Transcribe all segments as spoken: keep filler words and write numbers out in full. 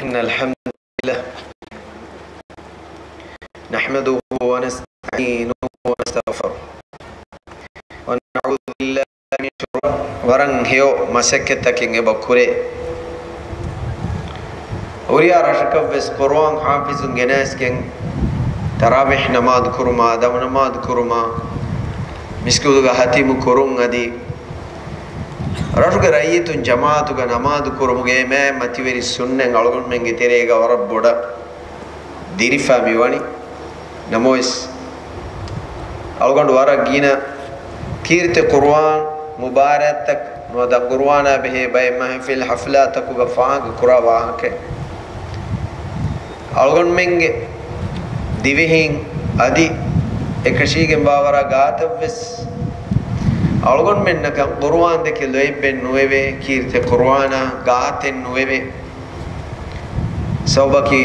إن الحمد لله نحمده ونستعينه ونستغفره ونعوذ بالله من شرور، ވަރަށް ހެޔޮ މަސައްކަތްތަކެއް އެބަ ކުރޭ. ހުރިހާ ރަށަކަށްވެސް ޤުރުއާން ޙާފިޒުން ގެނައިސްގެން ތަރާވީޙް ނަމާދު ކުރުމާ، ދަމު ނަމާދު ކުރުމާ، މިސްކިތުގަ ހަތިމު ކުރުން އަދި ރަށުގެ ރައްޔިތުން ޖަމާޢަތުގަ ނަމާދު ކުރުމުގެ މާތް މަތިވެރި ސުންނަތް އަޅުގަނޑުމެންގެ ތެރޭގަ ވަރަށް ބޮޑަށް ދިރިފަ މިވަނީ. ނަމަވެސް، އަޅުގަނޑު ވަރަށް ގިނަ ކީރިތި ޤުރުއާން މުބާރާތްތައް ނުވަތަ ޤުރުއާނާ ބެހޭ ބައެއް މަހުފިލް ޙަފްލާތަކުގަ ފާހަގަ ކުރާ ވާހަކައެއް. އަޅުގަނޑުމެންގެ ދިވެހީން އަދި އެކަށީގެންވާވަރަށް ގާތަށްވެސް އަޅުގަނޑުމެންނަކަށް ޤުރުއާން ދެކެ ލޯތްބެއް ނުވެވޭ، ކީރިތި ޤުރުއާނާ ގާތެއް ނުވެވޭ. ސަބަބަކީ،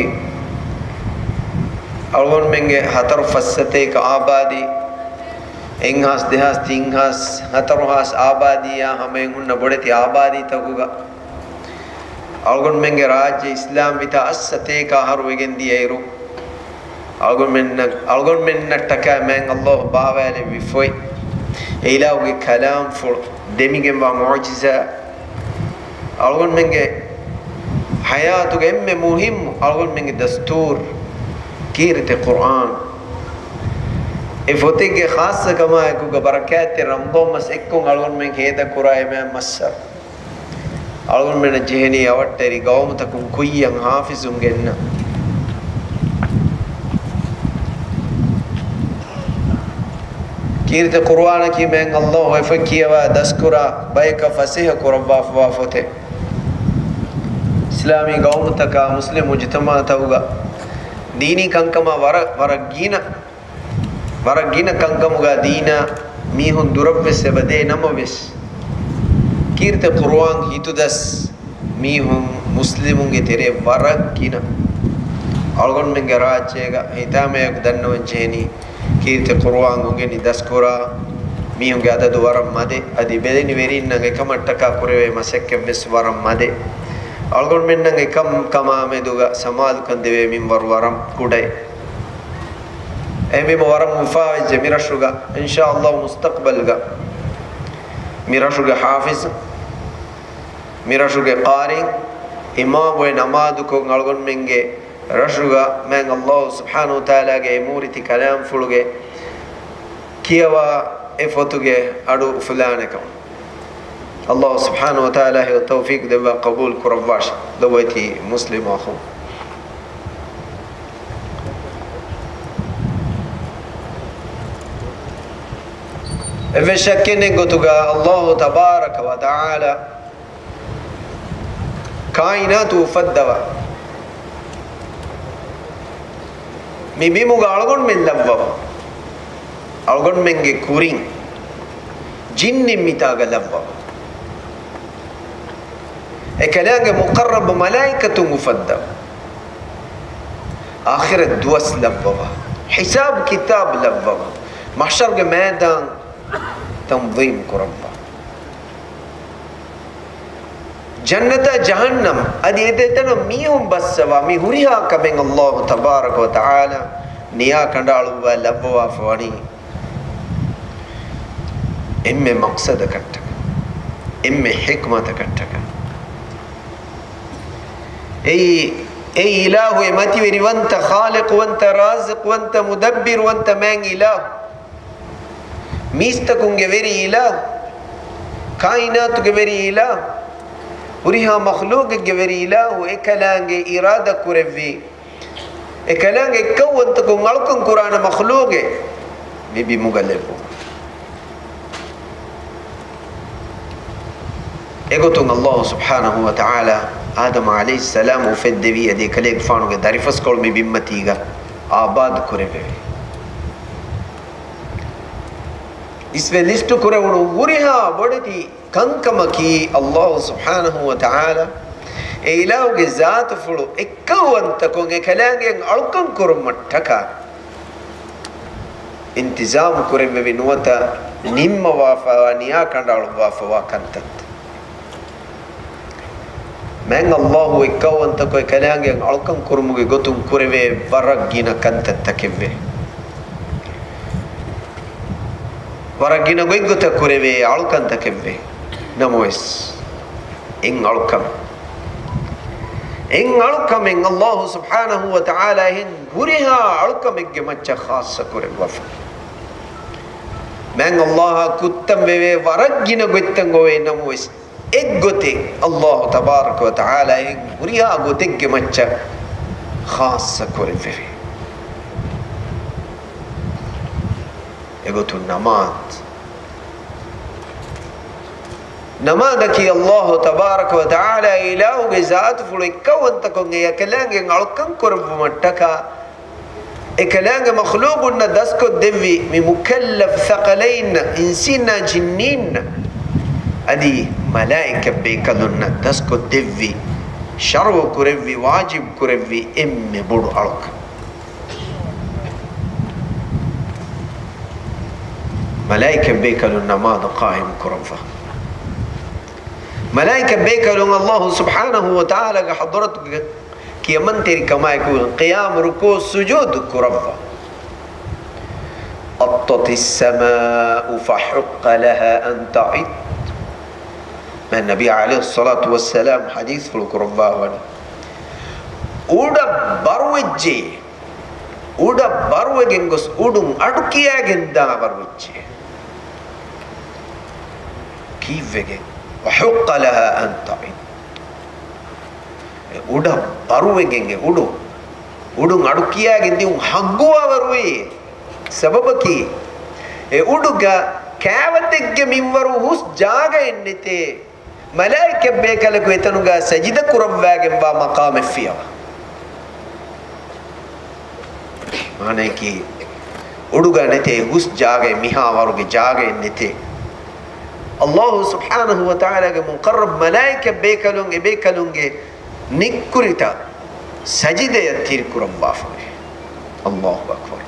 އަޅުގަނޑުމެންގެ ހަތަރު ފަސް ސަތޭކަ އާބާދީ، އެއްހާސް ދެހާސް ތިންހާސް ހަތަރުހާސް އާބާދީއާ ހަމައިން ހުންނަ ބޮޑެތި އާބާދީތަކުގަ އަޅުގަނޑުމެންގެ ރާއްޖެ އިސްލާމްވިތާ އަށް ސަތޭކަ އަހަރު ވެގެން ދިޔައިރު، އަޅުގަނޑުމެންނަށް، އަޅުގަނޑުމެންނަށްޓަކާ މާތް ﷲ ބާވާލެއްވި ފޮތް، އެ އިލާހުގެ ކަލާމްފުޅު، ދެމިގެންވާ މުޢުޖިޒާ، އަޅުގަނޑުމެންގެ ޙަޔާތުގެ އެންމެ މުހިއްމު އަޅުގަނޑުމެންގެ ދަސްތޫރު، ކީރިތި ޤުރުއާން. އެ ފޮތެއްގެ ޚާއްޞަކަމާއެކުގަ ބަރަކާތްތެރި ރަމަޟާން މަސް އެއްކޮށް އަޅުގަނޑުމެން ހޭދަކުރާ އެ މާތް މައްސަރު. އަޅުގަނޑުމެންނަށް ޖެހެނީ އަވަށްޓެރި ގައުމުތަކުން ކުއްޔަށް ޙާފިޒުން ގެންނަން. ކީރިތި ޤުރުއާނަކީ މާތް ﷲ އެފޮތް ކިޔަވާ ދަސްކުރާ ބަޔަކަށް ފަސޭހަ ކުރައްވާފަވާ ފޮތެއް. އިސްލާމީ ގައުމުތަކާ މުސްލިމް މުޖުތަމަޢުތަކުގަ ދީނީ ކަންކަމާ ވަރަށް، ވަރަށް ގިނަ ވަރަށް ގިނަ ކަންކަމުގަ ދީނާ މީހުން ދުރަށްވެސް އެބަދޭ ނަމަވެސް، ކީރިތި ޤުރުއާން ހިތުދަސް މީހުން މުސްލިމުންގެ ތެރޭ ވަރަށް ގިނަ. އަޅުގަނޑުމެންގެ ރާއްޖޭގަ ހިތާމަޔަކު ދަންނަވަން ޖެހެނީ، ކީރިތި ޤުރުއާން އުނގެނި ދަސްކުރާ މީހުންގެ އަދަދު ވަރަށް މަދެއް. އަދި ބެލެނި ވެރިންނަށް އެކަމަށްޓަކާ ކުރެވޭ މަސައްކަތްވެސް ވަރަށް މަދެއް. އަޅުގަނޑުމެންނަށް އެކަން ކަމާ މެދުގަ ސަމާލުކަން ދެވޭ މިންވަރު ވަރަށް ކުޑައެއް. އެހެންވީމަ ވަރަށް އުފާވެއްޖެ މިރަށުގަ، އިންޝާﷲ މުސްތަޤްބަލްގަ މިރަށުގެ ޙާފިޒު، މިރަށުގެ ޤާރީ، އިމާމު އެ ނަމާދުކޮށް އަޅުގަނޑުމެންގެ ރަށުގަ މާތް ﷲ ސުބްޙާނަހޫ ވަތަޢާލާގެ އެ މޫރިތި ކަލާމްފުޅުގެ ކިޔަވާ އެ ފޮތުގެ އަޑު އުފުލާނެކަމަށް. ﷲ ސުބްޙާނަހޫ ވަތަޢާލާ ހެޔޮ ތައުފީޤު ދެއްވާ ޤަބޫލު ކުރައްވާށި. ލޮބުވެތި މުސްލިމް އަޚުން. އެއްވެސް ޝައްކެއް ނެތް ގޮތުގަ ﷲ ތަބާރަކަ ވަތަޢާލާ ކާއިނާތު އުފައްދަވާ މި ބިމުގަ އަޅުގަނޑުމެން ލައްވަވާ، އަޅުގަނޑުމެންގެ ކުރިން ޖިންނިން މިތާގަ ލައްވަވާ، އެކަލާނގެ މުޤައްރަބު މަލާއިކަތުން އުފައްދަވާ، އާޚިރަތް ދުވަސް ލައްވަވާ، ހިސާބު ކިތާބު ލައްވަވާ، މަޙްޝަރުގެ މައިދާން ތަންޒީމް ކުރައްވާ. ޖަންނަތާ ޖަހަންނަމް އަދި އެ ދެތަނަށް މީހުން ބައްސަވާ މި ހުރިހާ ކަމެއް ﷲ ތަބާރަކަ ވަތަޢާލާ ނިޔާ ކަނޑައަޅުއްވާ ލައްވަވާފަ ވަނީ އެންމެ މަޤްޞަދަކަށްޓަކަ، އެންމެ ޙިކްމަތަކަށްޓަކަ. އެއީ، އެ އިލާހު، އެ މަތިވެރިވަންތަ، ޚާލިޤުވަންތަ، ރާޒިޤުވަންތަ، މުދައްބިރުވަންތަ މާތް އިލާހު. މީސްތަކުންގެ ވެރި އިލާހު، ކާއިނާތުގެ ވެރި އިލާހު، ހުރިހާ މަޚްލޫޤެއްގެ ވެރި އިލާހު، އެކަލާނގެ އިރާދަ ކުރެއްވި، އެކަލާނގެ އެއްކައުވަންތަކުން އަޅުކަން ކުރާނެ މަޚްލޫޤެއް މި ބިމުގަ ލެއްވުން. އެގޮތުން ﷲ ސުބްޙާނަހޫ ވަތަޢާލާ އާދަމް ޢަލައިހިއްސަލާމް އުފެއްދެވީ އަދި އެކަލޭގެފާނުގެ ދަރިފަސްކޮޅު މި ބިންމަތީގަ އާބާދު ކުރެއްވެވޭ. އިސްވެ ލިސްޓު ކުރެވުނު ހުރިހާ ބޮޑެތި ކަންކަމަކީ، ﷲ ސުބްޙާނަހޫ ވަތަޢާލާ އެ އިލާހުގެ ޒާތުފުޅު އެއްކައުވަންތަކުން އެކަލާނގެއަށް އަޅުކަން ކުރުމަށްޓަކާ އިންތިޒާމު ކުރެއްވެވި ނުވަތަ ނިންމަވާފައިވާ ނިޔާ ކަނޑައަޅުއްވާފައިވާ ކަންތައްތައް. މާތް ﷲ އެއްކައުވަންތަކޮށް އެކަލާނގެއަށް އަޅުކަން ކުރުމުގެ ގޮތުން ކުރެވޭ ވަރަށް ގިނަ ކަންތައްތަކެއްވޭ. ވަރަށް ގިނަ ގޮތްގޮތަށް ކުރެވޭ އަޅުކަންތަކެއްވޭ. ނަމަވެސް، އެއް އަޅުކަމެއް، އެއް އަޅުކަމެއް ﷲ ސުބްޙާނަހޫ ވަތަޢާލާ އެހެން ހުރިހާ އަޅުކަމެއްގެ މައްޗަށް ޚާއްޞަ ކުރެއްވާފަ. މާތް ﷲ އާ ކުއްތަން ވެވޭ ވަރަށް ގިނަ ގޮތްތައް އޮވޭ. ނަމަވެސް، އެއްގޮތެއް ﷲ ތަބާރަކަ ވަތަޢާލާ އެހެން ހުރިހާ ގޮތެއްގެ މައްޗަށް ޚާއްޞަ ކުރެއްވެވޭ. އެގޮތުން ނަމާދު. ނަމާދަކީ ﷲ ތަބާރަކަ ވަތަޢާލާ އިލާހުގެ ޒާތުފުޅު އެއްކައުވަންތަކޮށް އެ އެކަލާނގެއަށް އަޅުކަން ކުރެއްވުމަށްޓަކާ، އެކަލާނގެ މަޚްލޫޤުންނަށް ދަސްކޮށްދެއްވި މި މުކައްލަފް ޘަޤަލައިންނަށް، އިންސީންނާ ޖިންނީންނަށް، އަދި މަލާއިކަ ބޭކަލުންނަށް ދަސްކޮށްދެއްވި، ޝަރުޢު ކުރެއްވި، ވާޖިބު ކުރެއްވި އެންމެ ބޮޑު އަޅުކަން. މަލާއިކަ ބޭކަލުން ނަމާދު ޤާއިމު ކުރައްވާ. މަލާއިކަ ބޭކަލުން ﷲ ސުބްޙާނަހޫ ވަތަޢާލާގެ ޙަޟްރަތުގެ ކިޔަމަންތެރިކަމާއެކު ޤިޔާމު ރުކޫޢު ސުޖޫދު ކުރައްވާ. طَتَّتِ السَّمَاءُ فَحُقَّ لَهَا أَنْ تَعِضَّ. މާތް ނަބީ ޢަލައިހިއްޞަލާތު ވައްސަލާމް ޙަދީޘްފުޅު ކުރައްވާވަނީ، އުޑަށް ބަރުވެއްޖެ، އުޑަށް ބަރުވެގެން ގޮސް އުޑުން އަޑު ކިޔާގެން ދާ ބަރުވެއްޖެ. ކީއްވެގެން؟ وَحُقَّ لَهَا أَنْ تَعِضَّ. އެ އުޑަށް ބަރުވެގެން އެ އުޑު، އުޑުން އަޑު ކިޔާގެން ދިއުން ޙައްޤުވާވަރުވޭ. ސަބަބަކީ، އެ އުޑުގަ ކާވަތެއްގެ މިންވަރު ހުސް ޖާގައެއް ނެތޭ. މަލާއިކަ ބޭކަލަކު އެތަނުގަ ސަޖިދަ ކުރައްވާގެންވާ މަޤާމެއްފިޔަވަ. މާނަޔަކީ، އުޑުގަ ނެތޭ ހުސް ޖާގައެއް، މިހާވަރުގެ ޖާގައެއް ނެތޭ. ﷲ ސުބްޙާނަހޫ ވަތަޢާލާގެ މުޤައްރަބު މަލާއިކަ ބޭކަލުން އެބޭކަލުންގެ ނިއްކުރިތައް ސަޖިދަޔަށް ތިރިކުރައްވާފަވޭ. ﷲ އަކްބަރު.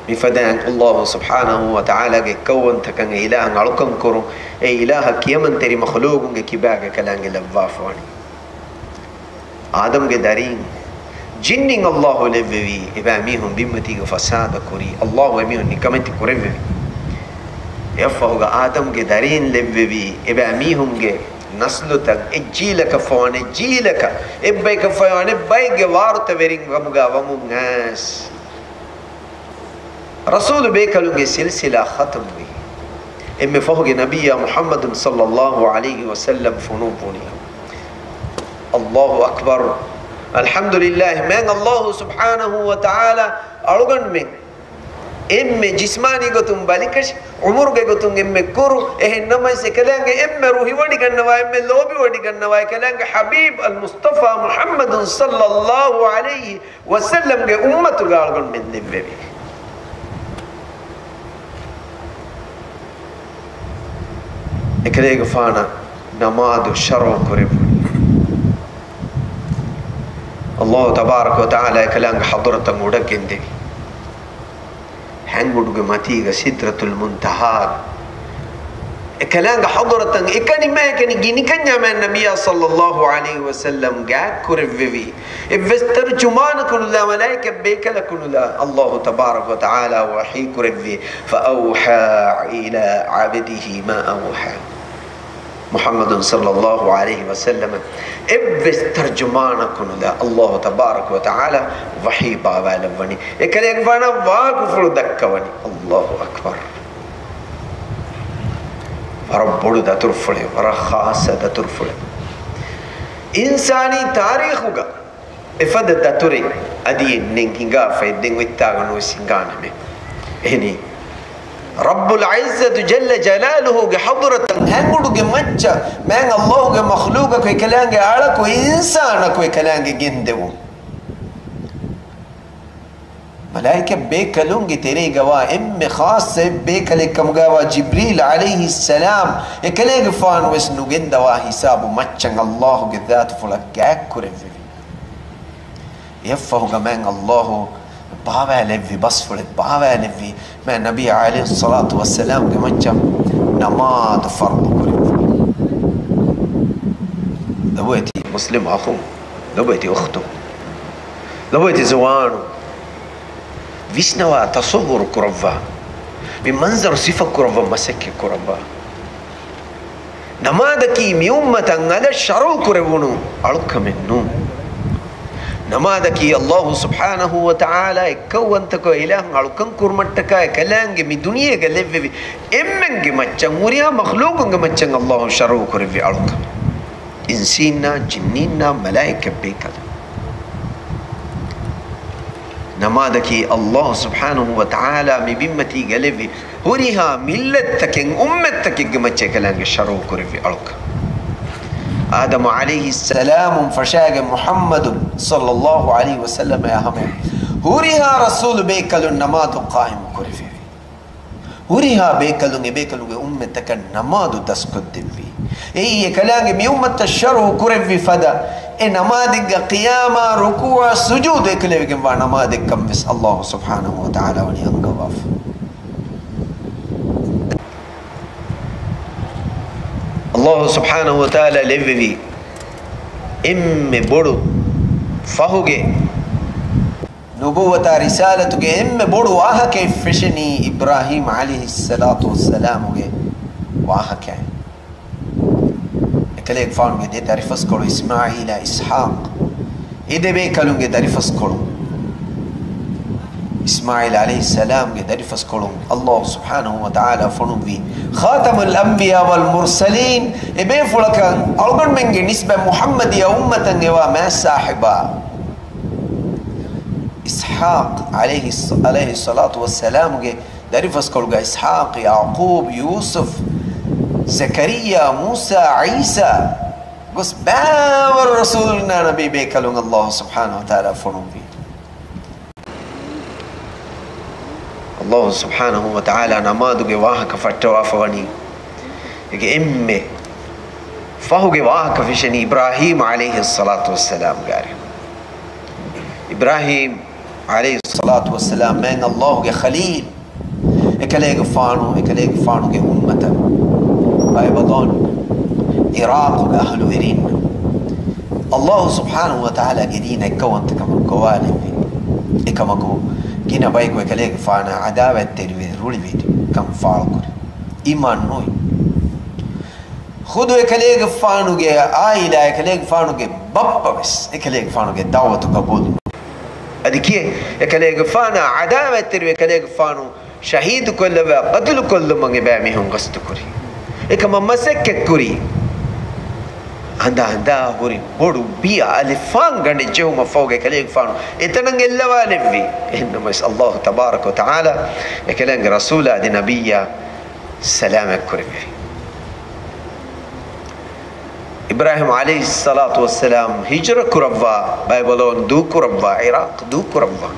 މިފަދައިން ﷲ ސުބްޙާނަހޫ ވަތަޢާލާގެ އެއްކައުވަންތަކަން އެ އިލާހަށް އަޅުކަން ކުރުން، އެ އިލާހަށް ކިޔަމަންތެރި މަޚްލޫޤުންގެ ކިބާގަ އެކަލާނގެ ލައްވާފަވަނީ. އާދަމްގެ ދަރީން ޖިންނިން ﷲ ލެއްވެވީ، އެބައިމީހުން ބިންމަތީގަ ފަސާދަ ކުރީ، ﷲ އެމީހުން ނިކަމެތި ކުރެއްވެވީ. އެއަށްފަހުގަ އާދަމްގެ ދަރީން ލެއްވެވީ، އެބައިމީހުންގެ ނަސްލުތައް އެއްޖީލަކަށްފަހު އަނެއްޖީލަކަށް، އެއްބަޔަކަށްފަހު އަނެއްބައެއްގެ ވާރުތަވެރިން ކަމުގަ ވަމުން އައިސް، ރަސޫލު ބޭކަލުންގެ ސިލްސިލާ ޚަތަމްވީ. އެންމެ ފަހުގެ ނަބިއްޔާ މުޙައްމަދު ޞައްލައްލާހު ޢަލައިހި ވަސައްލަމް ފޮނުއްވުނީ. ﷲ އަކްބަރު. އަލްޙަމްދުލިއްލާހި. މާތް ﷲ ސުބްޙާނަހޫ ވަތަޢާލާ އަޅުގަނޑުމެން އެންމެ ޖިސްމާނީ ގޮތުން ބަލިކަށި، ޢުމުރުގެ ގޮތުން އެންމެ ކުރު، އެހެން ނަމަވެސް އެކަލާނގެ އެންމެ ރުހިވޮޑިގަންނަވާ، އެންމެ ލޯބިވޮޑިގަންނަވާ އެކަލާނގެ ޙަބީބް އަލްމުޞްޠަފާ މުޙައްމަދު ޞައްލައްލާހު ޢަލައިހި ވަސައްލަމްގެ އުއްމަތުގަ އަޅުގަނޑުމެން ލެއްވެވީ. އެކަލޭގެފާނަށް ނަމާދު ޝަރުޢު ކުރެއްވުނީ. ﷲ ތަބާރަކަ ވަތަޢާލާ އެކަލާނގެ ޙަޟްރަތަށް އުޑަށް ގެންދެވި. ހެން އުޑުގެ މަތީގަ ސިދްރަތުލް މުންތަހާގަ އެކަލާނގެ ޙަޟްރަތަށް އެކަނި މާ އެކަނި ގިނިކަންޏާ މާތް ނަބިއްޔާ ޞައްލައްލާހު ޢަލައިހި ވަސައްލަމް ގާތް ކުރެއްވެވި. އެއްވެސް ތަރުޖުމާނަކު ނުލާ، މަލާއިކަ ބޭކަލަކު ނުލާ، ﷲ ތަބާރަކަ ވަތަޢާލާ ވަޙީ ކުރެއްވި، فَأَوْحَى إِلَى عَبْدِهِ مَا أَوْحَى. މުޙައްމަދު ޞައްލައްލާހު ޢަލައިހި ވަސައްލަމަ އެއްވެސް ތަރްޖުމާނަކު ނުލާ، ﷲ ތަބާރަކަ ވަތަޢާލާ ވަޙީ ބާވާލައްވަނީ. އެކަލޭގެފާނަށް ވާގުފުޅު ދައްކަވަނީ. ﷲ އަކްބަރު. ވަރަށް ބޮޑު ދަތުރުފުޅެއް، ވަރަށް ޚާއްޞަ ދަތުރުފުޅެއް. އިންސާނީ ތާރީޚުގަ އެފަދަ ދަތުރެއް އަދި އެއްނެތް ހިނގާފައި، ދެން އޮތްތާގަ ނުވެސް ހިނގާނަމޭ. އެހެނީ، ރައްބުލް ޢިއްޒަތު ޖައްލަ ޖަލާލުހުގެ ޙަޟްރަތަށް ހެން އުޑުގެ މައްޗަށް މާތް ﷲގެ މަޚްލޫޤަކު އެކަލާނގެ އަޅަކު އިންސާނަކު އެކަލާނގެ ގެންދެވުން. މަލާއިކަ ބޭކަލުންގެ ތެރޭގަވާ އެންމެ ޚާއްޞަ އެއް ބޭކަލެއް ކަމުގަވާ ޖިބްރީލް ޢަލައިހިއްސަލާމް އެކަލޭގެފާނު ވެސް ނުގެންދަވާ ހިސާބު މައްޗަށް ﷲގެ ޛާތުފުޅަށް ގާތްކުރެއްވެވި. އެއަށްފަހުގަ މާތް ﷲ ބާވާލެއްވި ބަސްފުޅެއް ބާވާލެއްވި މާތް ނަބީ ޢަލައިހިއްޞަލާތު ވައްސަލާމްގެ މައްޗަށް ނަމާދު ފަރްޟު ކުރެއްވި. ލޮބުވެތި މުސްލިމް އަޚުން، ލޮބުވެތި އުޚްތުން، ލޮބުވެތި ޒުވާނުން، ވިސްނަވާ، ތަޞައްވުރު ކުރައްވާ، މި މަންޒަރު ސިފަކުރައްވަން މަސައްކަތް ކުރައްވާ. ނަމާދަކީ މި އުއްމަތަށް އަލަށް ޝަރުޢު ކުރެވުނު އަޅުކަމެއް ނޫން. ނަމާދަކީ ﷲ ސުބްޙާނަހޫ ވަތަޢާލާ އެއްކައުވަންތަކޮށް އިލާހުން އަޅުކަން ކުރުމަށްޓަކާ އެކަލާނގެ މި ދުނިޔޭގަ ލެއްވެވި އެންމެންގެ މައްޗަށް ހުރިހާ މަޚްލޫޤުންގެ މައްޗަށް ﷲ ޝަރުޢު ކުރެއްވި އަޅުކަމެއް. އިންސީންނާ، ޖިންނީންނާ، މަލާއިކަ ބޭކަލުން. ނަމާދަކީ ﷲ ސުބްޙާނަހޫ ވަތަޢާލާ މި ބިންމަތީގަ ލެއްވި ހުރިހާ މިއްލަތްތަކެއް، އުއްމަތްތަކެއްގެ މައްޗަށް އެކަލާނގެ ޝަރުޢު ކުރެއްވި އަޅުކަން. އާދަމު ޢަލައިހިއްސަލާމުން ފަށާގެން މުޙައްމަދު ޞައްލައްލާހު ޢަލައިހި ވަސައްލަމައާ ހަމަޔަށް ހުރިހާ ރަސޫލު ބޭކަލުން ނަމާދު ޤާއިމު ކުރެވެވި. ހުރިހާ ބޭކަލުން އެބޭކަލުންގެ އުއްމަތްތަކަށް ނަމާދު ދަސްކޮށްދެއްވި. އެއީ އެކަލާނގެ މި އުއްމަތަށް ޝަރުޢު ކުރެއްވި ފަދަ އެ ނަމާދެއްގަ ޤިޔާމާ، ރުކޫޢާ، ސުޖޫދު އެކުލެވިގެންވާ ނަމާދެއްކަން ވެސް ﷲ ސުބްޙާނަހޫ ވަތަޢާލާ ވަނީ އަންގަވާފަ. ﷲ ސުބްޙާނަހޫ ވަތަޢާލާ ލެއްވެވި އެންމެ ބޮޑު ފަހުގެ، ނުބުއްވަތާ ރިސާލަތުގެ އެންމެ ބޮޑު ވާހަކައެއް ފެށެނީ އިބްރާހީމް ޢަލައިހިއްޞަލާތު ވައްސަލާމުގެ ވާހަކައިން. އެކަލޭގެފާނުގެ ދެ ދަރިފަސްކޮޅު އިސްމާޢީލާ އިސްޙާޤް، އެ ދެބޭކަލުންގެ ދަރިފަސްކޮޅު، އިސްމާޢީލް ޢަލައިހިއްސަލާމްގެ ދަރިފަސްކޮޅުން ﷲ ސުބްޙާނަހޫ ވަތަޢާލާ ފޮނުއްވި ޚާތަމުލް އަންބިޔާ ވަލް މުރްސަލީން، އެބޭފުޅަކަށް އަޅުގަނޑުމެންގެ ނިސްބަތް މުޙައްމަދިއްޔާ އުއްމަތަށް އެވާ މާތް ސާހިބާ އިސްޙާޤް ޢަލައިހި، ޢަލައިހިއްޞަލާތު ވައްސަލާމުގެ ދަރިފަސްކޮޅުގަ އިސްޙާޤް، ޔަޢުޤޫބް، ޔޫސުފް، ޒަކަރިއްޔާ، މޫސާ، ޢީސާ ގޮސް ބައިވަރު ރަސޫލުންނާ ނަބީ ބޭކަލުން ﷲ ސުބްޙާނަހޫ ވަތަޢާލާ ފޮނުއްވި. ﷲ ސުބްޙާނަހޫ ވަތަޢާލާ ނަމާދުގެ ވާހަކަ ފައްޓަވާފަ ވަނީ، އޭގެ އެންމެ ފަހުގެ ވާހަކަ ފެށެނީ އިބްރާހީމް ޢަލައިހިއްޞަލާތު ވައްސަލާމްގެ އަރިހުން. އިބްރާހީމް ޢަލައިހިއްޞަލާތު ވައްސަލާމް މާތް ﷲގެ ޚަލީލް، އެކަލޭގެފާނު، އެކަލޭގެފާނުގެ އުއްމަތަށް ބައިބަލޯން، ޢިރާޤުގެ އަހުލުވެރިން، ﷲ ސުބްޙާނަހޫ ވަތަޢާލާގެ ދީނަށް އެއްކައުވަންތަކަމަށް ގޮވާލެއްވި. އެކަމަކު، ގިނަ ބަޔަކު އެކަލޭގެފާނާ ޢަދާވަތްތެރިވެ ރުޅިވެ ކަން ފާޅުކުރި. އީމާން ނުވި. ޚުދު އެކަލޭގެފާނުގެ ޢާއިލާ، އެކަލޭގެފާނުގެ ބައްޕަ ވެސް އެކަލޭގެފާނުގެ ދަޢުވަތު ޤަބޫލު ނުވި. އަދި ކިޔޭ، އެކަލޭގެފާނާ ޢަދާވަތްތެރިވެ އެކަލޭގެފާނު ޝަހީދުކޮށްލައްވާ، ޤަތުލުކޮށްލުމަށް އެބައިމީހުން ގަސްތުކުރި. އެކަމަށް މަސައްކަތްކުރި. ހަނދާ ހަނދާ ހުރި ބޮޑު ބިޔަ އަލިފާން ގަނޑެއް ޖެހުމަށްފަހުގަ އެކަލޭގެފާނު އެތަނަށް އެއްލަވާލެއްވި. އެހެންނަމަވެސް، ﷲ ތަބާރަކަ ވަތަޢާލާ އެކަލޭގެ ރަސޫލާ އަދި ނަބިއްޔާ ސަލާމަތްކުރެއްވި. އިބްރާހީމް ޢަލައިހިއްޞަލާތު ވައްސަލާމް ހިޖުރަ ކުރައްވާ، ބައިބަލޯން ދޫކުރައްވާ، ޢިރާޤް ދޫކުރައްވާ،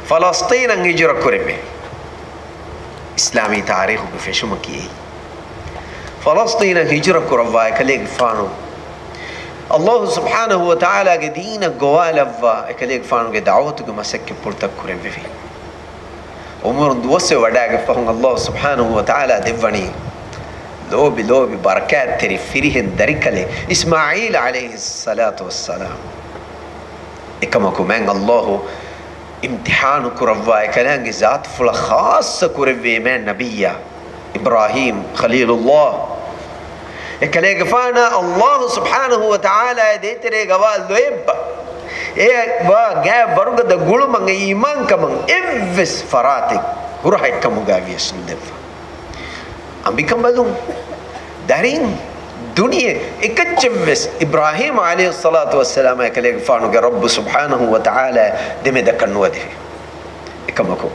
ފަލަސްޠީނަށް ހިޖުރަ ކުރެއްވި. އިސްލާމީ ތާރީޚުގެ ފެށުމަކީ އެއީ. ފަލަސްޠީނަށް ހިޖުރަ ކުރައްވާ އެކަލޭގެފާނު، ﷲ ސުބްޙާނަހޫ ވަތަޢާލާގެ ދީނަށް ގޮވާލައްވާ އެކަލޭގެފާނުގެ ދަޢުވަތުގެ މަސައްކަތްޕުޅުތައް ކުރެއްވެވި. އުމުރުން ދުވަސްވެ ވަޑައިގެންފަހުން ﷲ ސުބްޙާނަހޫ ވަތަޢާލާ ދެއްވަނީ ލޯބި ލޯބި ބަރަކާތްތެރި ފިރިހެން ދަރިކަލެއް އިސްމާޢީލް ޢަލައިހިއްޞަލާތު ވައްސަލާމް. އެކަމަކު މާތް ﷲ އިމްތިޙާނު ކުރައްވާ އެކަލާނގެ ޒާތުފުޅަށް ޚާއްޞަ ކުރެއްވި މާތް ނަބިއްޔާ އިބްރާހީމް ޚަލީލުﷲ، އެކަލޭގެފާނާ ﷲ ސުބްޙާނަހޫ ވަތަޢާލާ ދޭތެރޭގަވާ ލޮއެއްބަ، އެ ވާ ގާތް ވަރުގަދަ ގުޅުމަށް އެ އީމާންކަމަށް އެއްވެސް ފަރާތެއް ހުރަހައެއްކަމުގައި ވިޔަސް ނުދެއްވާ. އަނބިކަނބަލުން، ދަރިން، ދުނިޔެ އެކައްޗެއްވެސް އިބްރާހީމް ޢަލައިހިއްޞަލާތު ވައްސަލާމާ އެކަލޭގެފާނުގެ ރައްބު ސުބްޙާނަހޫ ވަތަޢާލާ ދެމެދަކަށް ނުވަދެވި. އެކަމަކު،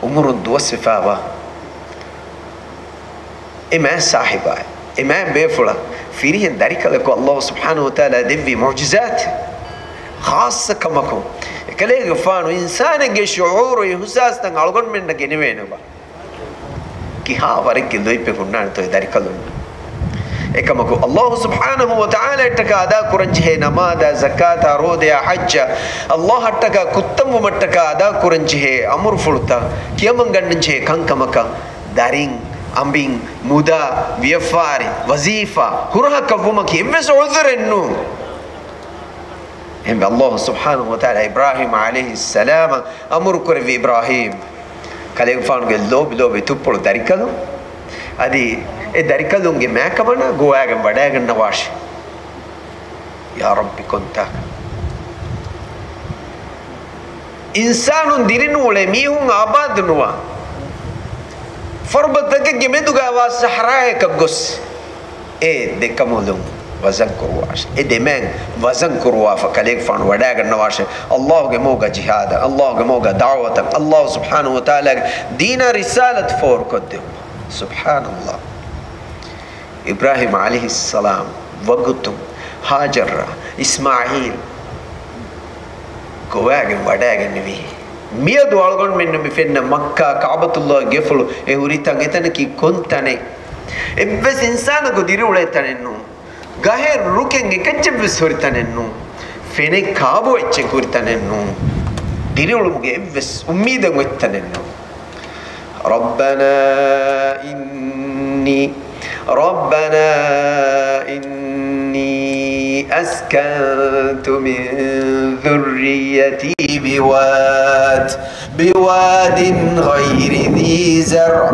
އުމުރުން ދުވަސްވެފައިވާ އެ މާތް ސާހިބާ، އެ މާތް ބޭފުޅަށް ފިރިހެން ދަރިކަލަކު ﷲ ސުބްޙާނަހޫ ވަތަޢާލާ ދެއްވި މުޢުޖިޒާތެއް، ޚާއްޞަ ކަމަކު، އެކަލޭގެފާނު އިންސާނެއްގެ ޝުޢޫރު އިޙުސާސްތައް އަޅުގަނޑުމެންނަށް ގެނެވޭނެބާ؟ ކިހާ ވަރެއްގެ ލޯތްބެއް ހުންނާނެތޯ އެ ދަރިކަލުންނަށް؟ އެކަމަކު، ﷲ ސުބްޙާނަހޫ ވަތަޢާލާއަށްޓަކާ އަދާކުރަންޖެހޭ ނަމާދާ، ޒަކާތާ، ރޯދަޔާ، ޙައްޖާ، ﷲއަށްޓަކާ ކުއްތަންވުމަށްޓަކާ އަދާކުރަންޖެހޭ އަމުރުފުޅުތައް، ކިޔަމަންގަންނަންޖެހޭ ކަންކަމަކަށް ދަރިން އަނބިން، މުދާ، ވިޔަފާރި، ވަޒީފާ، ހުރަހަކަށްވުމަކީ އެއްވެސް ޢުޛުރެއް ނޫން. އެހެންވެ، ﷲ ސުބްޙާނަހޫ ވަތަޢާލާ އިބްރާހީމް ޢަލައިހިއްސަލާމަށް އަމުރު ކުރެއްވި، އިބްރާހީމް، ކަލޭގެފާނުގެ ލޯބި ލޯބި ތުއްޕުޅު ދަރިކަލުން، އަދި އެ ދަރިކަލުންގެ މާކަމަނާ ގޮވާގެން ވަޑައިގަންނަވާށި. ޔާ ރައްބި، ކޮންތާކަށް؟ އިންސާނުން ދިރިނޫޅޭ، މީހުން އާބާދުނުވާ، ފަރުބަތަކެއްގެ މެދުގައިވާ ސަހަރާޔަކަށް ގޮސް، އެ ދެ ކަނބުލުން ވަޒަން ކުރުވާށޭ. އެ ދެ މާތް ވަޒަން ކުރުވާފަ ކަލޭގެފާނު ވަޑައިގަންނަވާށޭ. ﷲގެ މަގުގަ ޖިހާދަށް، ﷲގެ މަގުގަ ދަޢުވަތަށް، ﷲ ސުބްޙާނަހޫ ވަތަޢާލާގެ ދީނާ ރިސާލަތު ފޯރުކޮށްދެއްވުމަށް. ސުބްޙާނަﷲ. އިބްރާހީމް ޢަލައިހިއްސަލާމް ވަގުތުން ހާޖަރްއާ އިސްމާޢީލް ގޮވާގެން ވަޑައިގެންނެވި. މިއަދު އަޅުގަނޑުމެންނަށް މި ފެންނަ މައްކާ ކަޢުބަތުﷲގެ ގެފުޅު އެ ހުރި ތަން، އެތަނަކީ ކޮން ތަނެއް؟ އެއްވެސް އިންސާނަކު ދިރިއުޅޭ ތަނެއް ނޫން. ގަހެއް ރުކެއް އެކައްޗެއްވެސް ހުރި ތަނެއް ނޫން. ފެނެއް ކާބޯ އެއްޗެއް ހުރި ތަނެއް ނޫން. ދިރިއުޅުމުގެ އެއްވެސް އުއްމީދެއް އޮތް ތަނެއް ނޫން. ربنا إني، ربنا إني أسكنت من ذريتي بواد، بواد غير ذي زرع.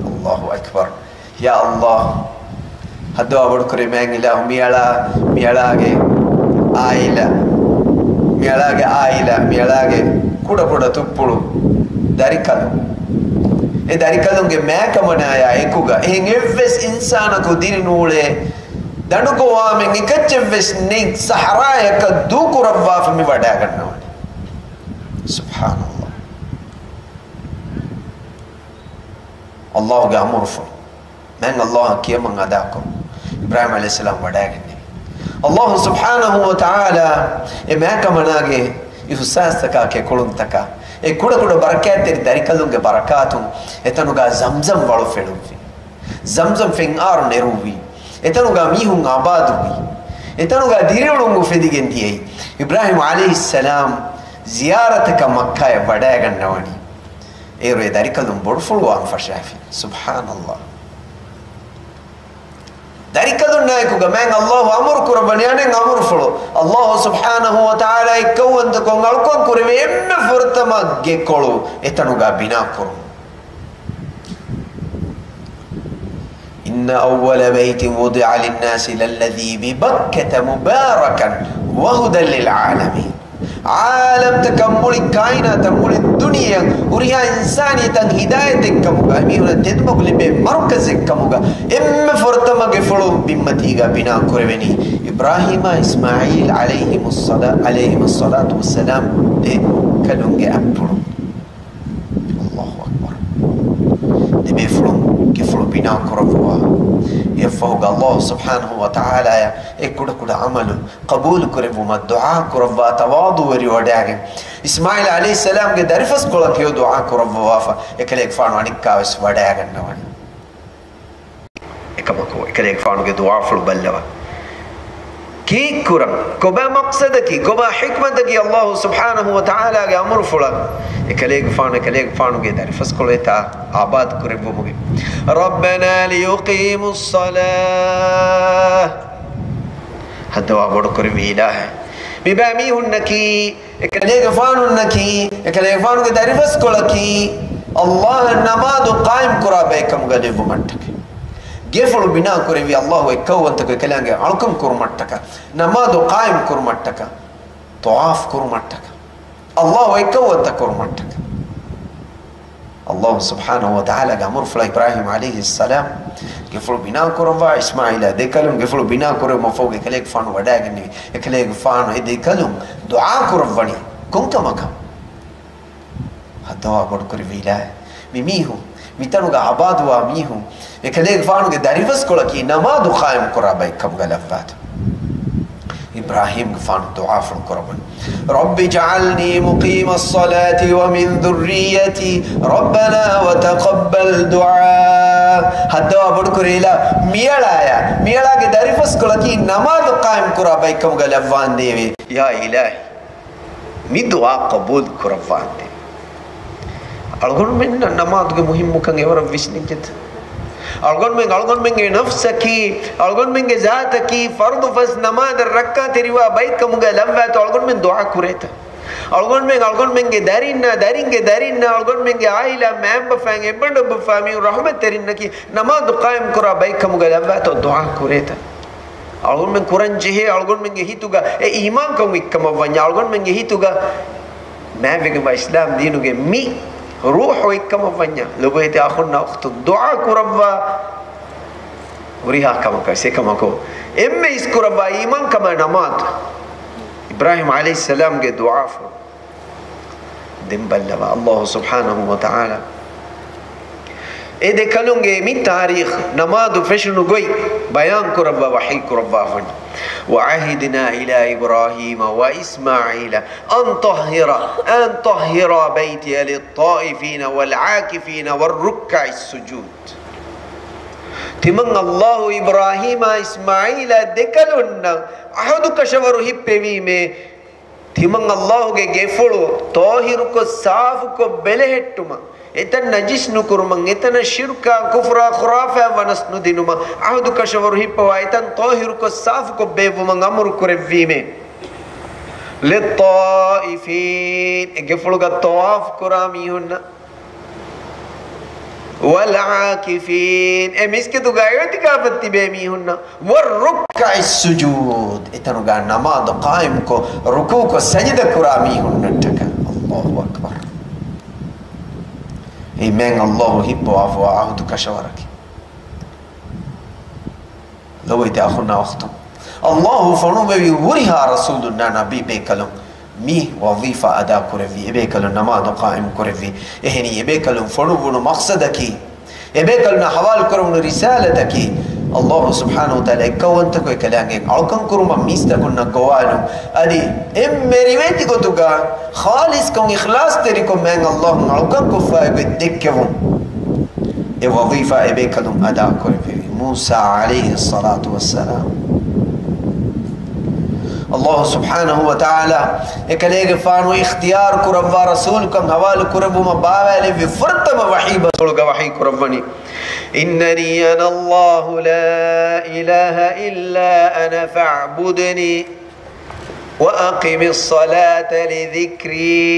الله أكبر. ޔާ ﷲ، ހައްދަވާ ބޮޑުކުރޭ މާތް އިލާހު، މިއަޅާ، މިއަޅާގެ ޢާއިލާ، މިއަޅާގެ ޢާއިލާ، މިއަޅާގެ ކުޑަކުޑަ ތުއްޕުޅު ދަރިކަލުން، އެ ދަރިކަލުންގެ މާކަމަނާޔާ އެކުގަ އެހެން އެއްވެސް އިންސާނަކު ދިރިނޫޅޭ، ދަނޑުގޮވާމެން އެކައްޗެއްވެސް ނެތް ސަހަރާޔަކަށް ދޫކުރައްވާފަ މި ވަޑައިގަންނަވަނީ. ސުބްޙާނަﷲ. ﷲގެ އަމުރުފުޅު. މާތް ﷲއަށް ކިޔަމަން އަދާކޮށް، އިބްރާހީމް ޢަލައިހިއްސަލާމް ވަޑައިގެންނެވި. ﷲ ސުބްޙާނަހޫ ވަތަޢާލާ އެ މާކަމަނާގެ އިޙްސާސްތަކާ ކެކުޅުންތަކާ، އެ ކުޑަކުޑަ ބަރަކާތްތެރި ދަރިކަލުންގެ ބަރަކާތުން އެތަނުގަ ޒަމްޒަމް ވަޅު ފެޅުއްވި. ޒަމްޒަމް ފެންއާރު ނެރުއްވި. އެތަނުގަ މީހުން އާބާދުވި. އެތަނުގަ ދިރިއުޅުން އުފެދިގެން ދިޔައީ. އިބްރާހީމް ޢަލައިހިއްސަލާމް ޒިޔާރަތަކަށް މައްކާޔަށް ވަޑައިގަންނަވަނީ. އޭރު އެ ދަރިކަލުން ބޮޑުފުޅުވާން ފަށާފި. ސުބްޙާނަﷲ. ދަރިކަލުންނާއެކުގަ މާތް ﷲ އަމުރު ކުރައްވަނީ އަނެއް އަމުރުފުޅު. ﷲ ސުބްޙާނަހޫ ވަތަޢާލާ އެއްކައުވަންތަކޮށް އަޅުކަން ކުރެވޭ އެންމެ ފުރަތަމަ ގެކޮޅު އެތަނުގަ ބިނާކުރުން. إن أول بيت وضع للناس للذي ببكة مباركا وهدى للعالمين. ޢާލަމްތަކަށް، މުޅި ކާއިނާތަށް، މުޅި ދުނިޔެއަށް ހުރިހާ އިންސާނިއްޔަތަށް ހިދާޔަތެއްކަމުގަ، މީހުނަށް ތެދުމަގު ލިބޭ މަރުކަޒެއްކަމުގަ އެންމެ ފުރަތަމަ ގެފުޅު ބިންމަތީގަ ބިނާ ކުރެވެނީ އިބްރާހީމާ އިސްމާޢީލް ޢަލައިހިމުއްޞަލާ، ޢަލައިހިމުއްޞަލާތު ވައްސަލާމް ދެކަލުންގެ އަތްޕުޅު. ﷲ އަކްބަރު. ދެބޭފުޅުން ގެފުޅު ބިނާ ކުރައްވަވާ. އެއަށްފަހުގަ ﷲ ސުބްޙާނަހޫ ވަތަޢާލާޔަށް އެ ކުޑަކުޑަ ޢަމަލު ޤަބޫލު ކުރެއްވުމަށް ދުޢާ ކުރައްވާ ތަވާޟުވެރިވަޑައިގެން، އިސްމާޢީލް ޢަލައިހިއްސަލާމްގެ ދަރިފަސްކޮޅަށް ހެޔޮ ދުޢާ ކުރައްވަވާފަ، އެކަލޭގެފާނު އަނެއްކާވެސް ވަޑައިގަންނަވަނީ. އެކަމަކު، އެކަލޭގެފާނުގެ ދުޢާފުޅު ބައްލަވާ. ކީއްކުރަން؟ ކޮބާ މަޤްޞަދަކީ؟ ކޮބާ ޙިކްމަތަކީ ﷲ ސުބްޙާނަހޫ ވަތަޢާލާގެ އަމުރުފުޅަށް އެކަލޭގެފާނު، އެކަލޭގެފާނުގެ ދަރިފަސްކޮޅު އެތާ އާބާދު ކުރެއްވުމުގެ؟ ربنا ليقيموا الصلاة. ހައްދަވާ ބޮޑުކުރެއްވި އިލާހޭ، މިބައި މީހުންނަކީ، އެކަލޭގެފާނުންނަކީ، އެކަލޭގެފާނުގެ ދަރިފަސްކޮޅަކީ، ﷲ އަށް ނަމާދު ޤާއިމް ކުރާ ބައެއްކަމުގަ ލެއްވުމަށްޓަކައި. ގެފުޅު ބިނާ ކުރެއްވީ ﷲ އެއްކައުވަންތަކޮށް އެކަލާނގެ އަޅުކަން ކުރުމަށްޓަކަ، ނަމާދު ޤާއިމް ކުރުމަށްޓަކަ، ޠަވާފް ކުރުމަށްޓަކަ، ﷲ އެއްކައުވަންތަ ކުރުމަށްޓަކަ. ﷲ ސުބްޙާނަހޫ ވަތަޢާލާގެ އަމުރުފުޅަށް އިބްރާހީމް ޢަލައިހިއްސަލާމް ގެފުޅު ބިނާ ކުރައްވާ، އިސްމާޢީލާ ދެކަލުން ގެފުޅު ބިނާ ކުރެވުމަށްފަހު އެކަލޭގެފާނު ވަޑައިގެންނެވި. އެކަލޭގެފާނު އެ ދެކަލުން ދުޢާ ކުރައްވަނީ ކޮންކަމަކަށް؟ ހައްދަވާ ބޮޑުކުރެއްވި އިލާހޭ، މި މީހުން، މިތަނުގަ އާބާދުވާ މީހުން، އެކަލޭގެފާނުގެ ދަރިފަސްކޮޅަކީ ނަމާދު ޤާއިމް ކުރާ ބައެއްކަމުގަ ލައްވާތަ؟ އިބްރާހީމްގެފާނު ދުޢާފުޅު ކުރައްވަން. رب اجعلني مقيم الصلاة ومن ذريتي ربنا وتقبل دعاء. ހައްދަވާ ބޮޑުކުރޭ އިލާ، މިއަޅާޔާ، މިއަޅާގެ ދަރިފަސްކޮޅަކީ ނަމާދު ޤާއިމް ކުރާ ބައެއްކަމުގަ ލައްވާނދޭވެ. ޔާ އިލާހީ، މި ދުޢާ ޤަބޫލު ކުރައްވާނދޭ. އަޅުގަނޑުމެންނަށް ނަމާދުގެ މުހިއްމުކަން އެވަރަށް ވިސްނިއްޖެތަ؟ އަޅުގަނޑުމެން އަޅުގަނޑުމެންގެ ނަފްސަކީ، އަޅުގަނޑުމެންގެ ޒާތަކީ، ފަރުޟު ފަސް ނަމާދަށް ރައްކާތެރިވާ ބައެއްކަމުގަ ލައްވާތޯ އަޅުގަނޑުމެން ދުޢާ ކުރޭތަ؟ އަޅުގަނޑުމެން އަޅުގަނޑުމެންގެ ދަރިންނާ، ދަރިންގެ ދަރިންނާ، އަޅުގަނޑުމެންގެ އާއިލާ، މައިންބަފައިން، އެއްބަނޑު އެއްބަފާ މީހުން ރަޙުމަތްތެރިންނަކީ ނަމާދު ޤާއިމް ކުރާ ބައެއްކަމުގަ ލައްވާތޯ ދުޢާ ކުރޭތަ؟ އަޅުގަނޑުމެން ކުރަން ޖެހޭ، އަޅުގަނޑުމެންގެ ހިތުގަ އެ އީމާންކަން އޮތްކަމަށް ވަންޏާ، އަޅުގަނޑުމެންގެ ހިތުގަ މާތްވެގެންވާ އިސްލާމް ދީނުގެ މި ރޫޙު އޮތްކަމަށް ވަންޏާ، ލޮބުވެތި އަޚުންނާ އުޚްތުން، ދުޢާ ކުރައްވާ ހުރިހާ ކަމަކަށް އެކަމަކު، އެންމެ އިސްކުރައްވާ އީމާންކަމާ ނަމާދު. އިބްރާހީމް ޢަލައިހިއްސަލާމްގެ ދުޢާފުޅު. ދެން ބައްލަވާ، ﷲ ސުބްޙާނަހޫ ވަތަޢާލާ އެ ދެކަލުންގެ މި ތާރީޚް، ނަމާދު ފެށުނު ގޮތް ބަޔާން ކުރައްވާ ވަޙީ ކުރައްވާފަން. وعهدنا إلى إبراهيم وإسماعيل أن طهر، أن طهر بيتي للطائفين والعاكفين والركع السجود. ތިމަން ﷲ އިބްރާހީމާ އިސްމާޢީލާ ދެކަލުންނަށް ޢަހުދު ކަށަވަރު ހިއްޕެވީމޭ، ތިމަން ﷲގެ ގެފުޅު ޠާހިރުކޮށް ސާފުކޮށް ބެލެހެއްޓުމަށް، އެތަން ނަޖިސް ނުކުރުމަށް، އެތަނަށް ޝިރުކާ ކުފުރާ ޚުރާފާތް ވަނަސް ނުދިނުމަށް، ޢަހުދު ކަށަވަރު ހިއްޕަވާ، އެތަން ޠާހިރުކޮށް ސާފުކޮށް ބޭއްވުމަށް އަމުރު ކުރެއްވީމޭ. ލިއްޠާއިފީން، އެ ގެފުޅުގަ ޠަވާފު ކުރާ މީހުންނަށް. ވަލްޢާކިފީން، އެ މިސްކިތުގަ އިޢުތިކާފަށް ތިބޭ މީހުންނަށް. ވައްރުއްކަޢިއްސުޖޫދް، އެތަނުގަ ނަމާދު ޤާއިމްކޮށް، ރުކޫޢުކޮށް، ސަޖިދަ ކުރާ މީހުންނަށްޓަކަ. ﷲ އަކްބަރު. އެ މާތް ﷲ ހިއްޕަވާފަވާ ޢަހުދު ކަށަވަރަކީ. ލޮބުވެތި އަޚުންނާ އުޚްތުން، ﷲ ފޮނުއްވެވި ހުރިހާ ރަސޫލުންނާ ނަބީ ބޭކަލުން މި ވަޒީފާ އަދާ ކުރެއްވީ، އެބޭކަލުން ނަމާދު ޤާއިމް ކުރެއްވީ. އެހެނީ، އެބޭކަލުން ފޮނުއްވުނު މަޤްޞަދަކީ، އެބޭކަލުންނަށް ހަވާލު ކުރެވުނު ރިސާލަތަކީ، ﷲ ސުބްޙާނަހޫ ވަތަޢާލާ އެއްކައުވަންތަކޮށް އެކަލާނގެ އަޅުކަން ކުރުމަށް މީސްތަކުންނަށް ގޮވާލުން، އަދި އެންމެ ރިވެތި ގޮތުގަ ޚާލިޞްކޮށް، އިޚްލާޞްތެރިކޮށް މާތް ﷲ އަޅުކަން ކޮށްފައި ގޮތް ދެއްކެވުން. އެ ވަޒީފާ އެބޭކަލުން އަދާ ކުރެއްވެވި. މޫސާ ޢަލައިހިއްޞަލާތު ވައްސަލާމް، ﷲ ސުބްޙާނަހޫ ވަތަޢާލާ އެކަލޭގެފާނު އިޚްތިޔާރު ކުރައްވާ ރަސޫލުކަން ހަވާލު ކުރެއްވުމަށް ބާވާލެއްވި ފުރަތަމަ ވަޙީ ބަސްފުޅުގަ ވަޙީ ކުރައްވަނީ، إنني أنا الله لا إله إلا أنا فاعبدني وأقم الصلاة لذكري.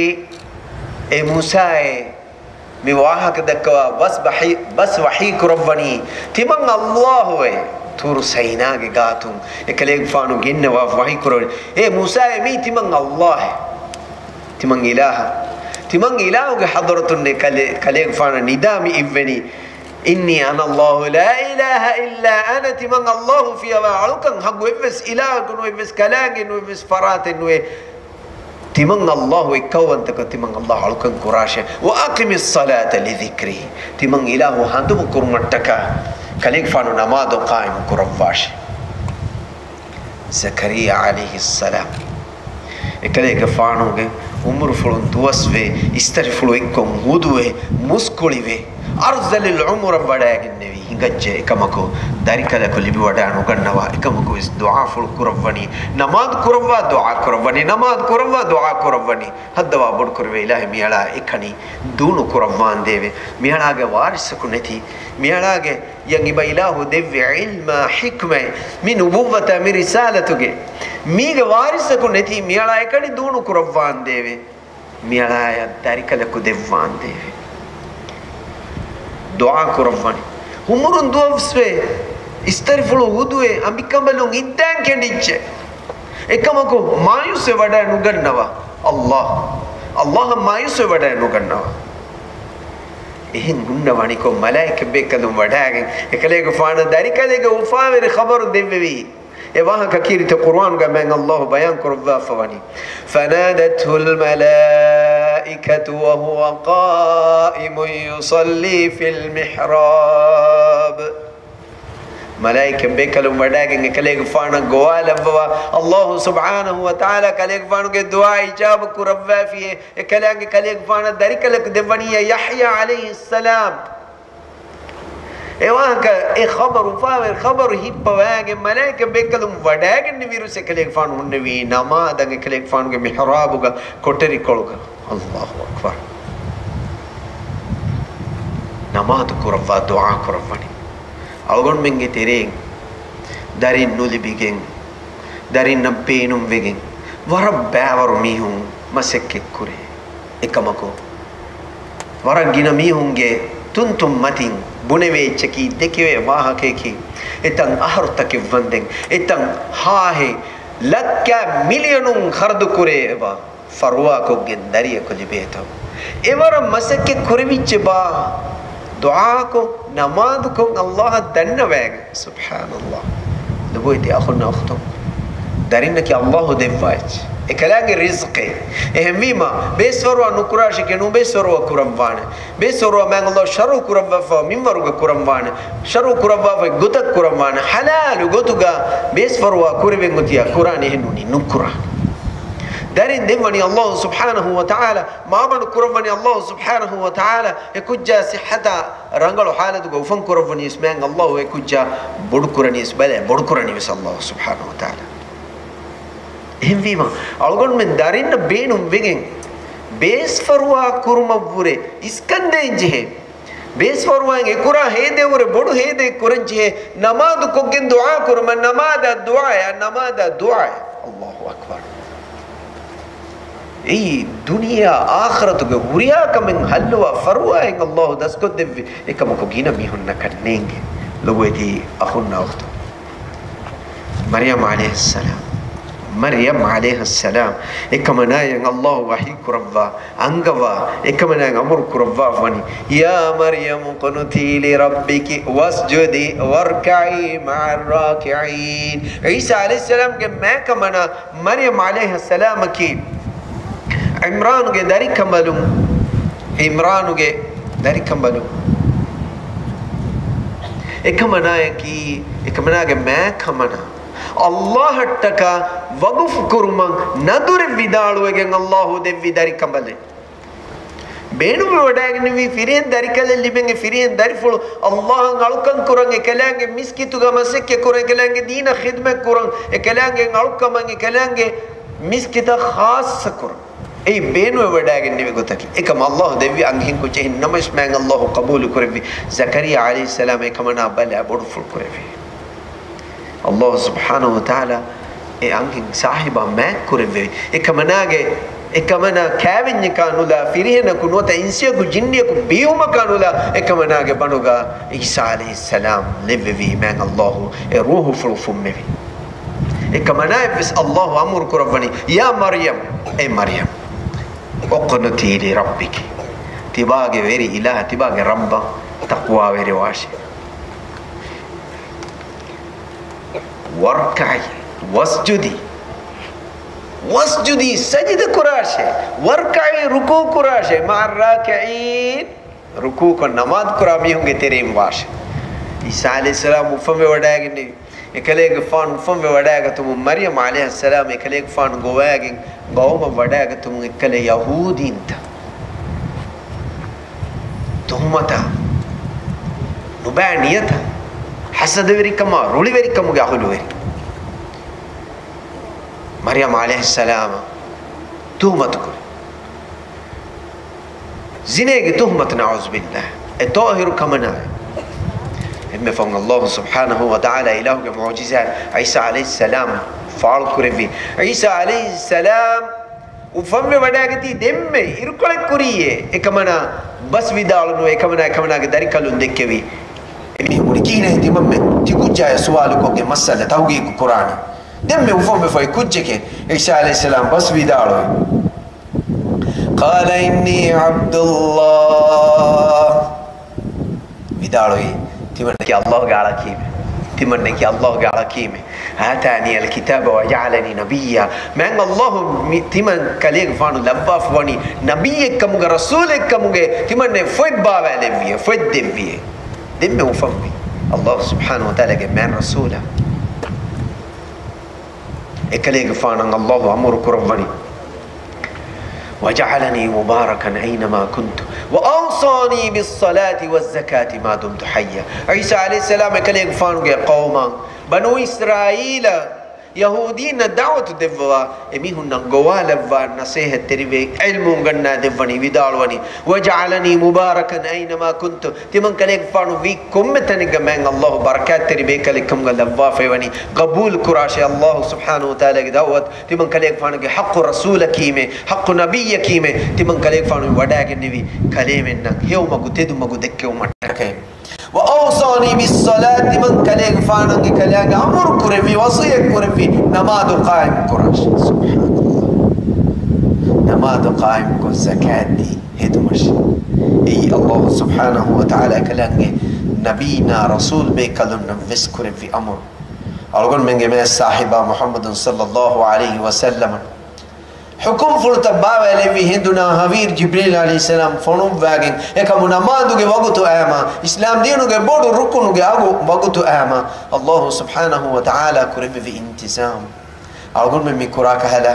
އޭ މޫސާއޭ، މި ވާހަކަ ދައްކަވާ ބަސް ވަޙީ، ބަސް ވަޙީ ކުރައްވަނީ، ތިމަން ﷲއޭ. ޠޫރު ސައިނާގެ ގާތުން އެކަލޭގެފާނު ގެންނަވާ ވަޙީ ކުރައްވަނީ، އޭ މޫސާއޭ، މީ ތިމަން ﷲއޭ. ތިމަން އިލާހަށް، ތިމަން އިލާހުގެ ޙަޟްރަތުންނޭ ކަލޭ، ކަލޭގެފާނަށް ނިދާ މި އިއްވެނީ. إني أنا الله لا إله إلا أنا، ތިމަން ﷲ ފިޔަވާ އަޅުކަން ހައްގު އެއްވެސް އިލާހަކު ނުވޭ، އެއްވެސް ކަލާނގެ ނުވޭ، އެއްވެސް ފަރާތެއް ނުވޭ. ތިމަން ﷲ އެއްކައުވަންތަކަށް ތިމަން ﷲ އަޅުކަން ކުރާށޭ. وأقم الصلاة لذكري، ތިމަން އިލާހު ހަނދުމަ ކުރުމަށްޓަކާ ކަލޭގެފާނު ނަމާދު ޤާއިމު ކުރައްވާށޭ. ޒަކަރިއްޔާ ޢަލައިހިއްސަލާމް އެކަލޭގެފާނުގެ އުމުރުފުޅުން ދުވަސްވެ، އިސްތަށިފުޅު އެއްކޮށް ހުދުވެ، މުސްކުޅިވެ، އަރްޒަލިލް ޢުމުރަށް ވަޑައިގެންނެވި. ހިނގައްޖެ އެކަމަކު، ދަރިކަލަކު ލިބިވަޑައި ނުގަންނަވާ އެކަމަކު ވެސް ދުޢާފުޅު ކުރައްވަނީ، ނަމާދު ކުރައްވާ ދުޢާ ކުރައްވަނީ، ނަމާދު ކުރައްވާ ދުޢާ ކުރައްވަނީ. ހައްދަވާ ބޮޑުކުރެވޭ އިލާހީ، މިއަޅާ އެކަނި ދޫނު ކުރައްވާނދޭވެ. މިއަޅާގެ ވާރިސަކު ނެތި، މިއަޅާގެ ޔަށް އިބަ އިލާހު ދެއްވި ޢިލްމާ ޙިކްމަތް، މި ނުބުއްވަތާ މި ރިސާލަތުގެ، މީގެ ވާރިސަކު ނެތި، މިއަޅާ އެކަނި ދޫނު ކުރައްވާނދޭވެ. މިއަޅާޔަށް ދަރިކަލަކު ދެއްވާނދޭވެ. ދުޢާ ކުރައްވަނީ. އުމުރުން ދުވަސްވެ، އިސްތަށިފުޅު ހުދުވެ، އަނބިކަނބަލުން އިއްދައިން ކެނޑިއްޖެ. އެކަމަކު މާޔޫސްވެ ވަޑައި ނުގަންނަވާ. ﷲ، ﷲއަށް މާޔޫސްވެ ވަޑައި ނުގަންނަވާ. އެހެން ހުންނަވަނިކޮށް، މަލާއިކަތް ބޭކަލުން ވަޑައިގެން އެކަލޭގެފާނަށް ދަރިކަލޭގެ އުފާވެރި ޚަބަރު ދެއްވެވީ. އެ ވާހަކަ ކީރިތި ޤުރުއާނުގަ މާތް ﷲ ބަޔާން ކުރައްވާފަ ވަނީ، فنادته الملائكة وهو قائم يصلي في المحراب. މަލާއިކަތް ބޭކަލުން ވަޑައިގެން އެކަލޭގެފާނަށް ގޮވާލައްވަވާ، ﷲ ސުބްޙާނަހޫ ވަތަޢާލާ ކަލޭގެފާނުގެ ދުޢާ އިޖާބަ ކުރައްވާފިޔޭ، އެކަލާނގެ ކަލޭގެފާނަށް ދަރިކަލަކު ދެއްވަނީ ޔަޙްޔާ ޢަލައިހިއްސަލާމް. އެވާހަކަ އެ ޚަބަރު އުފާވެރި ޚަބަރު ހިއްޕަވައިގެން މަލާއިކަ ބޭކަލުން ވަޑައިގެންނެވިއިރު އެކަލޭގެފާނު ހުންނެވީ ނަމާދަށް އެކަލޭގެފާނުގެ މިޙްރާބުގަ ކޮޓަރިކޮޅުގަ. ﷲ އަކްބަރު. ނަމާދު ކުރައްވާ ދުޢާ ކުރައްވަނީ. އަޅުގަނޑުމެންގެ ތެރެއިން ދަރިން ނުލިބިގެން، ދަރިންނަށް ބޭނުންވެގެން، ވަރަށް ބައިވަރު މީހުން މަސައްކަތްކުރޭ. އެކަމަކު، ވަރަށް ގިނަ މީހުންގެ ތުންތުން މަތިން ބުނެވޭ އެއްޗަކީ، ދެކެވޭ ވާހަކަޔަކީ، އެތަން އަހަރުތަކެއް ވަންދެން، އެތަން ހާހެއް ލައްކާ މިލިއަނުން ޚަރަދުކުރޭ އެބަ. ފަރުވާކޮށްގެން ދަރިއަކު ލިބޭތޯ. އެވަރަށް މަސައްކަތް ކުރެވިއްޖެ ބާ. ދުޢާކޮށް، ނަމާދުކޮށް، އައްލާހަށް ދަންނަވައިގެން. ސުބްޙާނައްލާހް. ލޮބުވެތި އަޚުންނާ އުޚްތުން. ދަރިންނަކީ އައްލާހު ދެއްވާ އެއްޗެއް. އެކަލާނގެ ރިޒްޤެއް. އެހެންވީމަ، ބޭސްފަރުވާ ނުކުރާށެކޭ، ނޫން ބޭސްފަރުވާ ކުރަންވާނެ. ބޭސްފަރުވާ މާތް އައްލާހު ޝަރުޢު ކުރައްވާފަ މިންވަރުގަ ކުރަންވާނެ. ޝަރުޢު ކުރައްވާފައި ގޮތަށް ކުރަންވާނެ. ޙަލާލު ގޮތުގަ ބޭސްފަރުވާ ކުރެވެން އޮތިޔާ ކުރާނެ، އެހެންނޫނީ ނުކުރާނެ. ދަރިން ދެއްވަނީ އައްލާހު ސުބްޙާނަހު ވަ ތަޢާލާ، މާބަނޑު ކުރައްވަނީ އައްލާހު ސުބްޙާނަހު ވަ ތަޢާލާ، އެ ކުއްޖާ ޞިއްޙަތާ ރަނގަޅު ޙާލަތުގަ އުފަން ކުރައްވަނީސް މާތް އައްލާހު، އެ ކުއްޖާ ބޮޑު ކުރަނީސް ބަލަ، ބޮޑު ކުރަނީވެސް އައްލާހު ސުބްޙާނަހު ވަ ތަޢާލާ. އެހެންވީމަ، އަޅުގަނޑުމެން ދަރިންނަށް ބޭނުން ވެގެން ބޭސްފަރުވާ ކުރުމަށްވުރެ އިސްކަންދޭން ޖެހޭ. ބޭސްފަރުވާއިން އެކުރާ ހޭދައަށްވުރެ ބޮޑު ހޭދައެއް ކުރަން ޖެހޭ. ނަމާދު ކޮށްގެން ދުޢާ ކުރުމަށް، ނަމާދާ ދުޢާޔާ، ނަމާދާ ދުޢާޔާ. އައްލާހު އަކްބަރު. އެއީ ދުނިޔެއާ އާޚިރަތުގެ ހުރިހާ ކަމެއް ހައްލުވާ ފަރުވާއެއް އައްލާހު ދަސްކޮށްދެއްވި. އެކަމަކު ގިނަ މީހުންނަކަށް ނޭނގެ. ލޮބުވެތި އަޚުންނާ އުޚްތުން. މަރްޔަމް ޢަލައިހައްސަލާމް. މަރްޔަމް ޢަލައިހައްސަލާމް. އެކަމަނާއަށް އައްލާހު ވަޙީ ކުރައްވާ، އަންގަވާ، އެކަމަނާއަށް އަމުރު ކުރައްވާ ވަނީ، يا مريم اقنتي لربك واسجدي واركعي مع الراكعين. ޢީސާ ޢަލައިހިއްސަލާމްގެ މާކަމަނާ މަރްޔަމް ޢަލައިހައްސަލާމަކީ ޢިމްރާނުގެ ދަރިކަނބަލުން، ޢިމްރާނުގެ ދަރިކަނބަލުން. އެކަމަނާޔަކީ، އެކަމަނާގެ މާކަމަނާ އައްލާހަށްޓަކާ ވަގުފު ކުރުމަށް ނަދުރެއް ވިދާޅުވެގެން އައްލާހު ދެއްވި ދަރިކަނބަލެއް. ބޭނުންވެވަޑައިގެންނެވީ ފިރިހެން ދަރިކަލެއް ލިބެން، އެ ފިރިހެން ދަރިފުޅު އައްލާހަށް އަޅުކަން ކުރަން، އެކަލާނގެ މިސްކިތުގަ މަސައްކަތް ކުރަން، އެކަލާނގެ ދީނަށް ޚިދުމަތް ކުރަން، އެކަލާނގެ އަޅުކަމަށް، އެކަލާނގެ މިސްކިތަށް ޚާއްޞަ ކުރަން. އެއީ ބޭނުންވެވަޑައިގެންނެވި ގޮތަކީ. އެކަމަށް އައްލާހު ދެއްވި އަންހެން ކުއްޖެއް. އެހެން ނަމަވެސް މާތް އައްލާހު ޤަބޫލު ކުރެއްވި. ޒަކަރިއްޔާ ޢަލައިހިއްސަލާމް އެކަމަނާ ބަލާ ބޮޑުފުޅު ކުރެއްވި. އައްލާހު ސުބްޙާނަހު ވަ ތަޢާލާ އެ އަންހެން ސާހިބާ މާތް ކުރެއްވެވި. އެކަމަނާގެ، އެކަމަނާ ކާވެންޏަކާ ނުލާ، ފިރިހެނަކު ނުވަތަ އިންސިއަކު ޖިންނިއަކު ބިއުމަކާ ނުލާ، އެކަމަނާގެ ބަނޑުގަ ޢީސާ ޢަލައިހިއްސަލާމް ލެއްވެވީ. މާތް އައްލާހު އެ ރޫޙުފުޅު ފުއްމެވި. އެކަމަނާއަށްވެސް އައްލާހު އަމުރު ކުރައްވަނީ، يا مريم، އޭ މަރްޔަމް، اقنتي لربك، ތިބާގެ ވެރި އިލާހަށް، ތިބާގެ ރައްބަށް ތަޤްވާވެރިވާށޭ. واركعي واسجدي، واسجدي، ސަޖިދަ ކުރާށޭ، واركعي، ރުކޫޢު ކުރާށޭ، مع الراكعين، ރުކޫޢުކޮށް ނަމާދު ކުރާ މީހުންގެ ތެރެއިން ވާށޭ. ޢީސާ ޢަލައިހިއްސަލާމް އުފަންވެ ވަޑައިގެންނެވި. އެކަލޭގެފާނު އުފަންވެ ވަޑައިގަތުމުން، މަރްޔަމް ޢަލައިހައްސަލާމް އެކަލޭގެފާނު ގޮވައިގެން ގައުމަށް ވަޑައިގަތުމުން، އެއްކަލަ ޔަހޫދީންތައް ތުހުމަތާ، ނުބައި ނިޔަތަށް ހަސަދަވެރިކަމާ ރުޅިވެރިކަމުގެ އަހުލުވެރި މަރްޔަމް ޢަލައިހައްސަލާމަށް ތުހުމަތުކުރި. ޒިނޭގެ ތުހުމަތު، ނަޢޫޒުބިއްލާހް. އެ ޠާހިރު ކަމަނާއެއް. އެންމެ ފަހުން އައްލާހު ސުބްޙާނަހު ވަ ތަޢާލާ އިލާހުގެ މުޢުޖިޒާ ޢީސާ ޢަލައިހިއްސަލާމް ފާޅުކުރެއްވި. ޢީސާ ޢަލައިހިއްސަލާމް އުފަންވެ ވަޑައިގަތީ ދެންމެ އިރުކޮޅެއް ކުރީއޭ. އެކަމަނާ ބަސް ވިދާޅުނުވެ، އެކަމަނާ އެކަމަނާގެ ދަރިކަލުން ދެއްކެވި. އެމީހުން ބުނި، ކިހިނެއް ތިމަންމެ ތި ކުއްޖާޔަށް ސުވާލުކޮށްގެން މައްސަލަ ތަހުގީގު ކުރާނީ؟ ދެންމެ އުފަންވެފައި ކުއްޖެކޭ. ޢީސާ ޢަލައިހިއްސަލާމް ބަސް ވިދާޅުވި. قال إني عبد الله. ވިދާޅުވީ، ތިމަންނަކީ އައްލާހުގެ އަޅަކީމެ. ތިމަންނަކީ އައްލާހުގެ އަޅަކީމެ. آتاني الكتاب وجعلني نبيا. މާތް އައްލާހު މި ތިމަން ކަލޭގެފާނު ލައްވާފަ ވަނީ ނަބިއްޔެއްކަމުގަ، ރަސޫލެއްކަމުގެ، ތިމަންނައަށް ފޮތް ބާވާލެއްވިއޭ، ފޮތް ދެއްވިއޭ. ދެންމެ އުފަންވީ. އައްލާހު ސުބްޙާނަހު ވަ ތަޢާލާގެ މާތް ރަސޫލާ. އެކަލޭގެފާނަށް އައްލާހު އަމުރު ކުރައްވަނީ، وجعلني مباركا أينما كنت وأوصاني بالصلاة والزكاة ما دمت حيا. ޢީސާ ޢަލައިހިއްސަލާމް އެކަލޭގެފާނުގެ ޤައުމަށް، ބަނޫ އިސްރާއީލަށް ޔަހޫދީންނަށް ދަޢުވަތު ދެއްވަވާ، އެމީހުންނަށް ގޮވާލައްވާ ނަޞޭޙަތްތެރިވެ، ޢިލްމު އުނގަންނާ ދެއްވަނީ، ވިދާޅުވަނީ، "وَاجْعَلْنِي مُبَارَكًا أَيْنَمَا كُنْتُ." ތިމަންކަލޭގެފާނު ވީ ކޮންމެ ތަނެއްގަ މާތް ﷲ ބަރަކާތްތެރި ބޭކަލެއްކަމުގަ ލައްވާފައިވަނީ. ގަބޫލު ކުރާށޭ ﷲ ސުބްޙާނަހޫ ވަތަޢާލާގެ ދަޢުވަތު. ތިމަންކަލޭގެފާނުގެ ޙައްޤު ރަސޫލަކީމޭ، ޙައްޤު ނަބިއްޔަކީމޭ، ތިމަންކަލޭގެފާނު ވަޑައިގެންނެވީ ކަލޭމެންނަށް ހެޔޮ މަގު ތެދު މަގު ދެއްކެވުމަށްޓަކައި. "وَأَوْصَانِي بِالصَّلَاةِ." ތިމަންކަލޭގެފާނަށް އެކަލާނގެ އަމުރު ކުރެއްވި، ވަޞިއްޔަތް ކުރެއްވި، ނަމާދު ޤާއިމް ކުރާށޭ. ސުބްޙާނަﷲ. ނަމާދު ޤާއިމްކޮށް ޒަކާތް ދީ ހެދުމަށޭ. އެއީ ﷲ ސުބްޙާނަހޫ ވަތަޢާލާ އެކަލާނގެ ނަބީނާ ރަސޫލް ބޭކަލުންނަށް ވެސް ކުރެއްވި އަމުރު. އަޅުގަނޑުމެންގެ މާތް ސާހިބާ މުޙައްމަދު ޞައްލައްލާހު ޢަލައިހި ވަސައްލަމަ ޙުކުމްފުޅުތައް ބާވައިލެއްވި ހިނދު ނާހަވީރު ޖިބްރީލް ޢަލައިހިއްސަލާމް ފޮނުއްވާގެން، އެކަމު ނަމާދުގެ ވަގުތު އައީމާ، އިސްލާމް ދީނުގެ ބޮޑު ރުކުނުގެ އަގު ވަގުތު އައީމާ، ﷲ ސުބްޙާނަހޫ ވަތަޢާލާ ކުރެއްވި އިންތިޒާމް. އަޅުގަނޑުމެން މި ކުރާ ކަހަލަ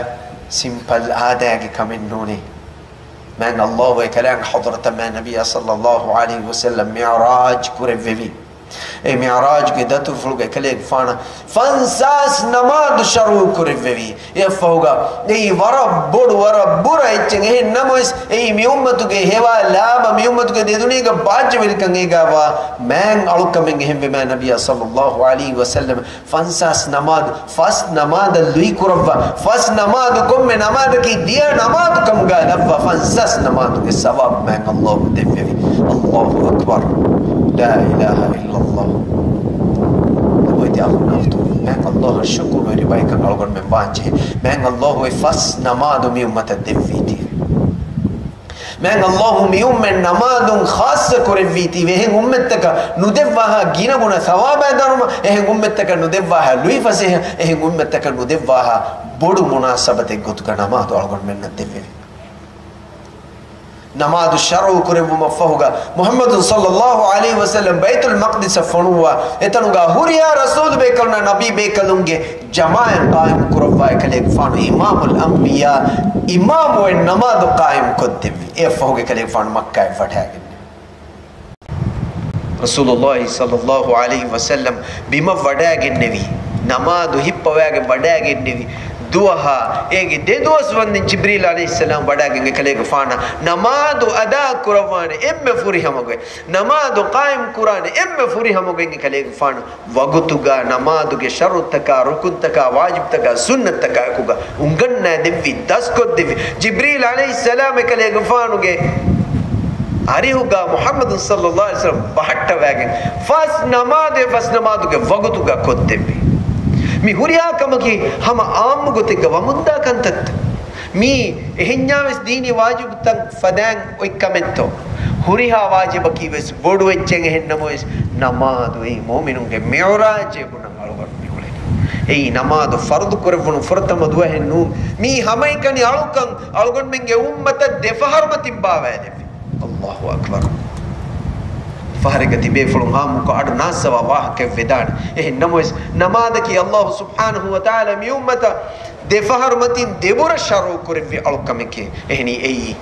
ސިމްޕަލް އާދައިގެ ކަމެއް ނޫނޭ. މާތް ﷲ އެކަލާނގެ ޙަޟްރަތަށް މާތް ނަބިއްޔާ ޞައްލައްލާހު ޢަލައިހި ވަސައްލަމް މިޢުރާޖް ކުރެއްވެވި. އެ މިޢުރާޖުގެ ދަތުރުފުޅުގަ އެކަލޭގެފާނަށް ފަންސާސް ނަމާދު ޝަރުޢު ކުރެއްވެވި. އެއަށްފަހުގަ އެއީ ވަރަށް ބޮޑު، ވަރަށް ބުރަ އެއްޗެއް. އެހެން ނަމަވެސް، އެއީ މި އުއްމަތުގެ ހެވާ ލާބަ، މި އުއްމަތުގެ ދެދުނިޔޭގެ ބާއްޖަވެރިކަން އޭގާވާ މާތް އަޅުކަމެއް. އެހެންވެ، މާތް ނަބިއްޔާ ޞައްލައްލާހު ޢަލައިހި ވަސައްލަމް ފަންސާސް ނަމާދު، ފަސް ނަމާދަށް ލުއިކުރައްވާ، ފަސް ނަމާދު ކޮންމެ ނަމާދަކީ ދިޔަ ނަމާދު ކަމުގަ ލައްވާ، ފަންސާސް ނަމާދުގެ ސަވާބު މާތް ﷲ ދެއްވެވި. ﷲ އަކްބަރު. ލާ އިލާހަ އިއްލައްލާހު. އަބަދު އަހުން އަފްތު. މާތް ﷲ އަށް ޝުކުރުވެރި ބަޔަކަށް އަޅުގަނޑުމެން ވާންޖެހޭ. މާތް ﷲ އެ ފަސް ނަމާދު މި އުއްމަތަށް ދެއްވީތީވެ. މާތް ﷲ މި އުއްމަތް ނަމާދުން ޚާއްޞަ ކުރެއްވީތީވެ. އެހެން އުއްމަތްތަކަށް ނުދެއްވާހާ ގިނަގުނަ ސަވާބާ ދަރުމަ، އެހެން އުއްމަތްތަކަށް ނުދެއްވާހާ ލުއިފަސޭހަ، އެހެން އުއްމަތްތަކަށް ނުދެއްވާހާ ބޮޑު މުނާސަބަތެއް ގޮތުގަ ނަމާދު އަޅުގަނޑުމެންނަށް ދެއްވެވި. ނަމާދު ޝަރުޢު ކުރެއްވުމަށްފަހުގަ، މުޙައްމަދު ޞައްލައްލާހު ޢަލައިހި ވަސައްލަމް ބައިތުލް މަޤްދިސަށް ފޮނުއްވާ، އެތަނުގަ ހުރިހާ ރަސޫލު ބޭކަލުންނާ ނަބީ ބޭކަލުންގެ ޖަމާޢަތް ޤާއިމް ކުރައްވާ އެކަލޭގެފާނު އިމާމުލް އަންބިޔާ، އިމާމުވެ ނަމާދު ޤާއިމް ކޮށްދެއްވި. އެއަށްފަހުގަ އެކަލޭގެފާނު މައްކާއަށް ވަޑައިގެންނެވި. ރަސޫލުﷲ ޞައްލައްލާހު ޢަލައިހި ވަސައްލަމް ބިމަށް ވަޑައިގެންނެވި، ނަމާދު ހިއްޕަވައިގެން ވަޑައިގެންނެވި ދުވަހާ، އޭގެ ދެ ދުވަސް ވަންދެން ޖިބްރީލް ޢަލައިހިއްސަލާމް ވަޑައިގެން އެކަލޭގެފާނަށް ނަމާދު އަދާ ކުރައްވާނެ އެންމެ ފުރިހަމަގޮތް، ނަމާދު ޤާއިމް ކުރާނެ އެންމެ ފުރިހަމަގޮތް އެކަލޭގެފާނު ވަގުތުގަ ނަމާދުގެ ޝަރުޠުތަކާ، ރުކުންތަކާ، ވާޖިބްތަކާ، ސުންނަތްތަކާއެކުގަ އުނގަންނާދެއްވި، ދަސްކޮށްދެއްވި. ޖިބްރީލް ޢަލައިހިއްސަލާމް އެކަލޭގެފާނުގެ އަރިހުގަ މުޙައްމަދު ޞައްލައްލާހު ޢަލައިހި ވަސައްލަމް ބަހައްޓަވައިގެން ފަސް ނަމާދު އެ ފަސް ނަމާދުގެ ވަގުތުގަ ކޮށްދެއްވި. މި ހުރިހާ ކަމަކީ ހަމަ އާއްމު ގޮތެއްގަ ވަމުންދާ ކަންތައްތައް. މީ އެހެންޏާވެސް ދީނީ ވާޖިބުތައް ފަދައިން އޮތް ކަމެއްތޯ؟ ހުރިހާ ވާޖިބަކީ ވެސް ބޮޑު އެއްޗެއް. އެހެން ނަމަވެސް، ނަމާދު އެއީ މުއުމިނުންގެ މިޢުރާޖޭ ބުނަން އަޅުގަނޑު މިއުޅެނީ. އެއީ ނަމާދު ފަރުޟު ކުރެއްވުނު ފުރަތަމަ ދުވަހެއް ނޫން. މީ ހަމައެކަނި އަޅުކަން އަޅުގަނޑުމެންގެ އުއްމަތަށް ދެފަހަރު މަތިން ބާވައިލެއްވި. ﷲ އަކްބަރު. ފަހަރެއްގަ ތިބޭފުޅުން އާއްމުކޮށް އަޑު ނާއްސަވާ ވާހަކައެއް ވެދާނެ. އެހެން ނަމަވެސް، ނަމާދަކީ ﷲ ސުބްޙާނަހޫ ވަތަޢާލާ މި އުއްމަތަށް ދެފަހަރު މަތިން ދެބުރަ ޝަރުޢު ކުރެއްވި އަޅުކަމެކޭ. އެހެނީ އެއީ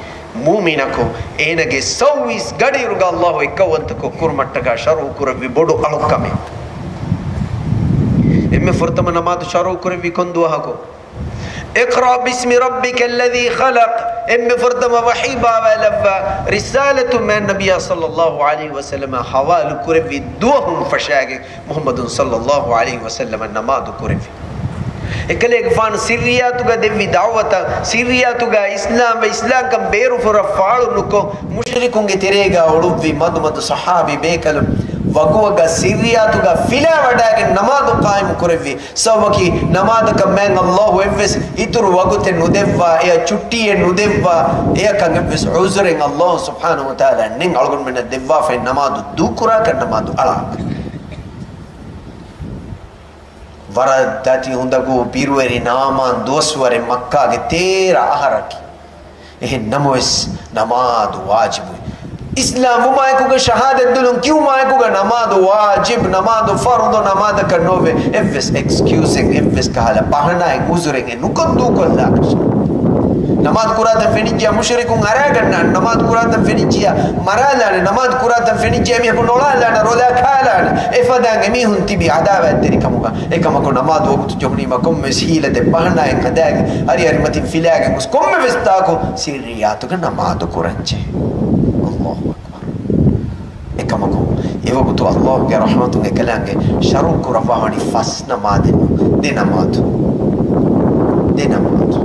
މުއުމިނަކު އޭނަގެ ސައުވީސް ގަޑިއިރުގަ ﷲ އެއްކައުވަންތަކޮށް ކުރުމަށްޓަކާ ޝަރުޢު ކުރެއްވި ބޮޑު އަޅުކަމެއް. އެންމެ ފުރަތަމަ ނަމާދު ޝަރުޢު ކުރެއްވީ ކޮން ދުވަހަކު؟ اقرأ باسم ربك الذي خلق. އެންމެ ފުރަތަމަ ވަޙީ ބާވައިލައްވާ ރިސާލަތު މާތް ނަބިއްޔާ ޞައްލައްލާހު ޢަލައިހި ވަސައްލަމަށް ޙަވާލު ކުރެއްވި ދުވަހުން ފަށާގެން މުޙައްމަދު ޞައްލައްލާހު ޢަލައިހި ވަސައްލަމަ ނަމާދު ކުރެއްވި. އެކަލޭގެފާނު ސިއްރިއްޔާތުގަ ދެއްވި ދަޢުވަތަށް، ސިއްރިއްޔާތުގަ އިސްލާމްވެ، އިސްލާމްކަން ބޭރުފުރަށް ފާޅު ނުކޮށް، މުޝްރިކުންގެ ތެރޭގަ އުޅުއްވި މަދުމަދު ޞަޙާބީ ބޭކަލުން ވަގުވަގަށް ސިއްރިއްޔާތުގަ ފިލާވަޑައިގެން ނަމާދު ޤާއިމު ކުރެއްވި. ސަބަބަކީ، ނަމާދަކަށް މާތް ﷲ އެއްވެސް އިތުރު ވަގުތެއް ނުދެއްވާ، އެޔަށް ޗުއްޓީއެއް ނުދެއްވާ، އެޔަކަށް އެއްވެސް ޢުޛުރެއް ﷲ ސުބްޙާނަހޫ ވަތަޢާލާ ނެތް އަޅުގަނޑުމެންނަށް ދެއްވާފައި ނަމާދު ދޫކުރާކަށް، ނަމާދު އަޅާކަށް. ވަރަށް ދަތި އުނދަގޫ ބިރުވެރި ނާމާން ދުވަސްވަރެއް މައްކާގެ ތޭރަ އަހަރަކީ. އެހެން ނަމަވެސް، ނަމާދު ވާޖިބު. އިސްލާމް ވުމާއެކުގަ، ޝަހާދަތް ދުލުން ކިޔުމާއެކުގަ ނަމާދު ވާޖިބު، ނަމާދު ފަރުޟު، ނަމާދަކަށް ނޯވޭ އެއްވެސް އެކްސްކިއުޒެއް، އެއްވެސް ކަހަލަ ބަހަނާއެއް، ޢުޛުރެއް ނުކޮށް ދޫކޮށްލާކަށް. ނަމާދު ކުރާތަން ފެނިއްޖިޔާ މުޝްރިކުން އަރާގަންނާނެ. ނަމާދު ކުރާތަން ފެނިއްޖިޔާ މަރާލާނެ. ނަމާދު ކުރާތަން ފެނިއްޖިޔާ މީހަކު ނޮޅާލާނެ، ރޮލާ ކާލާނެ. އެފަދައިން އެމީހުން ތިބީ އަދާވާތްތެރިކަމުގަ. އެކަމަކު ނަމާދު ވަގުތު ޖެހުނީމަ ކޮންމެވެސް ހީލަތެއް ބަހަނާއެއް ހަދާގެން އަރިއަރިމަތިން ފިލާގެން ގޮސް ކޮންމެވެސް ތާކު ސިއްރިއްޔާތުގަ ނަމާދު ކުރަންޖެހޭ. އައްލާހު އަކްބަރު. އެކަމަކު، އެވަގުތު އައްލާހުގެ ރަޙްމަތުން އެކަލާނގެ ޝަރުޢު ކުރައްވާވަނީ ފަސް ނަމާދެއް ނޫން، ދެ ނަމާދު. ދެ ނަމާދު.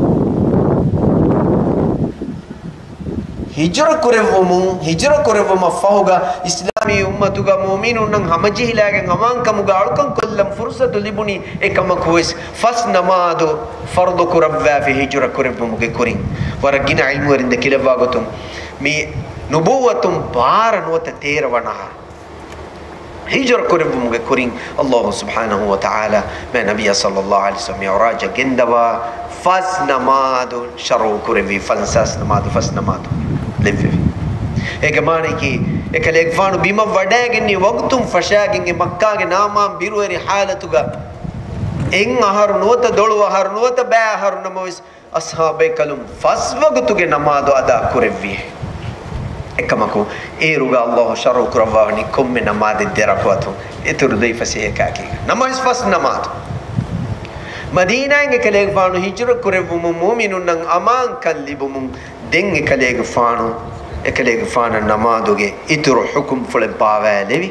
ހިޖުރަ ކުރެއްވުމުން، ހިޖުރަ ކުރެއްވުމަށް ފަހުގަ އިސްލާމީ އުއްމަތުގަ މުއުމިނުންނަށް ހަމަޖެހިލާގެން އަމާންކަމުގަ އަޅުކަން ކޮށްލަން ފުރުޞަތު ލިބުނީ. އެކަމަކުވެސް ފަސް ނަމާދު ފަރުޟު ކުރައްވާފި ހިޖުރަ ކުރެއްވުމުގެ ކުރިން. ވަރަށް ގިނަ ޢިލްމުވެރިން ދެކިލައްވާ ގޮތުން، މި ނުބުއްވަތުން ބާރަ ނުވަތަ ތޭރަ ވަނަ އަހަރު ހިޖުރަ ކުރެއްވުމުގެ ކުރިން، އައްލާހު ސުބްޙާނަހު ވަ ތަޢާލާ މާތް ނަބިއްޔާ ޞައްލައްލާހު ޢަލައިހި ވަސައްލަމަ މިޢުރާޖަށް ގެންދަވާ ފަސް ނަމާދު ޝަރުޢު ކުރެއްވި، ފަންސާސް ނަމާދު، ފަސް ނަމާދު ލެއްވެވި. އޭގެ މާނައަކީ، އެކަލޭގެފާނު ބިމަށް ވަޑައިގެންނެވި ވަގުތުން ފަށާގެން އެ މައްކާގެ ނާމާން ބިރުވެރި ޙާލަތުގަ އެއް އަހަރު ނުވަތަ ދޮޅު އަހަރު ނުވަތަ ބައެއް އަހަރު ނަމަވެސް، އަޞްޙާބޭކަލުން ފަސް ވަގުތުގެ ނަމާދު އަދާ ކުރެއްވި. އެކަމަކު، އޭރުގަ އައްލާހު ޝަރުޢު ކުރައްވާވަނީ ކޮންމެ ނަމާދެއް ދެ ރަކުޢަތު، އިތުރު ދުވިފަސޭހައަކާ އެކީގަ. ނަމަވެސް ފަސް ނަމާދު. މަދީނާއިން އެކަލޭގެފާނު ހިޖުރަ ކުރެއްވުމުން މުއުމިނުންނަށް އަމާންކަން ލިބުމުން ދެން އެކަލޭގެފާނު، އެކަލޭގެފާނަށް ނަމާދުގެ އިތުރު ޙުކުމްފުޅެއް ބާވާލެވި.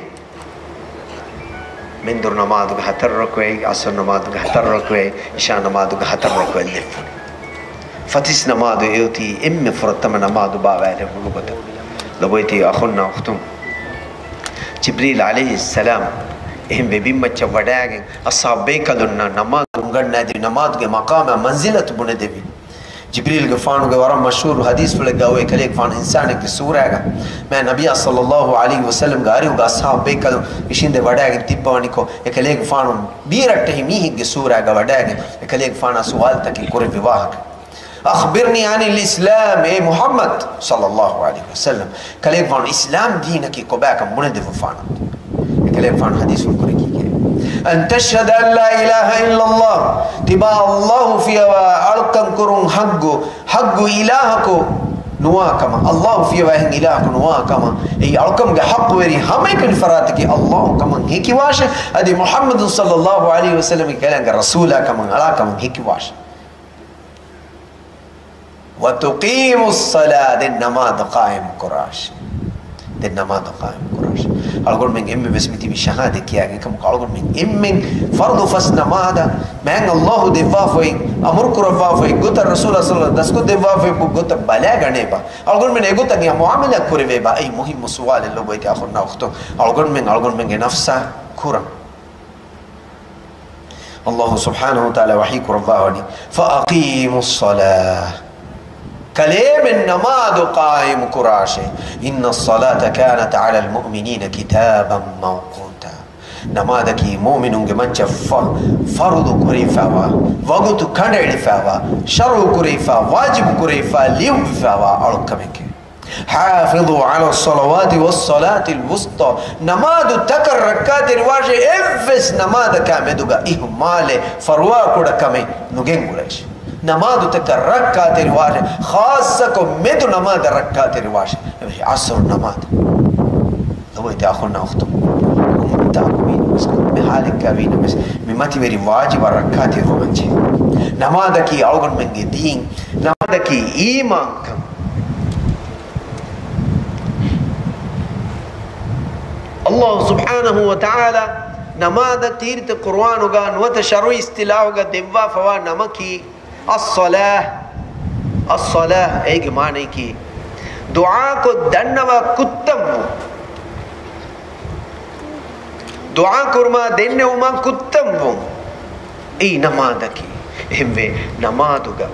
މެންދުރު ނަމާދުގެ ހަތަރު ރަކުޢަތް، ޢަޞްރު ނަމާދުގެ ހަތަރު ރަކުޢަތް، ޢިޝާ ނަމާދުގެ ހަތަރު ރަކުޢަތް ލެއްވުނު. ފަތިސް ނަމާދު އެއޮތީ އެންމެ ފުރަތަމަ ނަމާދު ބާވާލެވުނު ގޮތަށް. ލޮބުވެތި އަޚުންނާ އުޚްތުން، ޖިބްރީލް ޢަލައިހިއްސަލާމް އެހެން ވެ ބިންމައްޗަށް ވަޑައިގެން އަޞްޙާބު ބޭކަލުންނަށް ނަމާދު އުނގަންނާދެވި، ނަމާދުގެ މަޤާމާ މަންޒިލަތު ބުނެދެވި. ޖިބްރީލްގެފާނުގެ ވަރަށް މަޝްހޫރު ޙަދީޘްފުޅެއްގަ އޮވޭ، އެކަލޭގެފާނު އިންސާނެއްގެ ސޫރާގަ މާތް ނަބިއްޔާ ޞައްލައްލާހު ޢަލައިހި ވަސައްލަމްގެ އަރިހުގަ އަޞްޙާބު ބޭކަލުން އިށީނދެ ވަޑައިގެން ތިއްބަވަނިކޮށް، އެކަލޭގެފާނު ބީރައްޓެހި މީހެއްގެ ސޫރާގަ ވަޑައިގެން އެކަލޭގެފާނާ ސުވާލުތަކެއް ކުރެއްވި ވާހަކަ. أخبرني عن الإسلام، އޭ މުޙައްމަދު ޞައްލައްލާހު ޢަލައިހި ވަސައްލަމް، ކަލޭގެފާނު އިސްލާމް ދީނަކީ ކޮބާކަން ބުނެދެއްވަފާނަން. އެކަލޭގެފާނު ޙަދީޘްފުޅު ކުރެއްވީ، أن تشهد أن لا إله إلا الله، ތިބާ އައްލާހު ފިޔަވާ އަޅުކަން ކުރުން ޙައްޤު، ޙައްޤު އިލާހަކު ނުވާ ކަމަށް، އައްލާހު ފިޔަވާ އެހެން އިލާހަކު ނުވާ ކަމަށް، އެއީ އަޅުކަމުގެ ޙައްޤުވެރި ހަމައެކަނި ފަރާތަކީ އައްލާހު ކަމަށް ހެކިވާށޭ، އަދި މުޙައްމަދު ޞައްލައްލާހު ޢަލައިހި ވަސައްލަމް އެކަލާނގެ ރަސޫލާ ކަމަށް އަޅާ ކަމަށް ހެކިވާށޭ. وتقيم الصلاة، ދެން ނަމާދު ޤާއިމު ކުރާށޭ. ދެން ނަމާދު ޤާއިމު ކުރާށޭ. އަޅުގަނޑުމެން އެންމެ ވެސް މިތިބީ ޝަހާދަތް ކިޔާގެން ކަމަކު، އަޅުގަނޑުމެން އެންމެން ފަރުޟު ފަސް ނަމާދަށް މާތް އައްލާހު ދެއްވާފައި، އަމުރު ކުރައްވާފައި، ގޮތަށް ރަސޫލާ ޞައްލައްލާހު ޢަލައިހި ވަސައްލަމް ދަސްކޮށްދެއްވާފައި ގޮތަށް ބަލާގަނޭބާ، އަޅުގަނޑުމެން އެގޮތަށް މުޢާމަލާތް ކުރެވޭބާ، އެއީ މުހިއްމު ސުވާލެއް ލޮބުވެތި އަޚުންނާ އުޚްތުން. އަޅުގަނޑުމެން އަޅުގަނޑުމެންގެ ނަފްސާ ކުރަން. އައްލާހު ސުބްޙާނަހު ވަތަޢާލާ ވަޙީ ކުރައްވާވަނީ، فأقيموا الصلاة، ކަލޭމެން ނަމާދު ޤާއިމު ކުރާށޭ. إن الصلاة كانت على المؤمنين كتابا موقوتا. ނަމާދަކީ މުއުމިނުންގެ މައްޗަށް ފަ-، ފަރުޟު ކުރެވިފައިވާ، ވަގުތު ކަނޑައެޅިފައިވާ، ޝަރުޢު ކުރެވިފަ، ވާޖިބު ކުރެވިފަ، ލިޔުއްވިފައިވާ އަޅުކަމެކޭ. حافظوا على الصلوات والصلاة الوسطى، ނަމާދު ތަކަށް ރައްކާތެރިވާށޭ، އެއްވެސް ނަމާދަކާ މެދުގަ އިހުމާލެއް، ފަރުވާކުޑަ ކަމެއް ނުގެންގުޅޭށޭ. ނަމާދުތަކަށް ރައްކާތެރިވާށޭ، ޚާއްޞަކޮށް މެދު ނަމާދަށް ރައްކާތެރިވާށޭ. އެވެ، ޢަޞްރު ނަމާދު. ލޮބުވެތި އަޚުންނާ އުޚްތުން، އުއްމަތްތަކު ވީނަމަވެސް، މި ޙާލެއްގަ ވީނަމަވެސް، މި މަތިވެރި ވާޖިބަށް ރައްކާތެރިވާންޖެހޭ. ނަމާދަކީ އަޅުގަނޑުމެންގެ ދީން، ނަމާދަކީ އީމާންކަން. އައްލާހު ސުބްޙާނަހު ވަތަޢާލާ ނަމާދަށް ކީރިތި ޤުރުއާނުގަ ނުވަތަ ޝަރުޢީ އިޞްޠިލާޙުގަ ދެއްވާފަވާ ނަމަކީ، އައްޞަލާ، އައްޞަލާ، އޭގެ މާނައަކީ، ދުޢާކޮށް ދަންނަވާ ކުއްތަންވުން. ދުޢާ ކުރުމާ ދެންނެވުމާ ކުއްތަންވުން. އެއީ ނަމާދަކީ. އެހެންވެ، ނަމާދުގަ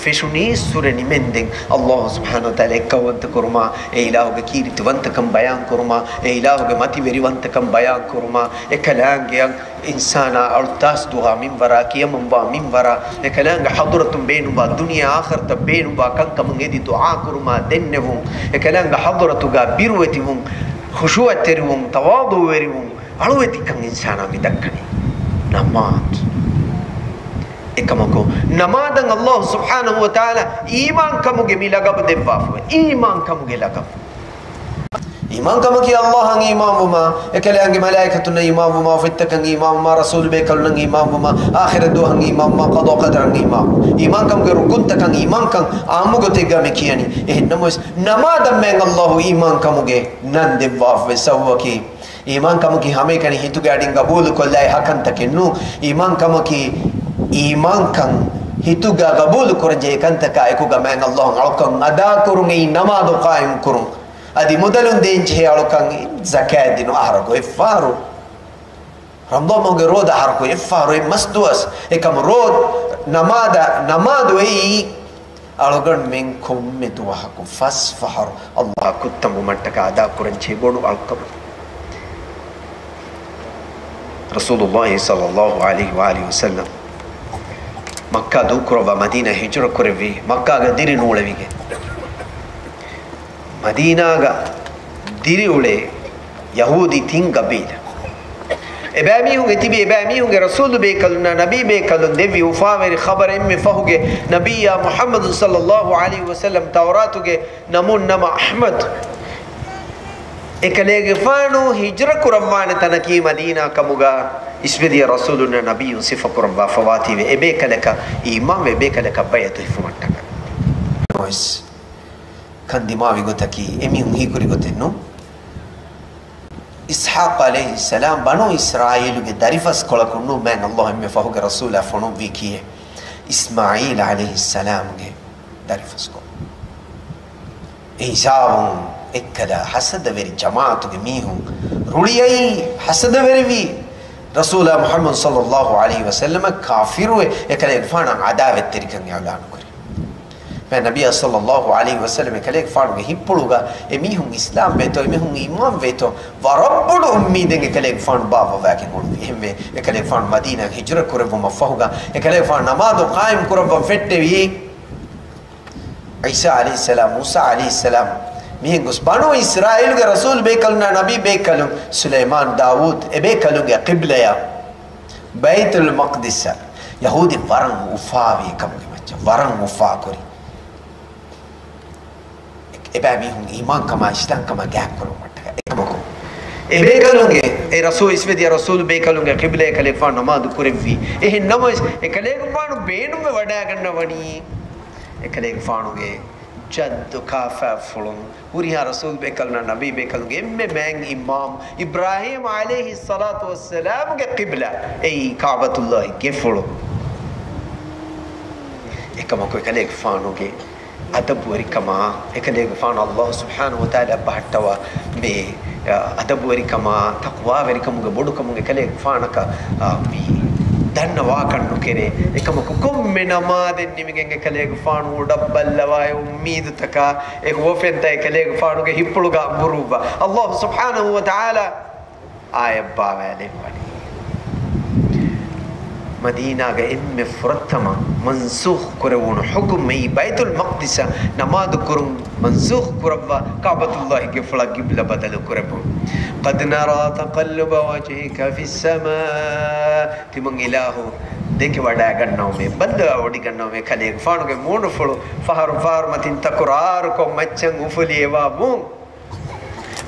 ފެށުނީ ސުރެ ނިމެންދެން، އައްލާހު ސުބްޙާނަހު ވަތަޢާލާ އެއްކައުވަންތަ ކުރުމާ، އެ އިލާހުގެ ކީރިތިވަންތަކަން ބަޔާން ކުރުމާ، އެ އިލާހުގެ މަތިވެރިވަންތަކަން ބަޔާން ކުރުމާ، އެކަލާނގެއަށް އިންސާނާ އަޅުތާސް ދުހާ މިންވަރާ، ކިޔަމަންވާ މިންވަރާ، އެކަލާނގެ ޙަޟުރަތުން ބޭނުންވާ ދުނިޔެ އާޚިރަތަށް ބޭނުންވާ ކަންކަމުން އެދި ދުޢާ ކުރުމާ ދެންނެވުން، އެކަލާނގެ ޙަޟުރަތުގަ ބިރުވެތިވުން، ޚުޝޫޢަތްތެރިވުން، ތަވާޟުޢުވެރިވުން، އަޅުވެތިކަން އިންސާނާ މި ދައްކަނީ ނަމާދު. އެކަމަކު، ނަމާދަށް ﷲ ސުބްޙާނަހޫ ވަތަޢާލާ އީމާންކަމުގެ މި ލަގަބު ދެއްވާފަވޭ. އީމާންކަމުގެ ލަގަބު. އީމާންކަމަކީ ﷲ އަށް އީމާންވުމާ، އެކަލާނގެ މަލާއިކަތުންނަށް އީމާންވުމާ، އޮފީހުތަކަށް އީމާންވުމާ، ރަސޫލުބޭކަލުންނަށް އީމާންވުމާ، އާޚިރަތް ދުވަހަށް އީމާންވުމާ، ޤަޟާ ޤަދަރަށް އީމާންވުމާ. އީމާންކަމުގެ ރުކުންތަކަށް އީމާންކަން އާއްމުގޮތެއްގަ މި ކިޔަނީ. އެހެންނަމަވެސް، ނަމާދަށް މާތް ﷲ އީމާންކަމުގެ ނަން ދެއްވާފަވޭ. ސަބަބަކީ، އީމާންކަމަކީ ހަމައެކަނި ހިތުގެ އަޑިން ގަބޫލުކޮށްލާ އެ ހަކަންތަކެއް ނޫން. އީމާންކަމަކީ، އީމާންކަން ހިތުގަ ގަބޫލު ކުރަންޖެހޭ ކަންތަކާ އެކުގަ މާތް ﷲ އަށް އަޅުކަން އަދާކުރުން، އެއީ ނަމާދު ޤާއިމް ކުރުން. އަދި މުދަލުން ދޭންޖެހޭ އަޅުކަން ޒަކާތް ދިނުން. އަހަރަކު އެއްފަހަރު ރަމަޟާން މަހުގެ ރޯދަ އަހަރަކު އެއްފަހަރު އެއް މަސް ދުވަސް. އެކަމު ރޯ ނަމާދަށް، ނަމާދު އެއީ އަޅުގަނޑުމެން ކޮންމެ ދުވަހަކު ފަސް ފަހަރު ﷲ އަށް ކުއްތަނބުމަށްޓަކާ އަދާކުރަންޖެހޭ ބޮޑު އަޅުކަމެއް. ރަސޫލުﷲ ޞައްލަﷲ ޢަލައިހި ވައާލިހި ވަސައްލަމް މައްކާ ދޫކުރައްވާ މަދީނާ ހިޖުރަ ކުރެއްވީ، މައްކާގަ ދިރި ނޫޅެވިގެން. މަދީނާގަ ދިރިއުޅޭ ޔަހޫދީ ތިން ގަބީލަ. އެބައިމީހުން އެތިބީ، އެބައިމީހުންގެ ރަސޫލުބޭކަލުންނާ ނަބީބޭކަލުން ދެއްވި އުފާވެރި ޚަބަރެއް އެންމެ ފަހުގެ ނަބިއްޔާ މުޙައްމަދު ޞައްލަﷲ ޢަލައިހި ވަސައްލަމް ތައުރާތުގެ ނަމުން ނަމަ އަޙްމަދު. އެކަލޭގެފާނު ހިޖުރަ ކުރައްވާނެ ތަނަކީ މަދީނާ ކަމުގަ އިސްވެދިޔަ ރަސޫލުންނާ ނަބިއްޔުން ސިފަކުރައްވާ ފަވާތީވެ އެބޭކަލަކަށް އީމާންވެ އެބޭކަލަކަށް ބައިޢަތު ހިފުމަށްޓަކާ. ކަން ދިމާވި ގޮތަކީ އެމީހުން ހީކުރި ގޮތެއް ނޫން. އިސްޙާޤު ޢަލައިހިއްސަލާމް ބަނޫ އިސްރާއީލުގެ ދަރިފަސްކޮޅަކުން ނޫން މާތް ﷲ އެންމެ ފަހުގެ ރަސޫލާ ފޮނުއްވީކީއެއް. އިސްމާޢީލް ޢަލައިހިއްސަލާމްގެ ދަރިފަސްކޮޅު. އެ ހިސާބުން އެއްކަލަ ހަސަދަވެރި ޖަމާޢަތުގެ މީހުން ރުޅިއައީ ހަސަދަވެރިވީ ރަސޫލާ މުޙައްމަދު ޞައްލަﷲ ޢަލައިހި ވަސައްލަމަށް ކާފިރުވެ އެކަލޭގެފާނަށް ޢަދާވަތްތެރިކަން އިޢުލާނު ކުރި. މާތް ނަބިއްޔާ ޞައްލަﷲ ޢަލައިހި ވަސައްލަމް އެކަލޭގެފާނުގެ ހިތްޕުޅުގަ އެމީހުން އިސްލާމް ވޭތޯ، އެމީހުން އީމާން ވޭތޯ، ވަރަށް ބޮޑު އުއްމީދެއް އެކަލޭގެފާނު ބާއްވަވާގެން އުޅުއްވި. އެހެންވެ، އެކަލޭގެފާނު މަދީނާ ހިޖުރަ ކުރެއްވުމަށް ފަހުގަ، އެކަލޭގެފާނު ނަމާދު ޤާއިމް ކުރައްވަން ފެއްޓެވީ. ޢީސާ ޢަލައިހިއްސަލާމް، މޫސާ ޢަލައިހިއްސަލާމް، މިހެން ގޮސް ބަނޫ އިސްރާއީލުގެ ރަސޫލު ބޭކަލުންނާ ނަބީ ބޭކަލުން، ސުލައިމާން، ދާވޫދު، އެބޭކަލުންގެ ޤިބްލަޔަށް ބައިތުލް މަޤްދިސަށް. ޔަހޫދީން ވަރަށް އުފާވި އެކަމުގެ މައްޗަށް، ވަރަށް އުފާކުރި. އެބައިމީހުން އީމާންކަމާ އިސްލާމްކަމާ ގާތްކުރުމަށްޓަކާ. އެކަމަކު، އެބޭކަލުންގެ، އެ ރަސޫ، އިސްވެދިޔަ ރަސޫލު ބޭކަލުންގެ ޤިބްލަޔަށް އެކަލޭގެފާނު ނަމާދު ކުރެއްވީ. އެހެން ނަމަވެސް، އެކަލޭގެފާނު ބޭނުންވެ ވަޑައިގަންނަވަނީ، އެކަލޭގެފާނުގެ ޖައްދު ކާފާފުޅުން، ހުރިހާ ރަސޫލު ބޭކަލުންނާ ނަބީ ބޭކަލުންގެ އެންމެ މާތް އިމާމް އިބްރާހީމް ޢަލައިހިއްޞަލާތު ވައްސަލާމުގެ ޤިބްލަ، އެއީ ކަޢުބަތުﷲ ގެފުޅު. އެކަމަކު އެކަލޭގެފާނުގެ އަދަބުވެރިކަމާ، އެކަލޭގެފާނު ﷲ ސުބްޙާނަހޫ ވަތަޢާލާ ބަހައްޓަވާ މި، އަ، އަދަބުވެރިކަމާ، ތަޤްވާވެރިކަމުގެ ބޮޑުކަމުން އެކަލޭގެފާނަކަށް، އަ، މި ދަންނަވާކަށް ނުކެރޭ. އެކަމަކު ކޮންމެ ނަމާދެއް ނިމިގެން އެކަލޭގެފާނު އުޑައްބައްލަވާ އެ އުއްމީދުތަކާ، އެ ހުވަފެންތައް އެކަލޭގެފާނުގެ ހިތްޕުޅުގަ އަނބުރުއްވާ. ﷲ ސުބްޙާނަހޫ ވަތަޢާލާ އާޔަތް ބާވާލެއްވަނީ. މަދީނާގަ އެންމެ ފުރަތަމަ މަންސޫޚް ކުރެވުނު ޙުކުމް އެއީ ބައިތުލް މަޤްދިސަށް ނަމާދު ކުރުން މަންސޫޚް ކުރައްވާ ކަޢުބަތުﷲ ގެފުޅަށް ޤިބްލަ ބަދަލު ކުރެއްވުން. قد نرى تقلب وجهك في السماء. ތިމަން އިލާހު ދެކެ ވަޑައިގަންނަވަމޭ، ބައްލަވާ ވޮޑިގަންނަވަމޭ، ކަލޭގެފާނުގެ މޫނުފުޅު ފަހަރު ފަހަރު މަތިން ތަކުރާރުކޮށް މައްޗަށް އުފުލި އެވާ މޫނު.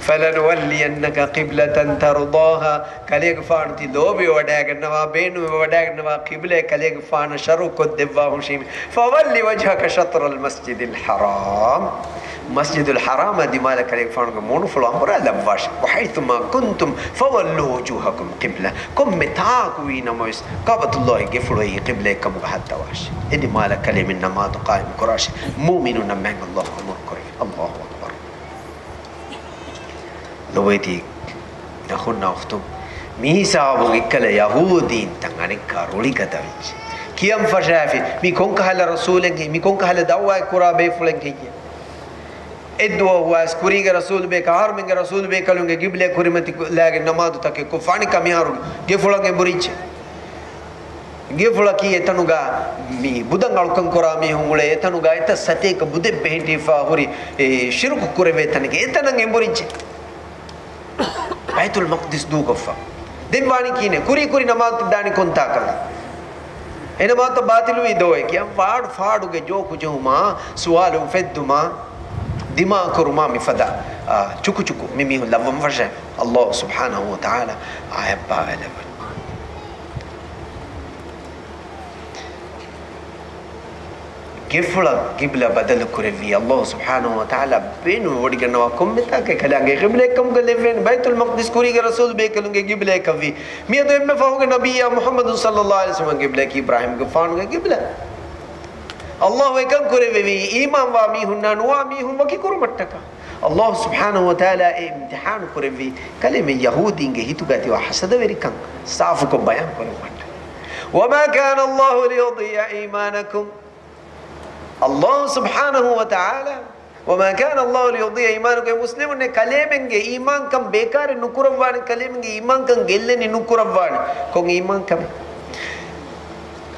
فلنولينك قبلة ترضاها. ކަލޭގެފާނު ތި ލޯބިވެވަޑައިގަންނަވާ، ބޭނުންވެވަޑައިގަންނަވާ ޤިބްލައެއް ކަލޭގެފާނަށް ޝަރުޢުކޮށްދެއްވާ ހުށީމެ. فول وجهك شطر المسجد الحرام. މަސްޖިދުލް ޙަރާމާ ދިމާލަށް ކަލޭގެފާނުގެ މޫނުފުޅު އަނބުރާލައްވާށި. وحيث ما كنتم فولوا وجوهكم قبلة. ކޮންމެ ތާކު ވީ ނަމަވެސް، ކަޢުބަތުﷲ ގެފުޅު އެއީ ޤިބްލައެއްކަމުގަ ހައްދަވާށި. އެ ދިމާލަށް ކަލޭމެން ނަމާދު ޤާއިމް ކުރާށި. މުއުމިނުންނަށް މާތް ﷲ އަމުރު ކުރެވި. ﷲ އަކްބަރު. ލޮބުވެތި އަޚުންނާ އުޚްތުން، މިހިސާބުން އެއްކަލަ ޔަހޫދީންތައް އަނެއްކާ ރުޅިގަދަވެއްޖެ. ކިޔަން ފަށާފި، މި ކޮންކަހަލަ ރަސޫލެއް ހެއްޔެވެ؟ މި ކޮންކަހަލަ ދަޢުވާއެއް ކުރާ ބޭފުޅެއް ހެއްޔެވެ؟ އެއްދުވަހު ވާސް ކުރީގެ ރަސޫލުބޭކަ، އަހަރުމެންގެ ރަސޫލުބޭކަލުންގެ ޤިބްލަ ކުރިމަތިލާގެން ނަމާދުތަކެއް ކޮށްފަ އަނެއްކާ މިހާރު ގެފުޅަށް އެނބުރިއްޖެ. ގެފުޅަކީ އެތަނުގަ މި ބުދަށް އަޅުކަން ކުރާ މީހުން އުޅޭ އެތަނުގަ އެތައް ސަތޭކަ ބުދެއް ބެހެއްޓިފަ ހުރި އެ ޝިރުކު ކުރެވޭ ތަނެކޭ. އެތަނަށް އެނބުރިއްޖެ. ބައިތުލް މަޤްދިސް ދޫކޮށްފަ. ދެން ވާނީ ކިހިނެއް؟ ކުރީ ކުރި ނަމާދު ދާނީ ކޮންތާކަށް؟ އެނަމާތަ ބާތިލުވީ ދޯއޭ ކިޔާ ފާޑު ފާޑުގެ ޖޯކު ޖެހުމާ، ސުވާލު އުފެއްދުމާ، ދިމާކުރުމާ މިފަދަ، އާ، ޗުކުޗުކު މި މީހުން ލައްވަން ފަށޭ. އައްލާހު ސުބްޙާނަހު ވަ ތަޢާލާ އާޔަތް ބާވާލެއްވަނީ. ގެފުޅަށް ގިބްލަ ބަދަލު ކުރެއްވީ. އައްލާހު ސުބްޙާނަހު ވަ ތަޢާލާ ބޭނުން ވޮޑިގަންނަވާ ކޮންމެ ތާކެއް ކަލާނގެ ގިބްލައެއްކަމުގަ ލެއްވޭނެ. ބައިތުލް މަޤްދިސް ކުރީގެ ރަސޫލު ބޭކަލުންގެ ގިބްލައެއްކަށްވީ. މިއަދު އެންމެ ފަހުގެ ނަބިއްޔާ މުޙައްމަދު ޞައްލައްލާހު ޢަލައިހި ވަސައްލަމަ ގިބްލައަކީ އިބްރާހީމްގެފާނުގެ ގިބްލަ. އައްލާހު އެކަން ކުރެއްވެވީ، އީމާންވާ މީހުންނާ ނުވާ މީހުން ވަކިކުރުމަށްޓަކާ. އައްލާހު ސުބްޙާނަހު ވަ ތަޢާލާ އެ އިމްތިޙާނު ކުރެއްވީ، ކަލޭމެން ޔަހޫދީންގެ ހިތުގަ ތިބާ ޙަސަދަވެރިކަން ސާފުކޮށް ބަޔާން ކުރުމަށްޓަކާ. وما كان الله ليضيع إيمانكم. އައްލާހު ސުބްޙާނަހު ވަ ތަޢާލާ، وما كان الله ليضيع إيمانكم، އޭ މުސްލިމުންނޭ، ކަލޭމެންގެ އީމާންކަން ބޭކާރެއް ނުކުރައްވާނެ، ކަލޭމެންގެ އީމާންކަން ގެއްލެނި ނުކުރައްވާނެ. ކޮން އީމާންކަމެއް؟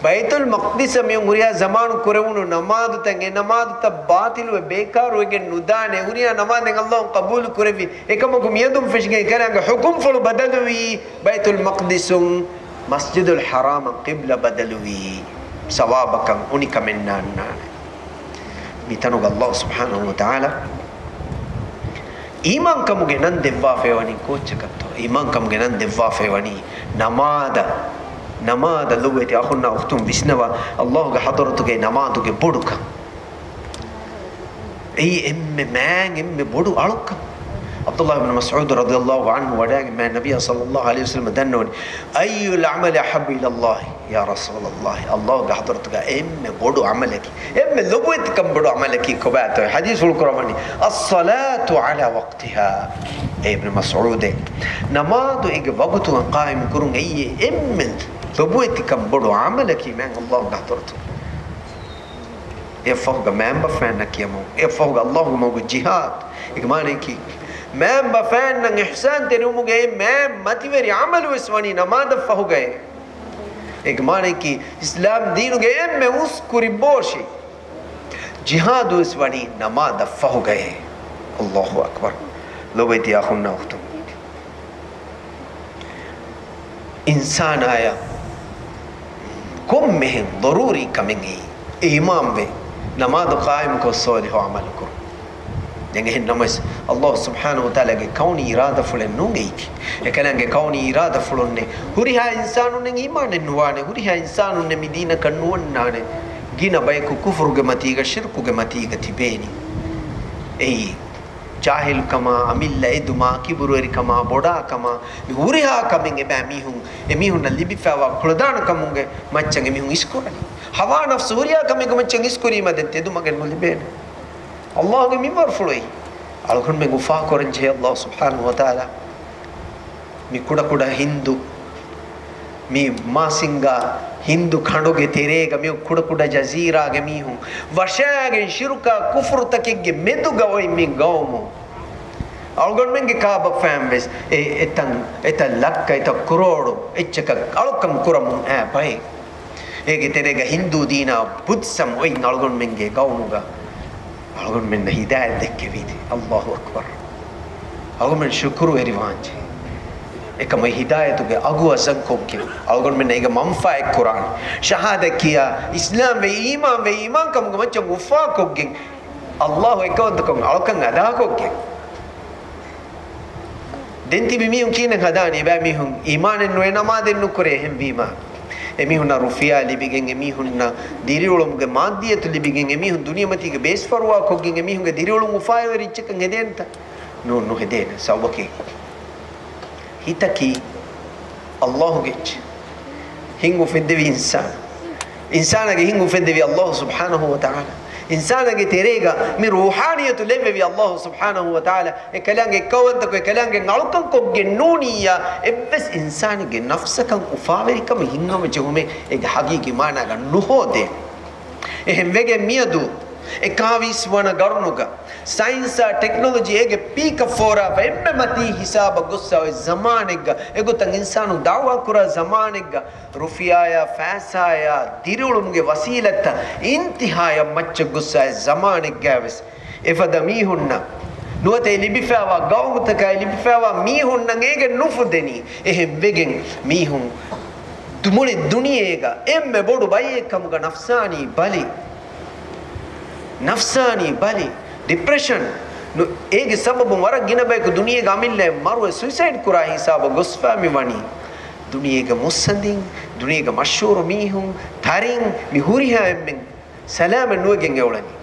ބައިތުލް މަޤްދިސަށް މިއޮން ހުރިހާ ޒަމާނު ކުރެވުނު ނަމާދުތައް، އެ ނަމާދުތައް ބާޠިލުވެ ބޭކާރުވެގެން ނުދާނެ. ހުރިހާ ނަމާދެއް އައްލާހު ޤަބޫލު ކުރެއްވި. އެކަމަކު މިއަދުން ފެށިގެން ކަލާނގެ ޙުކުމްފުޅު ބަދަލުވީ. ބައިތުލް މަޤްދިސުން މަސްޖިދުލް ޙަރާމަށް ޤިބްލަ ބަދަލުވީ، ސަވާބަކަށް އުނިކަމެއް ނާންނާނެ. މިތަނުގަ އައްލާހު ސުބްޙާނަހު ވަ ތަޢާލާ އީމާންކަމުގެ ނަން ދެއްވާފައިވަނީ ކޯއްޗަކަށްތޯ؟ އީމާންކަމުގެ ނަން ދެއްވާފައިވަނީ ނަމާދަށް. ނަމާދަށް ލޮބުވެތި އަޚުންނާ އުޚްތުން ވިސްނަވާ، އައްލާހުގެ ޙަޟްރަތުގައި ނަމާދުގެ ބޮޑުކަން. އެއީ އެންމެ މާތް އެންމެ ބޮޑު އަޅުކަން. ޢަބްދުﷲ ބިން މަސްޢޫދު ރަޟިޔަﷲ ޢަންހު ވަޑައިގެން މާތް ނަބިއްޔާ ޞައްލަﷲ ޢަލައިހި ވަސައްލަމަ ދަންނަވަނީ، أي العمل أحب إلى الله يا رسول الله، އައްލާހުގެ ޙަޟްރަތުގަ އެންމެ ބޮޑު ޢަމަލަކީ، އެންމެ ލޮބުވެތިކަން ބޮޑު ޢަމަލަކީ ކޮބާތޯ؟ ޙަދީޘްފުޅު ކުރައްވަނީ، الصلاة على وقتها. އޭ އިބްނު މަސްޢޫދޭ، ނަމާދު އޭގެ ވަގުތުގަ ޤާއިމް ކުރުން އެއީ އެންމެ ލޮބުވެތިކަން ބޮޑު ޢަމަލަކީ މާތް އައްލާހުގެ ޙަޟްރަތު. އެއަށްފަހުގަ މާތް ބަފައިންނަށް ކިޔަމު، އެއަށްފަހުގަ އައްލާހުގެ މަގުގަ ޖިހާދު. އޭގެ މާނައަކީ، މާތް ބަފައިންނަށް އިޙްސާންތެރިވުމުގެ މާތް މަތިވެރި ޢަމަލުވެސް ވަނީ ނަމާދަށްފަހުގައޭ. އޭގެ މާނައަކީ، އިސްލާމް ދީނުގެ އެންމެ އުސް ކުރި ބޯށި ޖިހާދުވެސް ވަނީ ނަމާދަށްފަހުގައޭ. އައްލާހު އަކްބަރު. ލޮބުވެތި އަޚުންނާ އުޚްތުން. އިންސާނާޔަށް ކޮންމެހެން ޟަރޫރީ ކަމެއް އެއީ، އީމާންވެ، ނަމާދު ޤާއިމްކޮށް، ޞާލިޙު ޢަމަލު ކުރުން. ދެން އެހެން ނަމަވެސް، އައްލާހު ސުބްޙާނަހު ވަ ތަޢާލާގެ ކައުނީ އިރާދަފުޅެއް ނޫން އެއީކީ. އެކަލާނގެ ކައުނީ އިރާދަފުޅުންނެއް ހުރިހާ އިންސާނުންނެއް އީމާނެއް ނުވާނެ، ހުރިހާ އިންސާނުންނެއް މި ދީނަކަށް ނުވަންނާނެ. ގިނަ ބަޔަކު ކުފުރުގެ މަތީގަ، ޝިރްކުގެ މަތީގަ ތިބޭނީ. އެއީ، ޖާހިލުކަމާ، އަމިއްލަ އެދުމާ، ކިބުރުވެރިކަމާ، ބޮޑާކަމާ، މި ހުރިހާ ކަމެއް އެބައިމީހުން، އެމީހުންނަށް ލިބިފައިވާ ކުޅަދާނަކަމުގެ މައްޗަށް އެމީހުން އިސްކުރަނީ. ހަވާ ނަފްސު ހުރިހާ ކަމެއްގެ މައްޗަށް އިސްކުރީމަ ދެން ތެދު މަގެއް ނުލިބޭނެ. އައްލާހުގެ މިންވަރުފުޅު އެއީ. އަޅުގަނޑުމެން އުފާކުރަން ޖެހޭ އައްލާހު ސުބްޙާނަހު ވަ ތަޢާލާ މި ކުޑަކުޑަ ހިންދު، މި މާސިންގާ ހިންދު ކަނޑުގެ ތެރޭގަ މި ކުޑަކުޑަ ޖަޒީރާގެ މީހުން ވަށައިގެން ޝިރުކާ ކުފުރުތަކެއްގެ މެދުގަ އޮތް މި ގައުމު. އަޅުގަނޑުމެންގެ ކާބަފައިން ވެސް އެ އެތަން، އެތައް ލައްކަ، އެތައް ކުރޯޅު އެއްޗަކަށް އަޅުކަން ކުރަމުން އައި ބައެއް. އޭގެ ތެރޭގަ ހިންދޫ ދީނާ ބުދްސަމް އޮތް އަޅުގަނޑުމެންގެ ގައުމުގަ އަޅުގަނޑުމެންނަށް ހިދާޔަތް ދެއްކެވީތީ. އައްލާހު އަކްބަރު. އަޅުގަނޑުމެން ޝުކުރުވެރިވާންޖެހޭ. އެކަމަށް ހިދާޔަތުގެ އަގު އަޒަންކޮށްގެން، އަޅުގަނޑުމެންނަށް އޭގެ މަންފާއެއް ކުރާނެ. ޝަހާދަތް ކިޔާ، އިސްލާމްވެ، އީމާންވެ، އީމާންކަމުގެ މައްޗަށް އުފާކޮށްގެން، އައްލާހު އެކައުންތަކުން އަޅުކަން އަދާކޮށްގެން. ދެން ތިބި މީހުން ކިހިނެއް ހަދާނީ؟ އެބައިމީހުން އީމާނެއް ނުވެ ނަމާދެއް ނުކުރޭ. އެހެންވީމާ، އެމީހުންނަށް ރުފިޔާ ލިބިގެން، އެމީހުންނަށް ދިރިއުޅުމުގެ މާއްދިއްޔަތު ލިބިގެން، އެމީހުން ދުނިޔެމަތީގަ ބޭސްފަރުވާކޮށްގެން، އެމީހުންގެ ދިރިއުޅުން އުފާވެރި އެއްޗަކަށް ހެދޭނެތަ؟ ނޫން، ނުހެދޭނެ. ސަބަބަކީ، ހިތަކީ އައްލާހުގެ އެއްޗެއް. ހިތް އުފެއްދެވީ އިންސާނާ. އިންސާނާގެ ހިތް އުފެއްދެވީ އައްލާހު ސުބްޙާނަހު ވަ ތަޢާލާ. އިންސާނާގެ ތެރޭގަ މި ރޫޙާނިއްޔަތު ލެއްވެވީ އައްލާހު ސުބްޙާނަހު ވަ ތަޢާލާ. އެ ކަލާނގެ އެއްކައުވަންތަކުން އެ ކަލާނގެ އަޅުކަން ކޮށްގެން ނޫނިއްޔާ، އެއްވެސް އިންސާނެއްގެ ނަފްސަކަށް އުފާވެރިކަމެއް ހިންގަމަ ޖެހުމެއް އޭގެ ހަގީގީ މާނާގަ ނުހޯދޭ. އެހެން ވެގެން މިއަދު އެކާވީސް ވަނަ ގަރުނުގަ ސައިންސާ ޓެކްނޮލޮޖީ އޭގެ ޕީކަށް ފޯރާފަ އެންމެ މަތީ ހިސާބަށް ގޮއްސާ އޮތް ޒަމާނެއްގަ، އެގޮތަށް އިންސާނުން ދަޢުވާ ކުރާ ޒަމާނެއްގަ، ރުފިޔާޔާ ފައިސާޔާ ދިރިއުޅުމުގެ ވަސީލަތްތައް އިންތިހާޔަށް މައްޗަށް ގޮއްސާ އޮތް ޒަމާނެއްގައި ވެސް، އެފަދަ މީހުންނަށް ނުވަތަ އެ ލިބިފައިވާ ގައުމުތަކާއި ލިބިފައިވާ މީހުންނަށް އޭގެ ނުފުދެނީ. އެހެން ވެގެން މީހުން ދު-، މުޅި ދުނިޔޭގަ އެންމެ ބޮޑު ބައެއް ކަމުގަ ނަފްސާނީ ބަލި. ނަފްސާނީ ބަލި، ޑިޕްރެޝަން، ނު-، އޭގެ ސަބަބުން ވަރަށް ގިނަ ބަޔަކު ދުނިޔޭގަ އަމިއްލައަށް މަރުވެ ސުއިސައިޑް ކުރާ ހިސާބަށް ގޮސްފާ މި ވަނީ. ދުނިޔޭގެ މުއްސަނދިން، ދުނިޔޭގެ މަޝްހޫރު މީހުން، ތަރިން މި ހުރިހާ އެންމެން ސަލާމަތް ނުވެގެން އެ އުޅެނީ.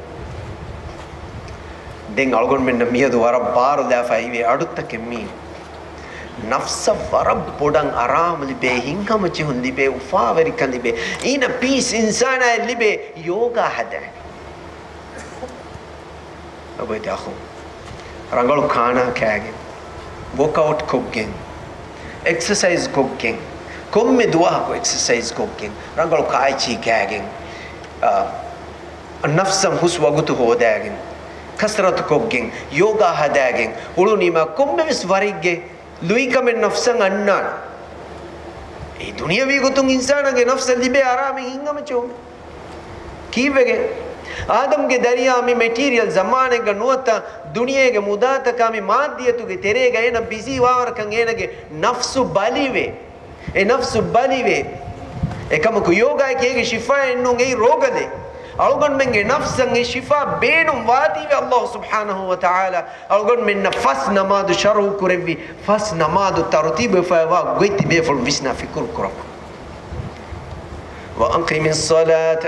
ދެން އަޅުގަނޑުމެންނަށް މިއަދު ވަރަށް ބާރުލާފަ އިވޭ އަޑުއްތަކެއް މީ. ނަފްސަށް ވަރަށް ބޮޑަށް އަރާމު ލިބޭ، ހިތްހަމަޖެހުން ލިބޭ، އުފާވެރިކަން ލިބޭ، އިނަ ޕީސް އިންސާނާއަށް ލިބޭ ޔޯގާ ހަދާ. އަބަދު އަޚު. ރަނގަޅު ކާނާ ކާގެން، ވޯކްއައުޓް ކޮށްގެން، އެކްސަސައިޒް ކޮށްގެން، ކޮންމެ ދުވަހަކު އެކްސަސައިޒް ކޮށްގެން، ރަނގަޅު ކާއެއްޗިހި ކާގެން، އާ، ނަފްސަށް ހުސް ވަގުތު ހޯދާގެން، ކަސްރަތު ކޮށްގެން، ޔޯގާ ހަދާގެން އުޅުނީމާ ކޮންމެވެސް ވަރެއްގެ ލުއިކަމެއް ނަފްސަށް އަންނާނެ. އެ ދުނިޔަވީ ގޮތުން އިންސާނާގެ ނަފްސަށް ލިބޭ އަރާމެއް ހިތްހަމަޖެހުމެއް. ކީއްވެގެން؟ އާދަމްގެ ދަރިޔާ މި މެޓީރިއަލް ޒަމާނެއްގަ ނުވަތަ ދުނިޔޭގެ މުދާތަކާ މި މާއްދިއްޔަތުގެ ތެރޭގަ އޭނަ ބިޒީ ވާވަރަކަށް އޭނަގެ ނަފްސު ބަލިވޭ. އެ ނަފްސު ބަލިވޭ. އެކަމަކު ޔޯގާއަކީ އޭގެ ޝިފާއެއް ނޫން، އެއީ ރޯގަލެއް. އަޅުގަނޑުމެންގެ ނަފްސަށް އެ ޝިފާ ބޭނުން ވާތީވެ ﷲ ސުބްޙާނަހޫ ވަތަޢާލާ އަޅުގަނޑުމެންނަށް ފަސް ނަމާދު ޝަރުޢު ކުރެއްވި، ފަސް ނަމާދު ތަރުތީބުވެފައިވާ ގޮތް ތިބޭފުޅުން ވިސްނާ ފިކުރު ކުރަމު. وأقم الصلاة،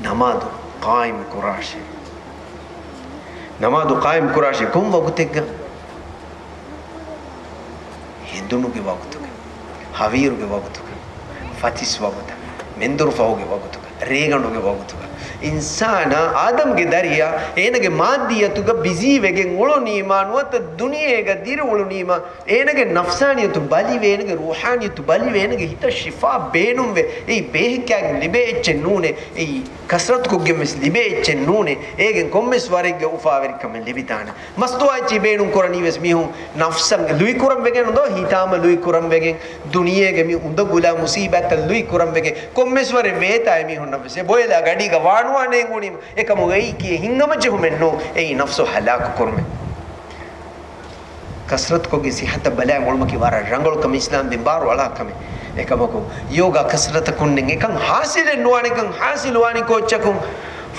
ނަމާދު ޤާއިމް ކުރާށޭ. ނަމާދު ޤާއިމް ކުރާށޭ. ކޮން ވަގުތެއްގަ؟ ހެނދުނުގެ ވަގުތުގަ، ހަވީރުގެ ވަގުތުގަ، ފަތިސް ވަގުތަށް، މެންދުރު ފަހުގެ ވަގުތުގަ، ރޭގަނޑުގެ ވަގުތުގަ. އިންސާނާ އާދަމްގެ ދަރިޔާ އޭނަގެ މާއްދިއްޔަތުގަ ބިޒީވެގެން އުޅުނީމާ ނުވަތަ ދުނިޔޭގަ ދިރިއުޅުނީމާ، އޭނަގެ ނަފްސާނިއްޔަތު ބަލިވޭ، އޭނަގެ ރޫޙާނިއްޔަތު ބަލިވޭ، އޭނަގެ ހިތަށް ޝިފާ ބޭނުންވޭ. އެއީ ބޭހެއްކާގެން ލިބޭ އެއްޗެއް ނޫނޭ. އެއީ ކަސްރަތުކޮށްގެން ވެސް ލިބޭ އެއްޗެއް ނޫނޭ. އޭގެން ކޮންމެސް ވަރެއްގެ އުފާވެރިކަމެއް ލިބިދާނެ. މަސްތުވާ އެއްޗެއް ބޭނުން ކުރަނީ ވެސް މީހުން ނަފްސަށް ލުއި ކުރަން ވެގެން ނުދޯ، ހިތާމަ ލުއި ކުރަން ވެގެން، ދުނިޔޭގެ މި އުނދަގުލާ މުސީބާތައް ލުއި ކުރަން ވެގެން، ކޮންމެސް ވަރެއް ވޭތާ އެމީހުންނަށް ވެސް. އެ ބޮއެލާ ގަޑީގަ ވާނުވާނެ އެނގުނީމަ. އެކަމު އެއީ ކީއް ހިތްހަމަޖެހުމެއް ނޫން، އެއީ ނަފްސު ހަލާކު ކުރުމެއް. ކަސްރަތުކޮށްގެން ސިއްހަތަށް ބަލާ އުޅުމަކީ ވަރަށް ރަނގަޅު ކަމެއް، އިސްލާމް ދީން ބާރު އަޅާ ކަމެއް. އެކަމަކު ޔޯގާ ކަސްރަތަކުންނެއް އެކަން ޙާޞިލެއް ނުވާނެ، އެކަން ޙާޞިލު ވާނީ ކޯއްޗަކުން؟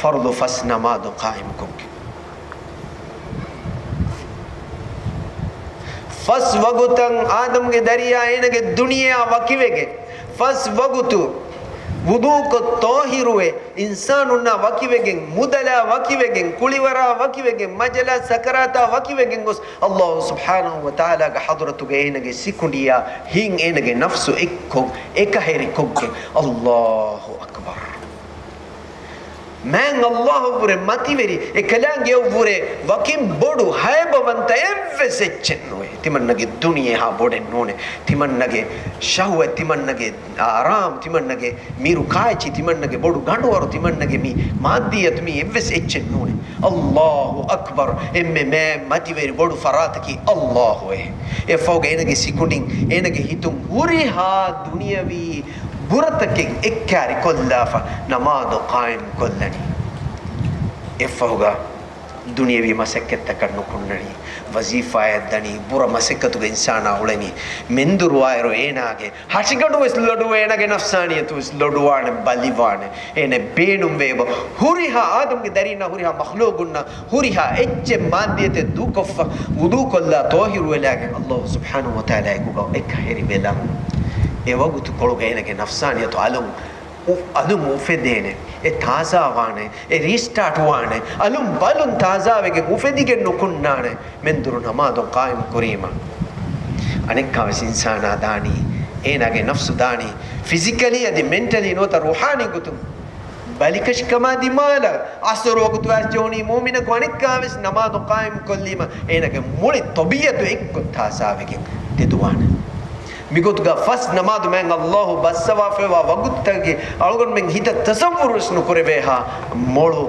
ފަރުޟު ފަސް ނަމާދު ޤާއިމުކޮށްގެން. ފަސް ވަގުތަށް އާދަމްގެ ދަރިޔާ އޭނަގެ ދުނިޔެއާ ވަކިވެގެން، ފަސް ވަގުތު ވުޟޫކޮށް ޠާހިރުވެ، އިންސާނުންނާ ވަކިވެގެން، މުދަލާ ވަކިވެގެން، ކުޅިވަރާ ވަކިވެގެން، މަޖަލާ ސަކަރާތާ ވަކިވެގެން ގޮސް، ﷲ ސުބްޙާނަހޫ ވަތަޢާލާގެ ޙަޟްރަތުގަ އޭނަގެ ސިކުނޑިއާ ހިތް އޭނަގެ ނަފްސު އެއްކޮށް، އެކަހެރިކޮށްގެން، ﷲ އަކްބަރު. މާތް ﷲ އަށްވުރެ މަތިވެރި، އެކަލާނގެއަށްވުރެ ވަކިން ބޮޑު ހައިބަވަންތަ އެއްވެސް އެއްޗެއް ނުވޭ. ތިމަންނަގެ ދުނިޔެ ހާ ބޮޑެއް ނޫނޭ. ތިމަންނަގެ ޝަހުވަތް، ތިމަންނަގެ އާރާމް، ތިމަންނަގެ މީރު ކާއެއްޗި، ތިމަންނަގެ ބޮޑު ގަނޑުވަރު، ތިމަންނަގެ މި މާއްދިއްޔަތު މީ އެއްވެސް އެއްޗެއް ނޫނޭ. ﷲ އަކްބަރު. އެންމެ މާތް މަތިވެރި ބޮޑު ފަރާތަކީ ﷲ އޭ. އެއަށްފަހުގަ އޭނަގެ ސިކުނޑިން، އޭނަގެ ހިތުން ހުރިހާ ދުނިޔަވީ ބުރަތަކެއް އެއްކާރި ކޮށްލާފަ ނަމާދު ޤާއިމް ކޮށްލަނީ. އެއަށްފަހުގަ ދުނިޔަވީ މަސައްކަތްތަކަށް ނުކުންނަނީ، ވަޒީފާއަށް ދަނީ، ބުރަ މަސައްކަތުގަ އިންސާނާ އުޅެނީ. މެންދުރުވާއިރު އޭނާގެ ހަށިގަނޑު ވެސް ލޮޑުވޭ، އޭނާގެ ނަފްސާނިއްޔަތު ވެސް ލޮޑުވާނެ، ބަލިވާނެ. އޭނަ ބޭނުންވޭ އެބަ. ހުރިހާ އާދަމްގެ ދަރީންނަށް، ހުރިހާ މަޚްލޫޤުންނަށް، ހުރިހާ އެއްޗެއް މާއްދިއްޔަތެއް ދޫކޮށްފަ، ވުޟޫކޮށްލާ ޠާހިރުވެލާގެން ﷲ ސުބްޙާނަހޫ ވަތަޢާލާ އެކުގަ އެކަހެރިވެލަން. އެ ވަގުތުކޮޅުގަ އޭނަގެ ނަފްސާނިއްޔަތު އަލުން އު-، އަލުން އުފެދޭނެ، އެ ތާޒާވާނެ، އެ ރީސްޓާޓް ވާނެ، އަލުން ބަލުން ތާޒާވެގެން އުފެދިގެން ނުކުންނާނެ. މެންދުރު ނަމާދު ޤާއިމް ކުރީމަ، އަނެއްކާވެސް އިންސާނާ ދާނީ، އޭނާގެ ނަފްސު ދާނީ، ފިޒިކަލީ އަދި މެންޓަލީ ނުވަތަ ރޫޙާނީ ގޮތުން ބަލިކަށިކަމާ ދިމާލަށް. އަސުރު ވަގުތުވެސް ޖެހުނީ މުއުމިނަކު އަނެއްކާވެސް ނަމާދު ޤާއިމް ކޮށްލީމަ، އޭނާގެ މުޅި ޠަބީޢަތު އެއްކޮށް ތާޒާވެގެން ތެދުވާނެ. މިގޮތުގަ ފަސް ނަމާދު މާތް ﷲ ބައްސަވާފައިވާ ވަގުތުތަކަކީ އަޅުގަނޑުމެން ހިތަށް ތަޞައްވުރުވެސް ނުކުރެވޭހާ މޮޅު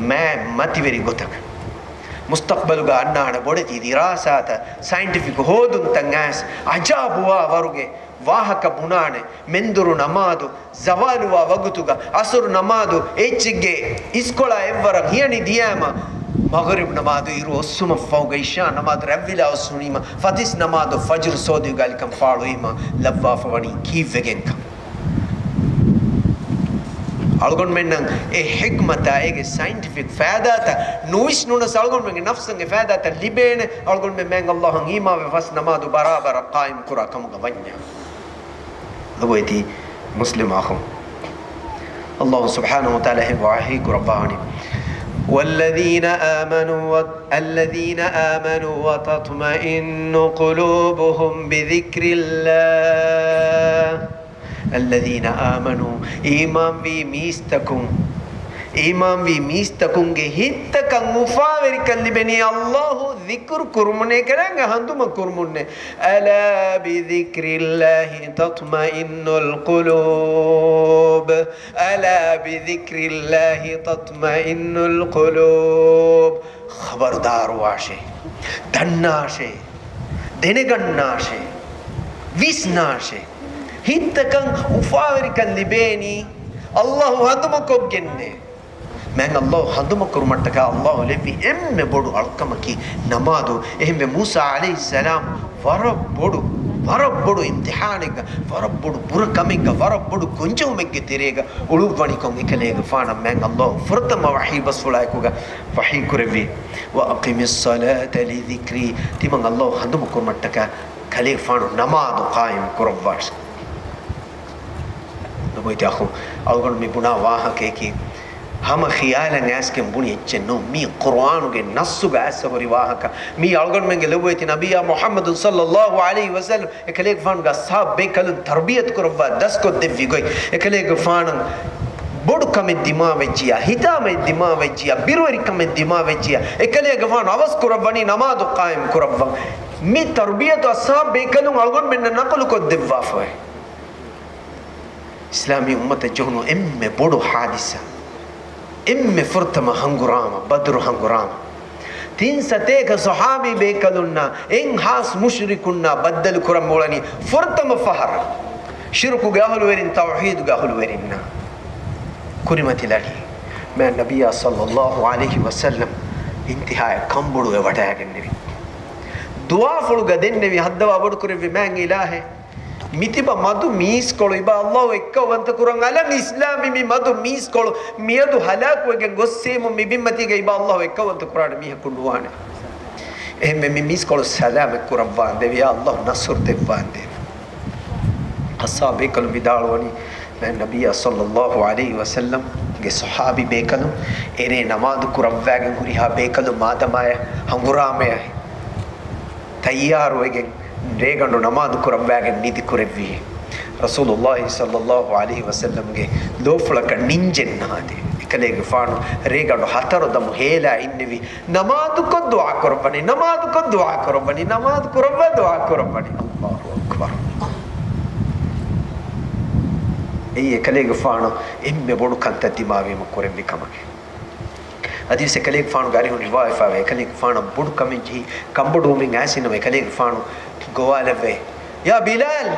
މާތް މަތިވެރި ގޮތަކަށް. މުސްތަޤްބަލުގަ އަންނާނެ ބޮޑެތި ދިރާސާތައް، ސައިންޓިފިކް ހޯދުންތައް އައިސް އަޖާބުވާ ވަރުގެ ވާހަކަ ބުނާނެ. މެންދުރު ނަމާދު ޒަވާލުވާ ވަގުތުގަ، އަސުރު ނަމާދު އެއްޗެއްގެ އިސްކޮޅާ އެއްވަރަށް ހިޔަނި ދިޔައިމަ، މަޣްރިބް ނަމާދު އިރު އޮއްސުމަށްފަހުގަ، އިޝާ ނަމާދު ރަތްވިލާ އޮއްސުނީމަ، ފަތިސް ނަމާދު ފަޖްރު ސޯދިވިގެ އަލިކަން ފާޅުވީމަ، ލައްވާފަ ވަނީ ކީއްވެގެންކަން. އަޅުގަނޑުމެންނަށް އެ ޙިކްމަތާ އޭގެ ސައިންޓިފިކް ފައިދާތައް ނުވިސްނުނަސް އަޅުގަނޑުމެންގެ ނަފްސުންގެ ފައިދާތައް ލިބޭނެ. އަޅުގަނޑުމެން މާތް ﷲ އަށް އީމާންވެ ފަސް ނަމާދު ބަރާބަރަށް ޤާއިމް ކުރާ ކަމުގަ ވަންޏާ. ލޮބުވެތި މުސްލިމް އަޚުން، ﷲ ސުބްޙާނަހޫ ވަތަޢާލާ އެހެން ވަޙީ ކުރައްވާނީ، وَالَّذِينَ آمَنُوا و، الَّذِينَ آمَنُوا وَتَطْمَئِنُّ قُلُوبُهُمْ بِذِكْرِ اللَّهِ. الَّذِينَ آمَنُوا، އީމާންވީ މީސްތަކުން، އީމާންވީ މީސްތަކުންގެ ހިތްތަކަށް އުފާވެރިކަން ލިބެނީ ﷲ ޛިކުރު ކުރުމުންނޭ، އެކަލާނގެ ހަނދުމަ ކުރުމުންނޭ. أَلَا بِذِكْرِ اللَّهِ تَطْمَئِنُّ الْقُلُوبُ. أَلَا بِذِكْرِ اللَّهِ تَطْمَئِنُّ الْقُلُوبُ. ޚަބަރުދާރުވާށޭ، ދަންނާށޭ، ދެނެގަންނާށޭ، ވިސްނާށޭ. ހިތްތަކަށް އުފާވެރިކަން ލިބޭނީ ﷲ ހަނދުމަކޮށްގެންނޭ. މާތް ﷲ ހަނދުމަކުރުމަށްޓަކާ ﷲ ލެއްވި އެންމެ ބޮޑު އަޅުކަމަކީ ނަމާދު. އެހެންވެ، މޫސާ ޢަލައިހިއްސަލާމް ވަރަށް ބޮޑު، ވަރަށް ބޮޑު އިމްތިޙާނެއްގަ، ވަރަށް ބޮޑު ބުރަކަމެއްގަ، ވަރަށް ބޮޑު ގޮންޖެހުމެއްގެ ތެރޭގަ އުޅުއްވަނިކޮށް، އެކަލޭގެފާނަށް މާތް ﷲ ފުރަތަމަ ވަޙީ ބަސްފުޅާއެކުގަ ވަޙީ ކުރެއްވި، وَأَقِمِ الصَّلَاةَ لِذِكْرِي. ތިމަން ﷲ ހަނދުމަކުރުމަށްޓަކާ ކަލޭގެފާނު ނަމާދު ޤާއިމް ކުރައްވާށި. ލޮބުވެތި އަޚުން، އަޅުގަނޑު މި ބުނާ ވާހަކަޔަކީ ހަމަ ޚިޔާލަށް އައިސްގެން ބުނި އެއްޗެއް ނޫން. މީ ޤުރުއާނުގެ ނައްޞުގަ އައިސް ހުރި ވާހަކަ. މީ އަޅުގަނޑުމެންގެ ލޮބުވެތި ނަބިއްޔާ މުޙައްމަދު ޞައްލައްލާހު ޢަލައިހި ވަސައްލަމް އެކަލޭގެފާނުގެ އަޞްޙާބު ބޭކަލުން ތަރުބިޔަތު ކުރައްވާ ދަސްކޮށްދެއްވި ގޮތް، އެކަލޭގެފާނަށް ބޮޑު ކަމެއް ދިމާވެއްޖިޔާ، ހިތާމައެއް ދިމާވެއްޖިޔާ، ބިރުވެރިކަމެއް ދިމާވެއްޖިޔާ، އެކަލޭގެފާނު އަވަސް ކުރައްވަނީ ނަމާދު ޤާއިމް ކުރައްވަން. މި ތަރުބިޔަތު އަޞްޙާބު ބޭކަލުން އަޅުގަނޑުމެންނަށް ނަޤުލު ކޮށްދެއްވާފަވޭ. އިސްލާމީ އުއްމަތަށް ޖެހުނު އެންމެ ބޮޑު ޙާދިސާ، އެންމެ ފުރަތަމަ ހަނގުރާމަ، ބަދުރު ހަނގުރާމަ. ތިން ސަތޭކަ ޞަޙާބީ ބޭކަލުންނާ، އެއްހާސް މުޝްރިކުންނާ ބައްދަލު ކުރަން އުޅަނީ ފުރަތަމަ ފަހަރަށް ޝިރުކުގެ އަހުލުވެރިން، ތައުޙީދުގެ އަހުލުވެރިންނާ. ކުރިމަތިލަނީ މާތް ނަބިއްޔާ ޞައްލައްލާހު ޢަލައިހި ވަސައްލަމް އިންތިހާއަށް ކަނބޮޑުވެވަޑައިގެންނެވި. ދުޢާފުޅުގަ ދެންނެވި ހައްދަވާ ބޮޑުކުރެއްވި، މާތް އިލާހޭ، މިތިބަ މަދު މީސްކޮޅު އިބާ ﷲ އެއްކައުވަންތަ ކުރަން އަލަން. އިސްލާމީ މި މަދު މީސްކޮޅު މިއަދު ހަލާކުވެގެން ގޮއްސޭމު މި ބިންމަތީގަ އިބާ ﷲ އެއްކައުވަންތަ ކުރާނެ މީހަކު ނުވާނެ. އެހެންވެ މި މީސްކޮޅު ސަލާމަތް ކުރައްވާނދޭވެ، ޔާ ﷲ ނަޞްރު ދެއްވާނދޭވެ. އަޞްޙާބޭކަލުން ވިދާޅުވަނީ، މާތް ނަބިއްޔާ ޞައްލައްލާހު ޢަލައިހި ވަސައްލަމްގެ ޞަޙާބީ ބޭކަލުން އެރޭ ނަމާދު ކުރައްވާގެން ހުރިހާ ބޭކަލުން މާދަމާޔަށް ހަނގުރާމަޔަށް ތައްޔާރުވެގެން ރޭގަނޑު ނަމާދު ކުރައްވާގެން ނިދި ކުރެއްވި. ރަސޫލުﷲ ޞައްލައްލާހު ޢަލައިހި ވަސައްލަމްގެ ލޯފުޅަކަށް ނިންޖެއް ނާދޭ. އެކަލޭގެފާނު ރޭގަނޑު ހަތަރު ދަމު ހޭލާ އިންނެވި، ނަމާދުކޮށް ދުޢާ ކުރައްވަނީ، ނަމާދުކޮށް ދުޢާ ކުރައްވަނީ، ނަމާދު ކުރައްވާ ދުޢާ ކުރައްވަނީ. ﷲ އަކްބަރު. އެއީ އެކަލޭގެފާނު އެންމެ ބޮޑު ކަންތައް ދިމާވީމަ ކުރެއްވި ކަމަކީ. އަދިވެސް އެކަލޭގެފާނުގެ އަރިހުން ރިވާވެފައިވޭ، އެކަލޭގެފާނަށް ބޮޑު ކަމެއް ޖެހި، ކަނބޮޑުވުމެއް އައިސް އިންނަމަ އެކަލޭގެފާނު ގޮވާލެއްވޭ، "ޔާ ބިލާލް!"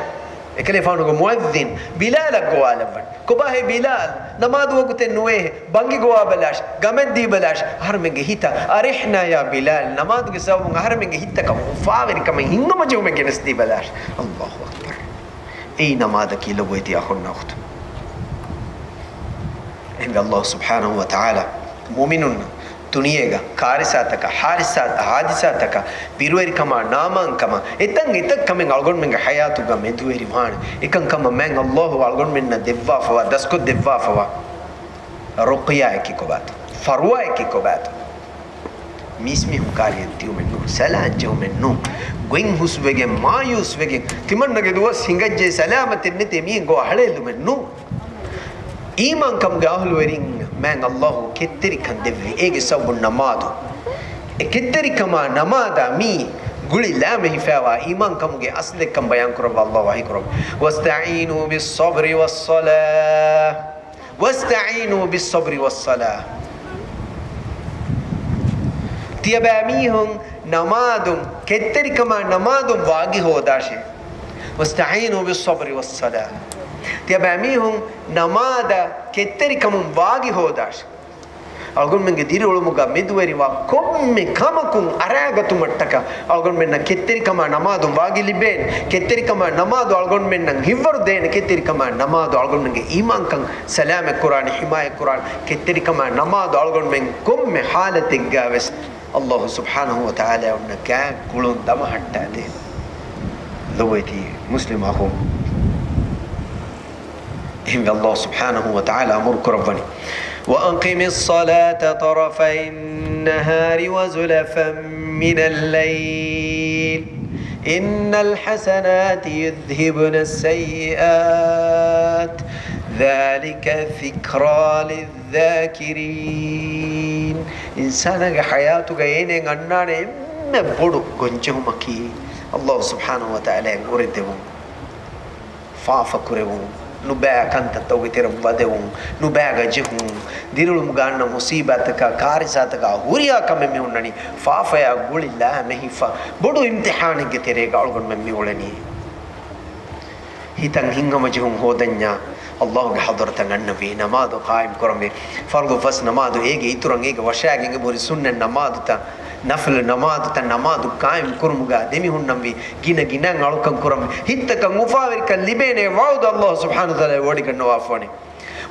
އެކަލޭގެފާނުގެ މުއައްޒިން ބިލާލަށް ގޮވާލައްވަން. "ކޮބާހޭ ބިލާލް؟ ނަމާދު ވަގުތެއް ނުވޭހޭ. ބަންގި ގޮވާބަލާށި، ގަމެއް ދީބަލާށި، އަހަރެމެންގެ ހިތަށް." "أرحنا يا بلال، ނަމާދުގެ ސަބަބުން އަހަރެމެންގެ ހިތްތަކަށް އުފާވެރިކަމެއް ހިންގަމަޖެހުމެއް ގެނެސްދީބަލާށި." ﷲ އަކްބަރު. އެއީ ނަމާދަކީ ލޮބުވެތި އަޚުންނާ އުޚްތުން. އެހެންވެ ﷲ ސުބްޙާނަހޫ ވަތަޢާލާ މުއުމިނުންނަށް ދުނިޔޭގަ ކާރިސާތަކަށް، ހާދިސާތަކަށް، ބިރުވެރިކަމާ، ނާމާންކަމާ، އެތަން އެތައް ކަމެއް އަޅުގަނޑުމެންގެ ޙަޔާތުގަ މެދުވެރިވާނެ. އެކަންކަމަށް މާތް ﷲ އަޅުގަނޑުމެންނަށް ދެއްވާފަވާ، ދަސްކޮށްދެއްވާފަވާ ރުޤްޔާއަކީ ކޮބާތޯ؟ ފަރުވާއަކީ ކޮބާތޯ؟ މީސްމީހުން ކާރިއަށް ދިޔުމެއް ނޫން، ސަލާން ޖެހުމެއް ނޫން، ގޮތް ހުސްވެގެން، މާޔޫސްވެގެން، ތިމަންނަގެ ދުވަސް ހިނގައްޖެ، ސަލާމަތެއް ނެތޭ މީހެއް ގޮވާ ހަޅޭއްލުމެއް ނޫން. އީމާންކަމުގެ އަހުލުވެރިން މާތް ﷲ ކެތްތެރިކަން ދެއްވި، އޭގެ ސަބަބުން ނަމާދު. އެ ކެތްތެރިކަމާ ނަމާދާ މީ ގުޅި ލާމެހިފައިވާ އީމާންކަމުގެ އަސްލެއްކަން ބަޔާންކުރައްވާ ﷲ ވަޙީކުރައްވަ، "واستعينوا بالصبر والصلاة." واستعينوا بالصبر والصلاة. ތިޔަބައިމީހުން ނަމާދުން، ކެތްތެރިކަމާ ނަމާދުން ވާގި ހޯދާށޭ. واستعينوا بالصبر والصلاة. ތިޔަބައިމީހުން ނަމާދަށް ކެތްތެރިކަމުން ވާގި ހޯދާށޭ. އަޅުގަނޑުމެންގެ ދިރިއުޅުމުގަ މެދުވެރިވާ ކޮންމެ ކަމަކުން އަރާގަތުމަށްޓަކާ އަޅުގަނޑުމެންނަށް ކެތްތެރިކަމާ ނަމާދުން ވާގި ލިބޭނެ. ކެތްތެރިކަމާ ނަމާދު އަޅުގަނޑުމެންނަށް ހިއްވަރު ދޭނެ. ކެތްތެރިކަމާ ނަމާދު އަޅުގަނޑުމެންގެ އީމާންކަން ސަލާމަތް ކުރާނެ، ހިމާޔަތް ކުރާނެ. ކެތްތެރިކަމާ ނަމާދު އަޅުގަނޑުމެން ކޮންމެ ހާލަތެއްގަ ވެސް އައްލާހު ސުބްޙާނަހު ވަ ތަޢާލާ އޮންނަ ގާތް ގުޅުން ދަމަހައްޓާދޭނެ. ލޮބުވެތި މުސްލިމް އަޚުން. އެހެންވެ އައްލާހު ސުބްޙާނަހު ވަ ތަޢާލާ އަމުރު ކުރައްވަނީ، وَأَقِمِ الصَّلَاةَ طَرَفَيِ النَّهَارِ وَزُلَفًا مِنَ اللَّيْلِ إِنَّ الْحَسَنَاتِ يُذْهِبْنَ السَّيِّئَاتِ ذَٰلِكَ ذِكْرَىٰ لِلذَّاكِرِينَ. އިންސާނާގެ ޙަޔާތުގަ އޭނައަށް އަންނާނެ އެންމެ ބޮޑު ގޮންޖެހުމަކީ، އައްލާހު ސުބްޙާނަހު ވަ ތަޢާލާއަށް އުރެދެވުން، ފާފަ ކުރެވުން، ނުބައި ކަންތައްތަކުގެ ތެރެއަށް ވަދެވުން، ނުބައިގަ ޖެހުން، ދިރިއުޅުމުގަ އަންނަ މުޞީބާތަކާ، ކާރިސާތަކާ ހުރިހާ ކަމެއް މި ހުންނަނީ، ފާފަޔާ ގުޅި ލާމެހިފަ ބޮޑު އިމްތިޙާނެއްގެ ތެރޭގަ އަޅުގަނޑުމެން މި އުޅެނީ. ހިތަށް ހިތްހަމަޖެހުން ހޯދަންޏާ، އައްލާހުގެ ޙަޟްރަތަށް އަންނަންވީ، ނަމާދު ޤާއިމް ކުރަންވީ. ފަރުޟު ފަސް ނަމާދު، އޭގެ އިތުރަށް އޭގެ ވަށާގެން އެބަހުރި ސުންނަތް ނަމާދުތައް، ނަފުލު ނަމާދުތައް، ނަމާދު ޤާއިމް ކުރުމުގަ ދެމިހުންނަންވީ، ގިނަ ގިނައިން އަޅުކަން ކުރަންވީ. ހިތްތަކަށް އުފާވެރިކަން ލިބޭނޭ ވަޢުދު އައްލާހު ސުބްޙާނަހު ވަ ތަޢާލާ ވޮޑިގަންނަވާފަވަނީ.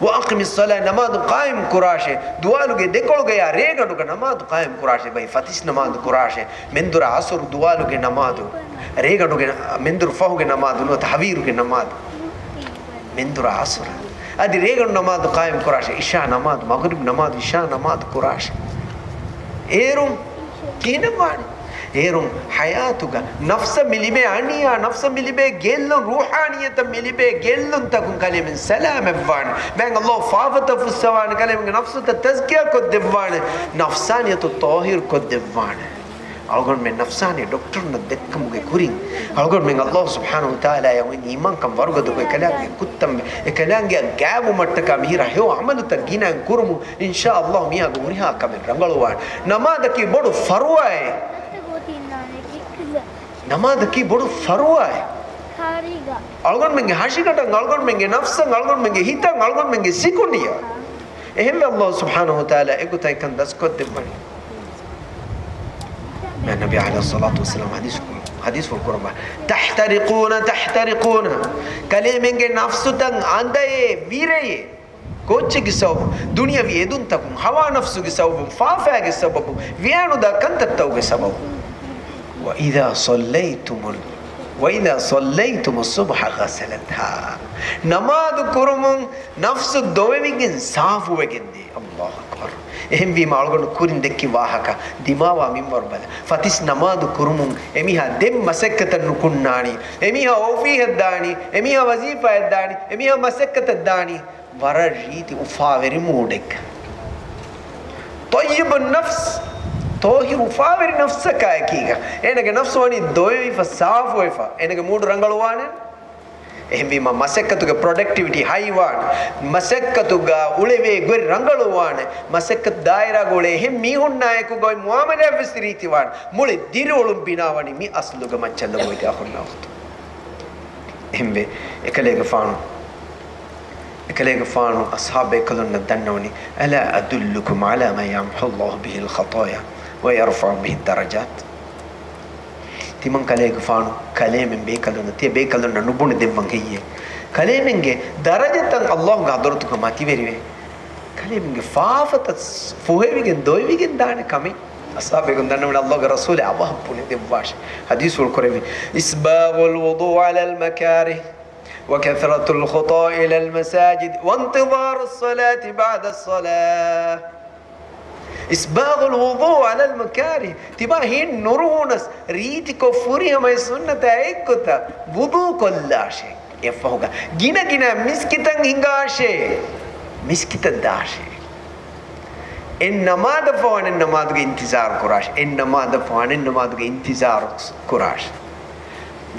وَأَقِمِ الصَّلَاةَ، ނަމާދު ޤާއިމް ކުރާށޭ، ދުވާލުގެ ދެކޮޅުގަޔާ ރޭގަނޑުގަ ނަމާދު ޤާއިމް ކުރާށޭ، ބައި ފަތިސް ނަމާދު ކުރާށޭ، މެންދުރާ ޢަޞުރު ދުވާލުގެ ނަމާދު، ރޭގަނޑުގެ، މެންދުރު ފަހުގެ ނަމާދު ނުވަތަ ހަވީރުގެ ނަމާދު، މެންދުރާ ޢަޞުރު. އަދި ރޭގަނޑު ނަމާދު ޤާއިމް ކުރާށޭ، ޢިޝާ ނަމާދު، މަޣްރިބް ނަމާދު، ޢިޝާ ނަމާދު ކުރާށޭ. އޭރުން ކިހިނެއްވާނެ؟ އޭރުން ޙަޔާތުގަ ނަފްސަށް މި ލިބޭ އަނިޔާ، ނަފްސަށް މި ލިބޭ ގެއްލުން، ރޫޙާނިއްޔަތަށް މި ލިބޭ ގެއްލުންތަކުން ކަލޭމެން ސަލާމަތްވާނެ. މާތް އައްލާހު ފާފަތައް ފުއްސަވާނެ، ކަލޭމެންގެ ނަފްސުތައް ތަޒްކިޔާ ކޮށްދެއްވާނެ، ނަފްސާނިއްޔަތު ޠާހިރު ކޮށްދެއްވާނެ. އަޅުގަނޑުމެން ނަފްސާނީ ޑޮކްޓަރުންނަށް ދެއްކުމުގެ ކުރިން، އަޅުގަނޑުމެން އައްލާހު ސުބްޙާނަހު ވަ ތަޢާލާއަށް އޮތް އީމާންކަން ވަރުގަދަކޮށް، އެކަލާނގެ ކުއްތަން އެކަލާނގެއަށް ގާތްވުމަށްޓަކާ މިހިރަ ހެޔޮ ޢަމަލުތައް ގިނައިން ކުރުމުން، އިންޝާ އައްލާހު މީހާގެ ހުރިހާ ކަމެއް ރަނގަޅުވާނެ. ނަމާދަކީ ބޮޑު ފަރުވާއެއް. ނަމާދަކީ ބޮޑު ފަރުވާއެއް. އަޅުގަނޑުމެންގެ ހަށިގަނޑަށް، އަޅުގަނޑުމެންގެ ނަފްސަށް، އަޅުގަނޑުމެންގެ ހިތަށް، އަޅުގަނޑުމެންގެ ސިކުނޑިއަށް. އެހެންވެ އައްލާހު ސުބްޙާނަހު ވަ ތަޢާލާ އެގޮތަށް އެކަން ދަސްކޮށްދެއްވަނީ. މާތް ނަބީ ޢަލައިހިއްޞަލާތު ވައްސަލާމް ޙަދީޘް ކުރު-، ޙަދީޘްފުޅު ކުރައްވާ، "تحترقون، تحترقون." ކަލޭމެންގެ ނަފްސުތައް އަނދައޭ، ވިރެޔޭ. ކޯއްޗެއްގެ ސަބަބުން؟ ދުނިޔަވީ އެދުންތަކުން، ހަވާ ނަފްސުގެ ސަބަބުން، ފާފައިގެ ސަބަބުން، ވިޔާނުދާ ކަންތައްތަކުގެ ސަބަބުން. "وإذا صليتم، وإذا صليتم الصبح غسلتها." ނަމާދު ކުރުމުން ނަފްސު ދޮވެވިގެން ސާފުވެގެންދޭ. އައްލާހު އަކްބަރު. އެހެންވީމަ އަޅުގަނޑު ކުރިން ދެއްކި ވާހަކަ ދިމާވާ މިންވަރު ބަލަ. ފަތިސް ނަމާދު ކުރުމުން އެމީހާ ދެން މަސައްކަތަށް ނުކުންނާނީ. އެމީހާ އޮފީހަށް ދާނީ، އެމީހާ ވަޒީފާއަށް ދާނީ، އެމީހާ މަސައްކަތަށް ދާނީ. ވަރަށް ރީތި އުފާވެރި މޫޑެއްގަ. ޠައްޔިބު ނަފްސް، ޠާހިރު އުފާވެރި ނަފްސަކާ އެކީގަ. އޭނަގެ ނަފްސު ވަނީ ދޮވެވިފަ، ސާފުވެފަ. އޭނަގެ މޫޑު ރަނގަޅުވާނެ. އެހެންވީމަ މަސައްކަތުގެ ޕްރޮޑަކްޓިވިޓީ ހައިވާނެ، މަސައްކަތުގަ އުޅެވޭ ގޮތް ރަނގަޅުވާނެ، މަސައްކަތު ދާއިރާގަ އުޅޭ އެހެން މީހުންނާއެކު ގޮތް މުއާމަލާތްވެސް ރީތިވާނެ. މުޅި ދިރިއުޅުން ބިނާވަނީ މި އަސްލުގަ މައްޗަށް ލޮބުވެތި އަޚުންނާ އުޚްތުން. އެހެންވެ، އެކަލޭގެފާނު، އެކަލޭގެފާނު އަޞްޙާބު ބޭކަލުންނަށް ދަންނަވަނީ، "ألا أدلكم على ما يمحو الله به الخطايا ويرفع به الدرجات؟" ތިމަން ކަލޭގެފާނު ކަލޭމެން ބޭކަލުންނަށް، ތިޔަ ބޭކަލުންނަށް ނުބުނެދެއްވަން ހެއްޔޭ؟ ކަލޭމެންގެ ދަރަޖަތައް އައްލާހުގެ ޙަޟްރަތުގަ މަތިވެރިވޭ. ކަލޭމެންގެ ފާފަތައް ފުހެވިގެން ދޮވެވިގެން ދާނެ ކަމެއް. އަޞްޙާބު ބޭކަލުން ދަންނަވަނީ އައްލާހުގެ ރަސޫލެއް އަވަހަށް ބުނެދެއްވާށޭ. ޙަދީޘްފުޅު ކުރެއްވި، "إسباغ الوضوء على المكاره وكثرة الخطى إلى المساجد وانتظار الصلاة بعد الصلاة." إسباغ الوضوء على المكاره. ތިބާ ހިތް ނުރުހުނަސް ރީތިކޮށް ފުރިހަމަ އެ ސުންނަތާ އެއްގޮތަށް ވުޟޫ ކޮށްލާށޭ. އެއަށްފަހުގަ ގިނަ ގިނަ މިސްކިތަށް ހިނގާށޭ. މިސްކިތަށް ދާށޭ. އެއް ނަމާދަށްފަހު އަނެއް ނަމާދުގެ އިންތިޒާރު ކުރާށޭ. އެއް ނަމާދަށްފަހު އަނެއް ނަމާދުގެ އިންތިޒާރު ކުރާށޭ.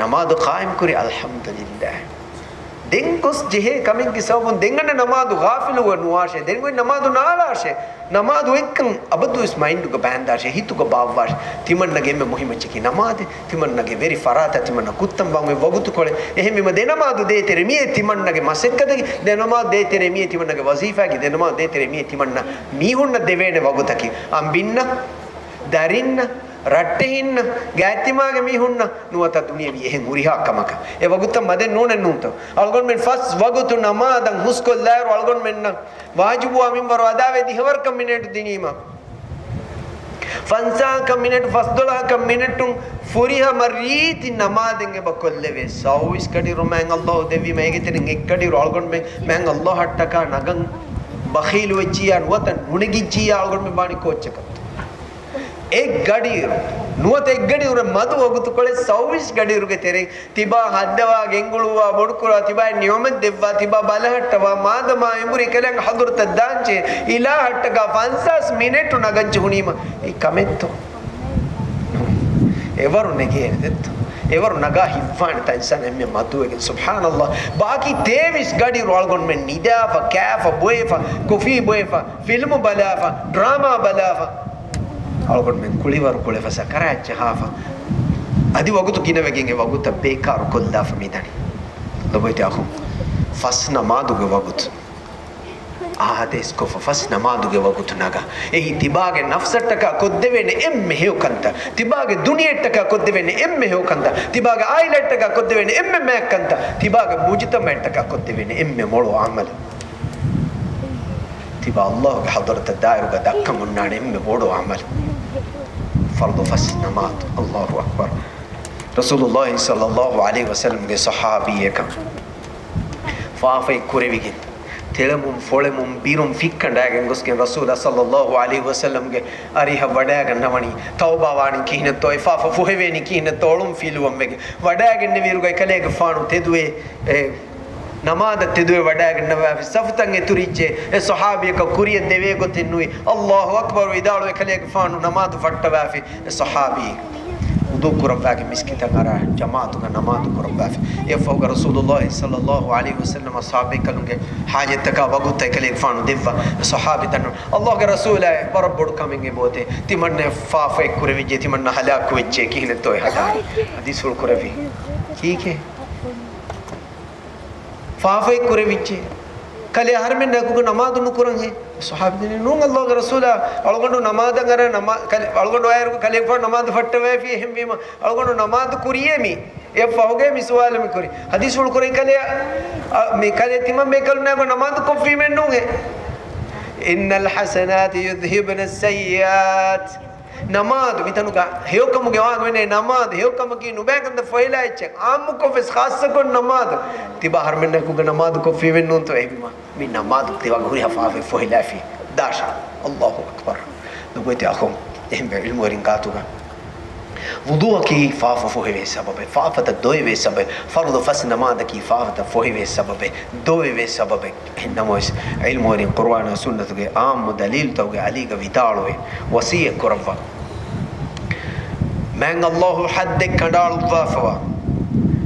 ނަމާދު ޤާއިމް ކުރި، އަލްޙަމްދުލިއްލާހް. ދެން ގޮސް ޖެހޭ ކަމެއްގެ ސަބަބުން ދެން އަންނަ ނަމާދު ޣާފިލުވެ ނުވާށޭ. ދެން އޮތް ނަމާދު ނާޅާށޭ. ނަމާދު އޮތްކަން އަބަދުވެސް މައިންޑުގަ ބާންދާށޭ، ހިތުގަ ބާއްވާށޭ. ތިމަންނަގެ އެންމެ މުހިއްމު އެއްޗަކީ ނަމާދޭ. ތިމަންނަގެ ވެރި ފަރާތަށް ތިމަންނަ ކުއްތަން ވާން އޮތް ވަގުތުކޮޅެއް. އެހެންވީމަ ދެ ނަމާދު ދޭތެރޭ މިއީ ތިމަންނަގެ މަސައްކަތަކީ، ދެ ނަމާދު ދޭތެރޭ މިއީ ތިމަންނަގެ ވަޒީފާއަކީ، ދެ ނަމާދު ދޭތެރޭ މިއީ ތިމަންނަ މީހުންނަށް ދެވޭނެ ވަގުތަކީ. އަނބިންނަށް، ދަރިންނަށް، ރައްޓެހިންނަށް، ގާތްތިމާގެ މީހުންނަށް ނުވަތަ ދުނިޔެވީ އެހެން ހުރިހާ ކަމަކަށް. އެ ވަގުތަށް މަދެއް ނޫނެއް ނޫންތޯ؟ އަޅުގަނޑުމެން ފަސް ވަގުތު ނަމާދަށް ހުސްކޮށްލާއިރު އަޅުގަނޑުމެންނަށް ވާޖިބުވާ މިންވަރު އަދާވެ ދިހަވަރަކަށް މިނެޓު ދިނީމަ، ފަންސާހަކަށް މިނެޓު، ފަސްދޮޅަހަކަށް މިނެޓުން ފުރިހަމަ ރީތި ނަމާދެއް އެބަ ކޮށްލެވޭ. ސައުވީސް ގަޑިއިރު މާތް ﷲ ދެއްވީމަ، އޭގެ ތެރެއިން އެއްގަޑިއިރު އަޅުގަނޑުމެން މާތް ﷲ އަށްޓަކާ ނަގަން ބަޚީލުވެއްޖިއްޔާ ނުވަތަ ނުނެގިއްޖިއްޔާ އަޅުގަނޑުމެން ވާނީ ކޯއްޗަކަށްތޯ؟ އެއްގަޑިއިރު ނުވަތަ އެއްގަޑިއިރު މަދު ވަގުތުކޮޅެއް ސައުވީސް ގަޑިއިރުގެ ތެރެއިން ތިބާ ހައްދަވާ، ގެންގުޅުއްވާ، ބޮޑުކުރާ، ތިބާއަށް ނިޢުމަތް ދެއްވާ، ތިބާ ބަލަހައްޓަވާ، މާދަމާ އެނބުރި ކަލޭގެ ޙަޟްރަތަށް ދާންޖެހޭ، އިލާހަށްޓަކާ ފަންސާސް މިނެޓު ނަގަންޖެހުނީމަ އެއީ ކަމެއްތޯ؟ އެވަރު ނެގޭނެ ދެއްތޯ؟ އެވަރު ނަގާ ހިތްވާނެތާ އިންސާނާ އެންމެ މަދުވެގެން. ސުބްޙާނަﷲ. ބާކީ ތޭވީސް ގަޑިއިރު އަޅުގަނޑުމެން ނިދާފަ، ކާފަ، ބޮއެފަ، ކޮފީ ބޮއެފަ، ފިލްމު ބަލާފަ، ޑްރާމާ ބަލާފަ، އަޅުގަނޑުމެން ކުޅިވަރު ކުޅެފަ ސަކަރާތް ޖަހާފަ، އަދި ވަގުތު ގިނަވެގެން އެ ވަގުތަށް ބޭކާރު ކޮށްލާފަ މިދަނީ. ލޮބުވެތި އަޚުން، ފަސް ނަމާދުގެ ވަގުތު އާދޭސްކޮށްފަ، ފަސް ނަމާދުގެ ވަގުތު ނަގާ. އެއީ ތިބާގެ ނަފްސަށްޓަކާ ކޮށްދެވޭނެ އެންމެ ހެޔޮ ކަންތައް، ތިބާގެ ދުނިޔެއަށްޓަކާ ކޮށްދެވޭނެ އެންމެ ހެޔޮ ކަންތައް، ތިބާގެ އާއިލާއަށްޓަކާ ކޮށްދެވޭނެ އެންމެ މާތް ކަންތައް، ތިބާގެ މުޖުތަމަޢަށްޓަކާ ކޮށްދެވޭނެ އެންމެ މޮޅު ޢަމަލު. ތިބާ ﷲގެ ޙަޟްރަތަށް ދާއިރުގަ ދައްކަން އޮންނާނެ އެންމެ ބޮޑު ޢަމަލު. ފަރުޟު ފަސް ނަމާދު. ﷲ އަކްބަރު. ރަސޫލުﷲ ޞައްލަﷲ ޢަލައިހި ވަސައްލަމްގެ ޞަޙާބީއަކަށް ފާފައެއް ކުރެވިގެން، ތެޅެމުން، ފޮޅެމުން، ބިރުން ފިއްކަނޑާގެން ގޮސްގެން ރަސޫލާ ޞައްލަﷲ ޢަލައިހި ވަސައްލަމްގެ އަރިހަށް ވަޑައިގަންނަވަނީ، ތައުބާ ވާނީ ކިހިނެއްތޯ؟ އެ ފާފަ ފޮހެވޭނީ ކިހިނެއްތޯ؟ އޮޅުން ފިލުވަން ވެގެން ވަޑައިގެންނެވިއިރުގައި ކަލޭގެފާނު ތެދުވެ، އެ ނަމާދަށް ތެދުވެ ވަޑައިގަންނަވާފި. ސަފުތައް އެތުރިއްޖެ، އެ ޞަޙާބީއަކަށް ކުރިއަށް ދެވޭ ގޮތެއް ނުވި. ﷲ އަކްބަރު ވިދާޅުވެ ކަލޭގެފާނު ނަމާދު ފައްޓަވާފި. އެ ޞަޙާބީ ވުޟޫ ކުރައްވާގެން މިސްކިތަށް އަރާ ޖަމާޢަތުގަ ނަމާދު ކުރައްވާފި. އެއަށްފަހުގަ ރަސޫލުﷲ ޞައްލަﷲ ޢަލައިހި ވަސައްލަމަ ޞަޙާބީކަލުންގެ ޙާޖަތްތަކާ ވަގުތުތައް ކަލޭގެފާނު ދެއްވާ. އެ ޞަޙާބީ ދަންނަވަން، ﷲގެ ރަސޫލާއޭ، ވަރަށް ބޮޑު ކަމެއް އެބައޮތޭ. ތިމަންނަ ފާފައެއް ކުރެވިއްޖެ، ތިމަންނަ ހަލާކުވެއްޖެ، ކިހިނެއްތޯ އެ ހަދާނީ؟ ޙަދީޘްފުޅު ކުރެއްވީ. ކީކޭ؟ ފާފައެއް ކުރެވިއްޖެ. ކަލޭ އަހަރެމެންނާއެކުގަ ނަމާދު ނުކުރަންހޭ؟ ޞަޙާބީން، ނޫން، ﷲގެ ރަސޫލާ، އަޅުގަނޑު ނަމާދަށް އަރާ ނަމާ-، ކަލޭ-، އަޅުގަނޑު އާއިރު ކަލޭގެފާނު ނަމާދު ފައްޓަވައިފި، އެހެންވީމަ އަޅުގަނޑު ނަމާދު ކުރިޔޭ މީ. އެއަށްފަހުގައި މި ސުވާލު މި ކުރީ. ޙަދީޘްފުޅު ކުރައި ކަލޭ، އަ، މި ކަލޭ ތިމަން ބޭކަލުންނާއެކު ނަމާދު ކޮށްފީމެއް ނޫންހޭ. إن الحسنات يذهبن السيئات. ނަމާދު މިތަނުގަ ހެޔޮކަމުގެ ވާހަކަ ވެނޭ ނަމާދު، ހެޔޮކަމަކީ ނުބައިކަންތައް ފޮހެލާ އެއްޗެއް. ޢާއްމުކޮށް ވެސް ޚާއްޞަކޮށް ނަމާދު. ތިބާ އަހަރުމެންނާއެކުގަ ނަމާދު ކޮށްފީމެއް ނޫންތޯ؟ އެހެންވީމަ މި ނަމާދު ތިބާގެ ހުރިހާ ފާފައެއް ފޮހެލާފި. ދާށާ. ﷲ އަކްބަރު. ލޮބުވެތި އަޚުން، އެހެންވެ ޢިލްމުވެރިން ގާތުގަ ވުޟޫއަކީ ފާފަ ފޮހެވޭ ސަބަބެއް، ފާފަތައް ދޮވެވޭ ސަބަބެއް، ފަރުޟު ފަސް ނަމާދަކީ ފާފަތައް ފޮހެވޭ ސަބަބެއް، ދޮވެވޭ ސަބަބެއް. އެހެންނަމަވެސް، ޢިލްމުވެރިން ޤުރުއާނާ ސުންނަތުގެ ޢާއްމު ދަލީލުތަކުގެ އަލީގަ ވިދާޅުވެ، ވަޞިއްޔަތް ކުރައްވާ. މާތް ﷲ ޙައްދެއް ކަނޑައަޅުއްވާފަވާ،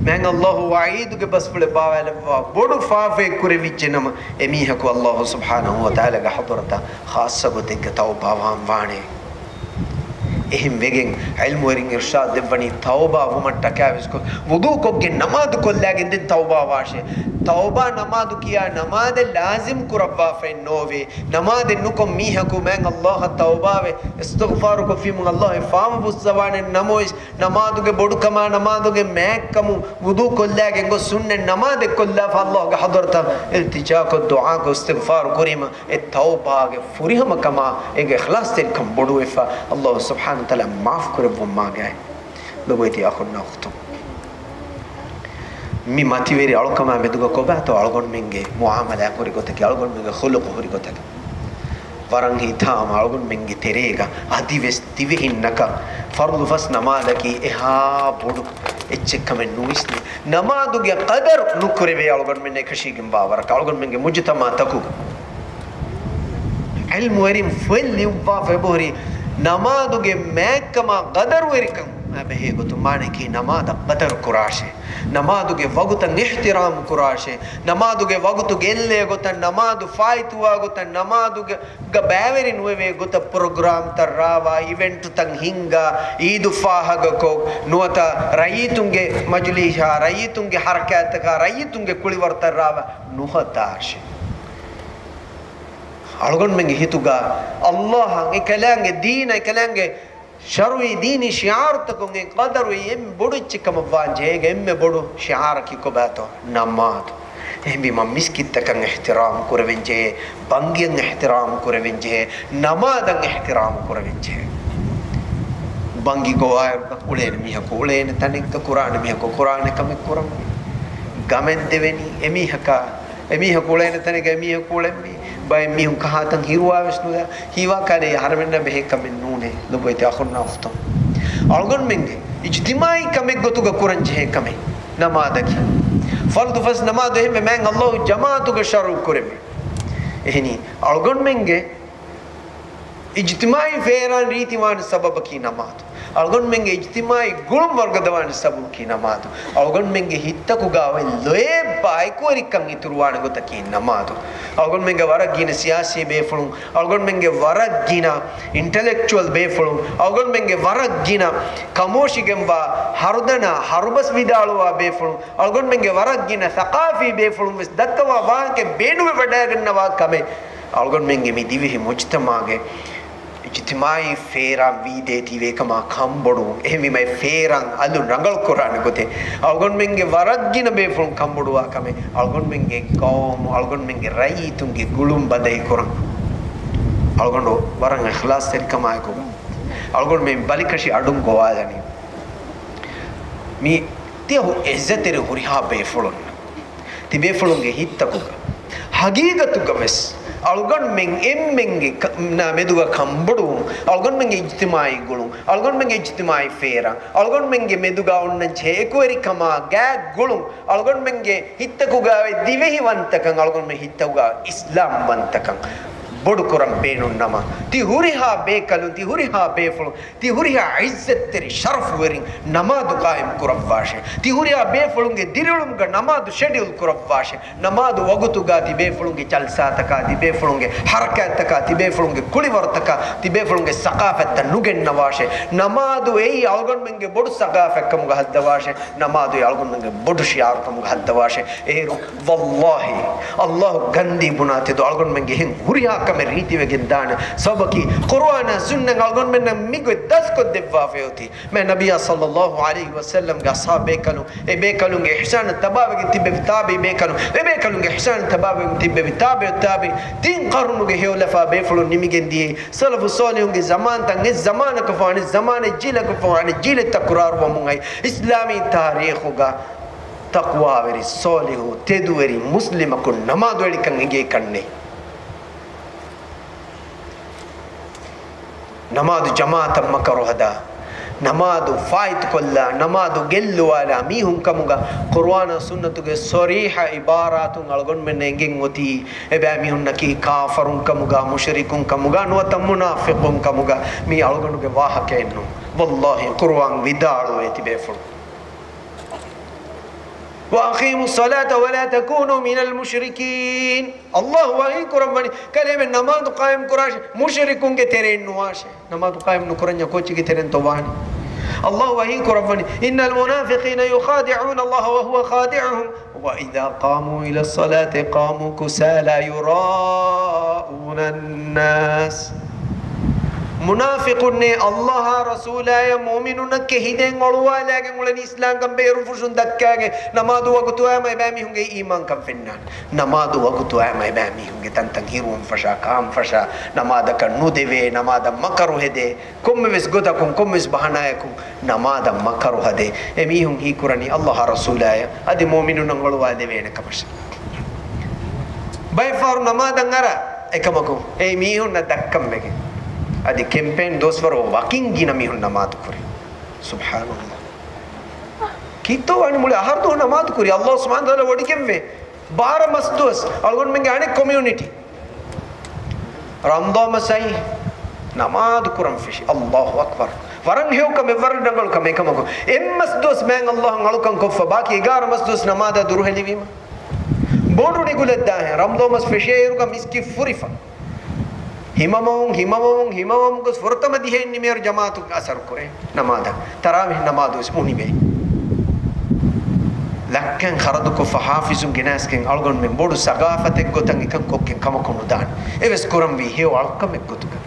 މާތް ﷲ ވަޢީދުގެ ބަސްފުޅެއް ބާވާލައްވާ، ބޮޑު ފާފައެއް ކުރެވިއްޖެ ނަމަ، އެމީހަކު ﷲ ސުބްޙާނަހޫ ވަތަޢާލާގެ ޙަޟްރަތަށް ޚާއްޞަ ގޮތެއްގަ ތައުބާވާން ވާނެ. އެހެން ވެގެން، ޢިލްމުވެރިން އިރްޝާދު ދެއްވަނީ، ތައުބާ ވުމަށްޓަކާވެސް ކޮށް، ވުޟޫ ކޮށްގެން ނަމާދު ކޮށްލާގެން ދެން ތައުބާ ވާށޭ. ތައުބާ ނަމާދު ކިޔާ ނަމާދެއް ލާޒިމް ކުރައްވާފައެއް ނޯވޭ. ނަމާދެއް ނުކޮށް މީހަކު މާތް ﷲ އަށް ތައުބާވެ، އިސްތިޣްފާރު ކޮށްފީމު ﷲ އެ ފާފަ ފުއްސަވާނެ ނަމަވެސް، ނަމާދުގެ ބޮޑުކަމާ، ނަމާދުގެ މާތްކަމުން ވުޟޫ ކޮށްލާގެން ގޮސް ސުންނަތް ނަމާދެއް ކޮށްލާފަ ﷲގެ ޙަޟްރަތަށް އިލްތިޖާކޮށް ދުޢާކޮށް އިސްތިޣްފާރު ކުރީމަ، އެ ތައުބާގެ ފުރިހަމަކަމާ އޭގެ އިޚްލާޞްތެރިކަން ބޮޑުވެފަ، ﷲ ސުބްޙާނަހޫ ވަތަޢާލާ މާފް ކުރެއްވުން މާގައި. ލޮބުވެތި އަޚުންނާ އުޚްތުން، މި މަތިވެރި އަޅުކަމާ މެދުގަ ކޮބާތޯ އަޅުގަނޑުމެންގެ މުޢާމަލާތް ހުރި ގޮތަކީ، އަޅުގަނޑުމެންގެ ޚުލުޤު ހުރި ގޮތަކީ؟ ވަރަށް ހިތާމަ އަޅުގަނޑުމެންގެ ތެރޭގަ އަދިވެސް ދިވެހިންނަކަށް ފަރުޟު ފަސް ނަމާދަކީ އެހާ ބޮޑު އެއްޗެއްކަމެއް ނުވިސްނޭ. ނަމާދުގެ ޤަދަރު ނުކުރެވޭ އަޅުގަނޑުމެން އެކަށީގެންވާ ވަރަކަށް އަޅުގަނޑުމެންގެ މުޖުތަމަޢުތަކުގަ. ޢިލްމުވެރިން ފޮތް ލިޔުއްވާފަ އެބަހުރި ނަމާދުގެ މާތްކަމާ ޤަދަރުވެރިކަން. ބެހޭ ގޮތުން މާނައަކީ ނަމާދަށް ޤަދަރު ކުރާށޭ. ނަމާދުގެ ވަގުތަށް އިޙްތިރާމް ކުރާށޭ. ނަމާދުގެ ވަގުތު ގެއްލޭ ގޮތަށް، ނަމާދު ފާއިތުވާ ގޮތަށް، ނަމާދުގެ ގަ ބައިވެރި ނުވެވޭ ގޮތަށް ޕްރޮގްރާމްތައް ރާވާ، އިވެންޓުތައް ހިންގާ، އީދު ފާހަގަކޮށް، ނުވަތަ ރައްޔިތުންގެ މަޖުލީހާ، ރައްޔިތުންގެ ހަރަކާތްތަކާ، ރައްޔިތުންގެ ކުޅިވަރުތައް ރާވާ ނުހަދާށޭ. އަޅުގަނޑުމެންގެ ހިތުގަ ﷲ އަށް، އެކަލާނގެ ދީނަށް، އެކަލާނގެ ޝަރުޢީ ދީނީ ޝިޢާރުތަކުން އެ ޤަދަރު އެންމެ ބޮޑު އެއްޗެއް ކަމަށް ވާންޖެހޭ. އޭގެ އެންމެ ބޮޑު ޝިޢާރަކީ ކޮބާތޯ؟ ނަމާދު. އެހެންވީމަ މިސްކިތްތަކަށް އިޙްތިރާމް ކުރެވެންޖެހޭ، ބަންގިއަށް އިޙްތިރާމް ކުރެވެންޖެހޭ، ނަމާދަށް އިޙްތިރާމް ކުރެވެންޖެހޭ. ބަންގި ގޮވާއިރުގަ އުޅޭނެ މީހަކު އުޅޭނެ ތަނެއްގަ، ކުރާނެ މީހަކު ކުރާނެ ކަމެއް ކުރަންވީ. ގަމެއް ދެވެނީ އެމީހަކާ، އެމީހަކު އުޅޭނެ ތަނެއްގަ އެމީހަކު އުޅެންވީ. ބައެއް މީހުން ކަހާތަން ހިރުވާވެސް ނުލާ. ހީވާ ކަލޭ އަހަރެމެންނަށް ބެހޭ ކަމެއް ނޫނޭ. ލޮބުވެތި އަޚުންނާ އުޚްތުން، އަޅުގަނޑުމެންގެ އިޖްތިމާޢީ ކަމެއް ގޮތުގަ ކުރަން ޖެހޭ ކަމެއް ނަމާދަކީ. ފަރުޟު ފަސް ނަމާދު އެހެންވެ މާތް ﷲ ޖަމާޢަތުގަ ޝަރުޢު ކުރެއްވި. އެހެނީ އަޅުގަނޑުމެންގެ އިޖްތިމާޢީ ފޭރާން ރީތިވާނެ ސަބަބަކީ ނަމާދު. އަޅުގަނޑުމެންގެ އިޖްތިމާޢީ ގުޅުން ވަރުގަދަވާނެ ސަބަބަކީ ނަމާދު. އަޅުގަނޑުމެންގެ ހިތްތަކުގަ އޮތް ލޯތްބާ އެކުވެރިކަން އިތުރުވާނެ ގޮތަކީ ނަމާދު. އަޅުގަނޑުމެންގެ ވަރަށް ގިނަ ސިޔާސީ ބޭފުޅުން، އަޅުގަނޑުމެންގެ ވަރަށް ގިނަ އިންޓެލެކްޗުއަލް ބޭފުޅުން، އަޅުގަނޑުމެންގެ ވަރަށް ގިނަ ކަމޯށިގެންވާ ހަރުދަނާ ހަރުބަސް ވިދާޅުވާ ބޭފުޅުން، އަޅުގަނޑުމެންގެ ވަރަށް ގިނަ ސަޤާފީ ބޭފުޅުން ވެސް ދައްކަވާ ވާހަކަ ބޭނުމެއް ވަޑައިގަންނަވާ ކަމެއް، އަޅުގަނޑުމެންގެ މި ދިވެހި މުޖްތަމަޢުގެ އިޖްތިމާޢީ ފޭރާން ވީދޭތީވޭ ކަމާ ކަންބޮޑުވުން. އެހެންވީމަ އެ ފޭރާން އަލުން ރަނގަޅު ކުރާނެ ގޮތެއް، އަޅުގަނޑުމެންގެ ވަރަށް ގިނަ ބޭފުޅުން ކަންބޮޑުވާ ކަމެއް، އަޅުގަނޑުމެންގެ ޤައުމު، އަޅުގަނޑުމެންގެ ރައްޔިތުންގެ ގުޅުން ބަދަހި ކުރަން. އަޅުގަނޑު ވަރަށް އިޚްލާޞްތެރިކަމާއެކު އަޅުގަނޑުމެން ބަލިކަށި އަޑުން ގޮވާލަނީ. މި ތިޔަ ހު-، އިއްޒަތްތެރި ހުރިހާ ބޭފުޅުން، ތިބޭފުޅުންގެ ހިތްތަކުގަ ހަގީގަތުގަ ވެސް އަޅުގަނޑުމެން އެންމެންގެ ކަ-، ނާ މެދުގަ ކަންބޮޑުވުން، އަޅުގަނޑުމެންގެ އިޖްތިމާޢީ ގުޅުން، އަޅުގަނޑުމެންގެ އިޖްތިމާޢީ ފޭރާން، އަޅުގަނޑުމެންގެ މެދުގަ އޮންނަންޖެހޭ އެކުވެރިކަމާ ގާތް ގުޅުން، އަޅުގަނޑުމެންގެ ހިތްތަކުގަ އޮތް ދިވެހިވަންތަކަން، އަޅުގަނޑުމެން ހިތްތަކުގަ އިސްލާމްވަންތަކަން ބޮޑުކުރަން ބޭނުން ނަމަ، ތި ހުރިހާ ބޭކަލުން، ތި ހުރިހާ ބޭފުޅުން، ތި ހުރިހާ އިއްޒަތްތެރި ޝަރަފުވެރިން ނަމާދު ޤާއިމް ކުރައްވާށޭ. ތި ހުރިހާ ބޭފުޅުންގެ ދިރިއުޅުމުގަ ނަމާދު ޝެޑިއުލް ކުރައްވާށޭ. ނަމާދު ވަގުތުގަ ތި ބޭފުޅުންގެ ޖަލްސާތަކާ، ތި ބޭފުޅުންގެ ހަރަކާތްތަކާ، ތި ބޭފުޅުންގެ ކުޅިވަރުތަކާ، ތި ބޭފުޅުންގެ ސަޤާފަތްތައް ނުގެންނަވާށޭ. ނަމާދު އެއީ އަޅުގަނޑުމެންގެ ބޮޑު ސަޤާފަތްކަމުގަ ހައްދަވާށޭ. ނަމާދު އެއީ އަޅުގަނޑުމެންގެ ބޮޑު ޝިޢާރުކަމުގަ ހައްދަވާށޭ. އޭރު ވައްލާހި، ﷲ ގަންދީ ބުނާތެދު އަޅުގަނޑުމެންގެ އެހެން ހުރިހާ ކަމެއް ރީތިވެގެން ދާނެ. ސަބަބަކީ ޤުރުއާނާ ސުންނަތް އަޅުގަނޑުމެންނަށް މިގޮތް ދަސްކޮށްދެއްވާފައި އޮތީ. މެ ނަބިއްޔާ ޞައްލައްލާހު ޢަލައިހި ވަސައްލަމްގެ އަޞްޙާބު ބޭކަލުން، އެ ބޭކަލުންގެ އިޙްސާނަށް ތަބާވެގެން ތިއްބެވި ތާބިޢީ ބޭކަލުން، އެ ބޭކަލުންގެ އިޙްސާނަށް ތަބާވެގެން ތިއްބެވި ތާބިޢު ތާބިޢީން، ތިން ޤަރުނުގެ ހެޔޮލަފާ ބޭފުޅުން ނިމިގެން ދިޔައީ. ސަލަފު ޞާލިޙުންގެ ޒަމާންތައް އެއް ޒަމާނަކަށް ފަހު އަނެއް ޒަމާނަށް، އެއް ޖީލަކަށް ފަހު އަނެއް ޖީލެއް ތަކުރާރުވަމުން އައި، އިސްލާމީ ތާރީޚުގަ ތަޤްވާވެރި، ޞާލިޙު، ތެދުވެރި މުސްލިމަކު ނަމާދު އެޅިކަން އެނގޭކަށް ނެތް. ނަމާދު ޖަމާޢަތަށް މަކަރު ހަދާ، ނަމާދު ފާއިތުކޮށްލާ، ނަމާދު ގެއްލުވާލާ މީހުން ކަމުގަ ޤުރުއާނާ ސުންނަތުގެ ޞަރީޙަ ޢިބާރާތުން އަޅުގަނޑުމެންނަށް އެނގެން އޮތީ، އެބައިމީހުންނަކީ ކާފަރުން ކަމުގަ، މުޝްރިކުން ކަމުގަ، ނުވަތަ މުނާފިޤުން ކަމުގަ. މީ އަޅުގަނޑުގެ ވާހަކައެއް ނޫން. ވައްލާހި، ޤުރުއާން ވިދާޅުވޭ ތިބޭފުޅުން. وأقيموا الصلاة ولا تكونوا من المشركين. ﷲ ވަޙީ ކުރައްވަނީ، ކަލޭމެން ނަމާދު ޤާއިމް ކުރާށޭ، މުޝްރިކުންގެ ތެރެއިން ނުވާށޭ. ނަމާދު ޤާއިމް ނުކުރަންޏާ ކޯއްޗެއްގެ ތެރެއިންތޯ ވާނީ؟ ﷲ ވަޙީ ކުރައްވަނީ، إن المنافقين يخادعون الله وهو خادعهم وإذا قاموا إلى الصلاة قاموا كسالى يراءون الناس. މުނާފިޤުންނޭ ﷲ އާ ރަސޫލާއާ މުއުމިނުންނަށް ކެހިދޭން އޮޅުވާލާގެން އުޅެނީ، އިސްލާމްކަން ބޭރުފުށުން ދައްކާގެން، ނަމާދު ވަގުތުވާމަ އެބައިމީހުންގެ އީމާންކަން ފެންނާނެ. ނަމާދު ވަގުތުވާމަ އެބައިމީހުންގެ ތަންތަން ހިރުވަން ފަށާ، ކާން ފަށާ، ނަމާދަކަށް ނުދެވޭ، ނަމާދަށް މަކަރު ހެދޭ، ކޮންމެވެސް ގޮތަކުން، ކޮންމެވެސް ބަހަނާއަކުން ނަމާދަށް މަކަރު ހަދޭ. އެމީހުން ހީކުރަނީ ﷲ އާ ރަސޫލާއަށް އަދި މުއުމިނުންނަށް އޮޅުވާލެވޭނެ ކަމަށް. ބައެއްފަހަރު ނަމާދަށް އަރާ އެކަމަކު، އެ މީހުންނަށް ދައްކަން ވެގެން، އަދި ކެމްޕޭން ދުވަސްވަރު ވަކިން ގިނަ މީހުން ނަމާދު ކުރި. ސުބްޙާނަﷲ. ކީއްތޯ ވާނީ މުޅި އަހަރު ދުވަހު ނަމާދު ކުރި؟ ﷲ ސުބްޙާނަހޫ ވަތަޢާލާ ވޮޑިގެންވޭ. ބާރަ މަސް ދުވަސް އަޅުގަނޑުމެންގެ އަނެއް ކޮމިއުނިޓީ. ރަމަޟާން މަސް އައީ ނަމާދު ކުރަން ފެށި. ﷲ އަކްބަރު. ވަރަށް ހެޔޮ ކަމެއް، ވަރަށް ރަނގަޅު ކަމެއް. އެކަމަކު، އެއް މަސް ދުވަސް މާތް ﷲ އަށް އަޅުކަން ކޮށްފަ، ބާކީ އެގާރަ މަސް ދުވަސް ނަމާދާ ދުރުހެލިވީމަ، ބޮޑު ނިގުލަށް ދާހެން، ރަމަޟާން މަސް ފެށޭއިރުގަ މިސްކިތް ފުރިފަ. ހިމަމަވުން، ހިމަމަވުން، ހިމަމަވުން ގޮސް ފުރަތަމަ ދިހައިން ނިމޭއިރު ޖަމާޢަތު އަސަރު ކުރޭ ނަމާދަށް. ތަރާވީޙް ނަމާދު ވެސް އުނިވޭ. ލައްކައިން ޚަރަދުކޮށްފަ ޙާފިޒުން ގެނާސްގެން އަޅުގަނޑުމެން ބޮޑު ސަގާފަތެއް ގޮތަށް އެކަން ކޮށްގެން ކަމަކު ނުދާނެ. އެވެސް ކުރަންވީ ހެޔޮ އަޅުކަމެއް ގޮތުގަ.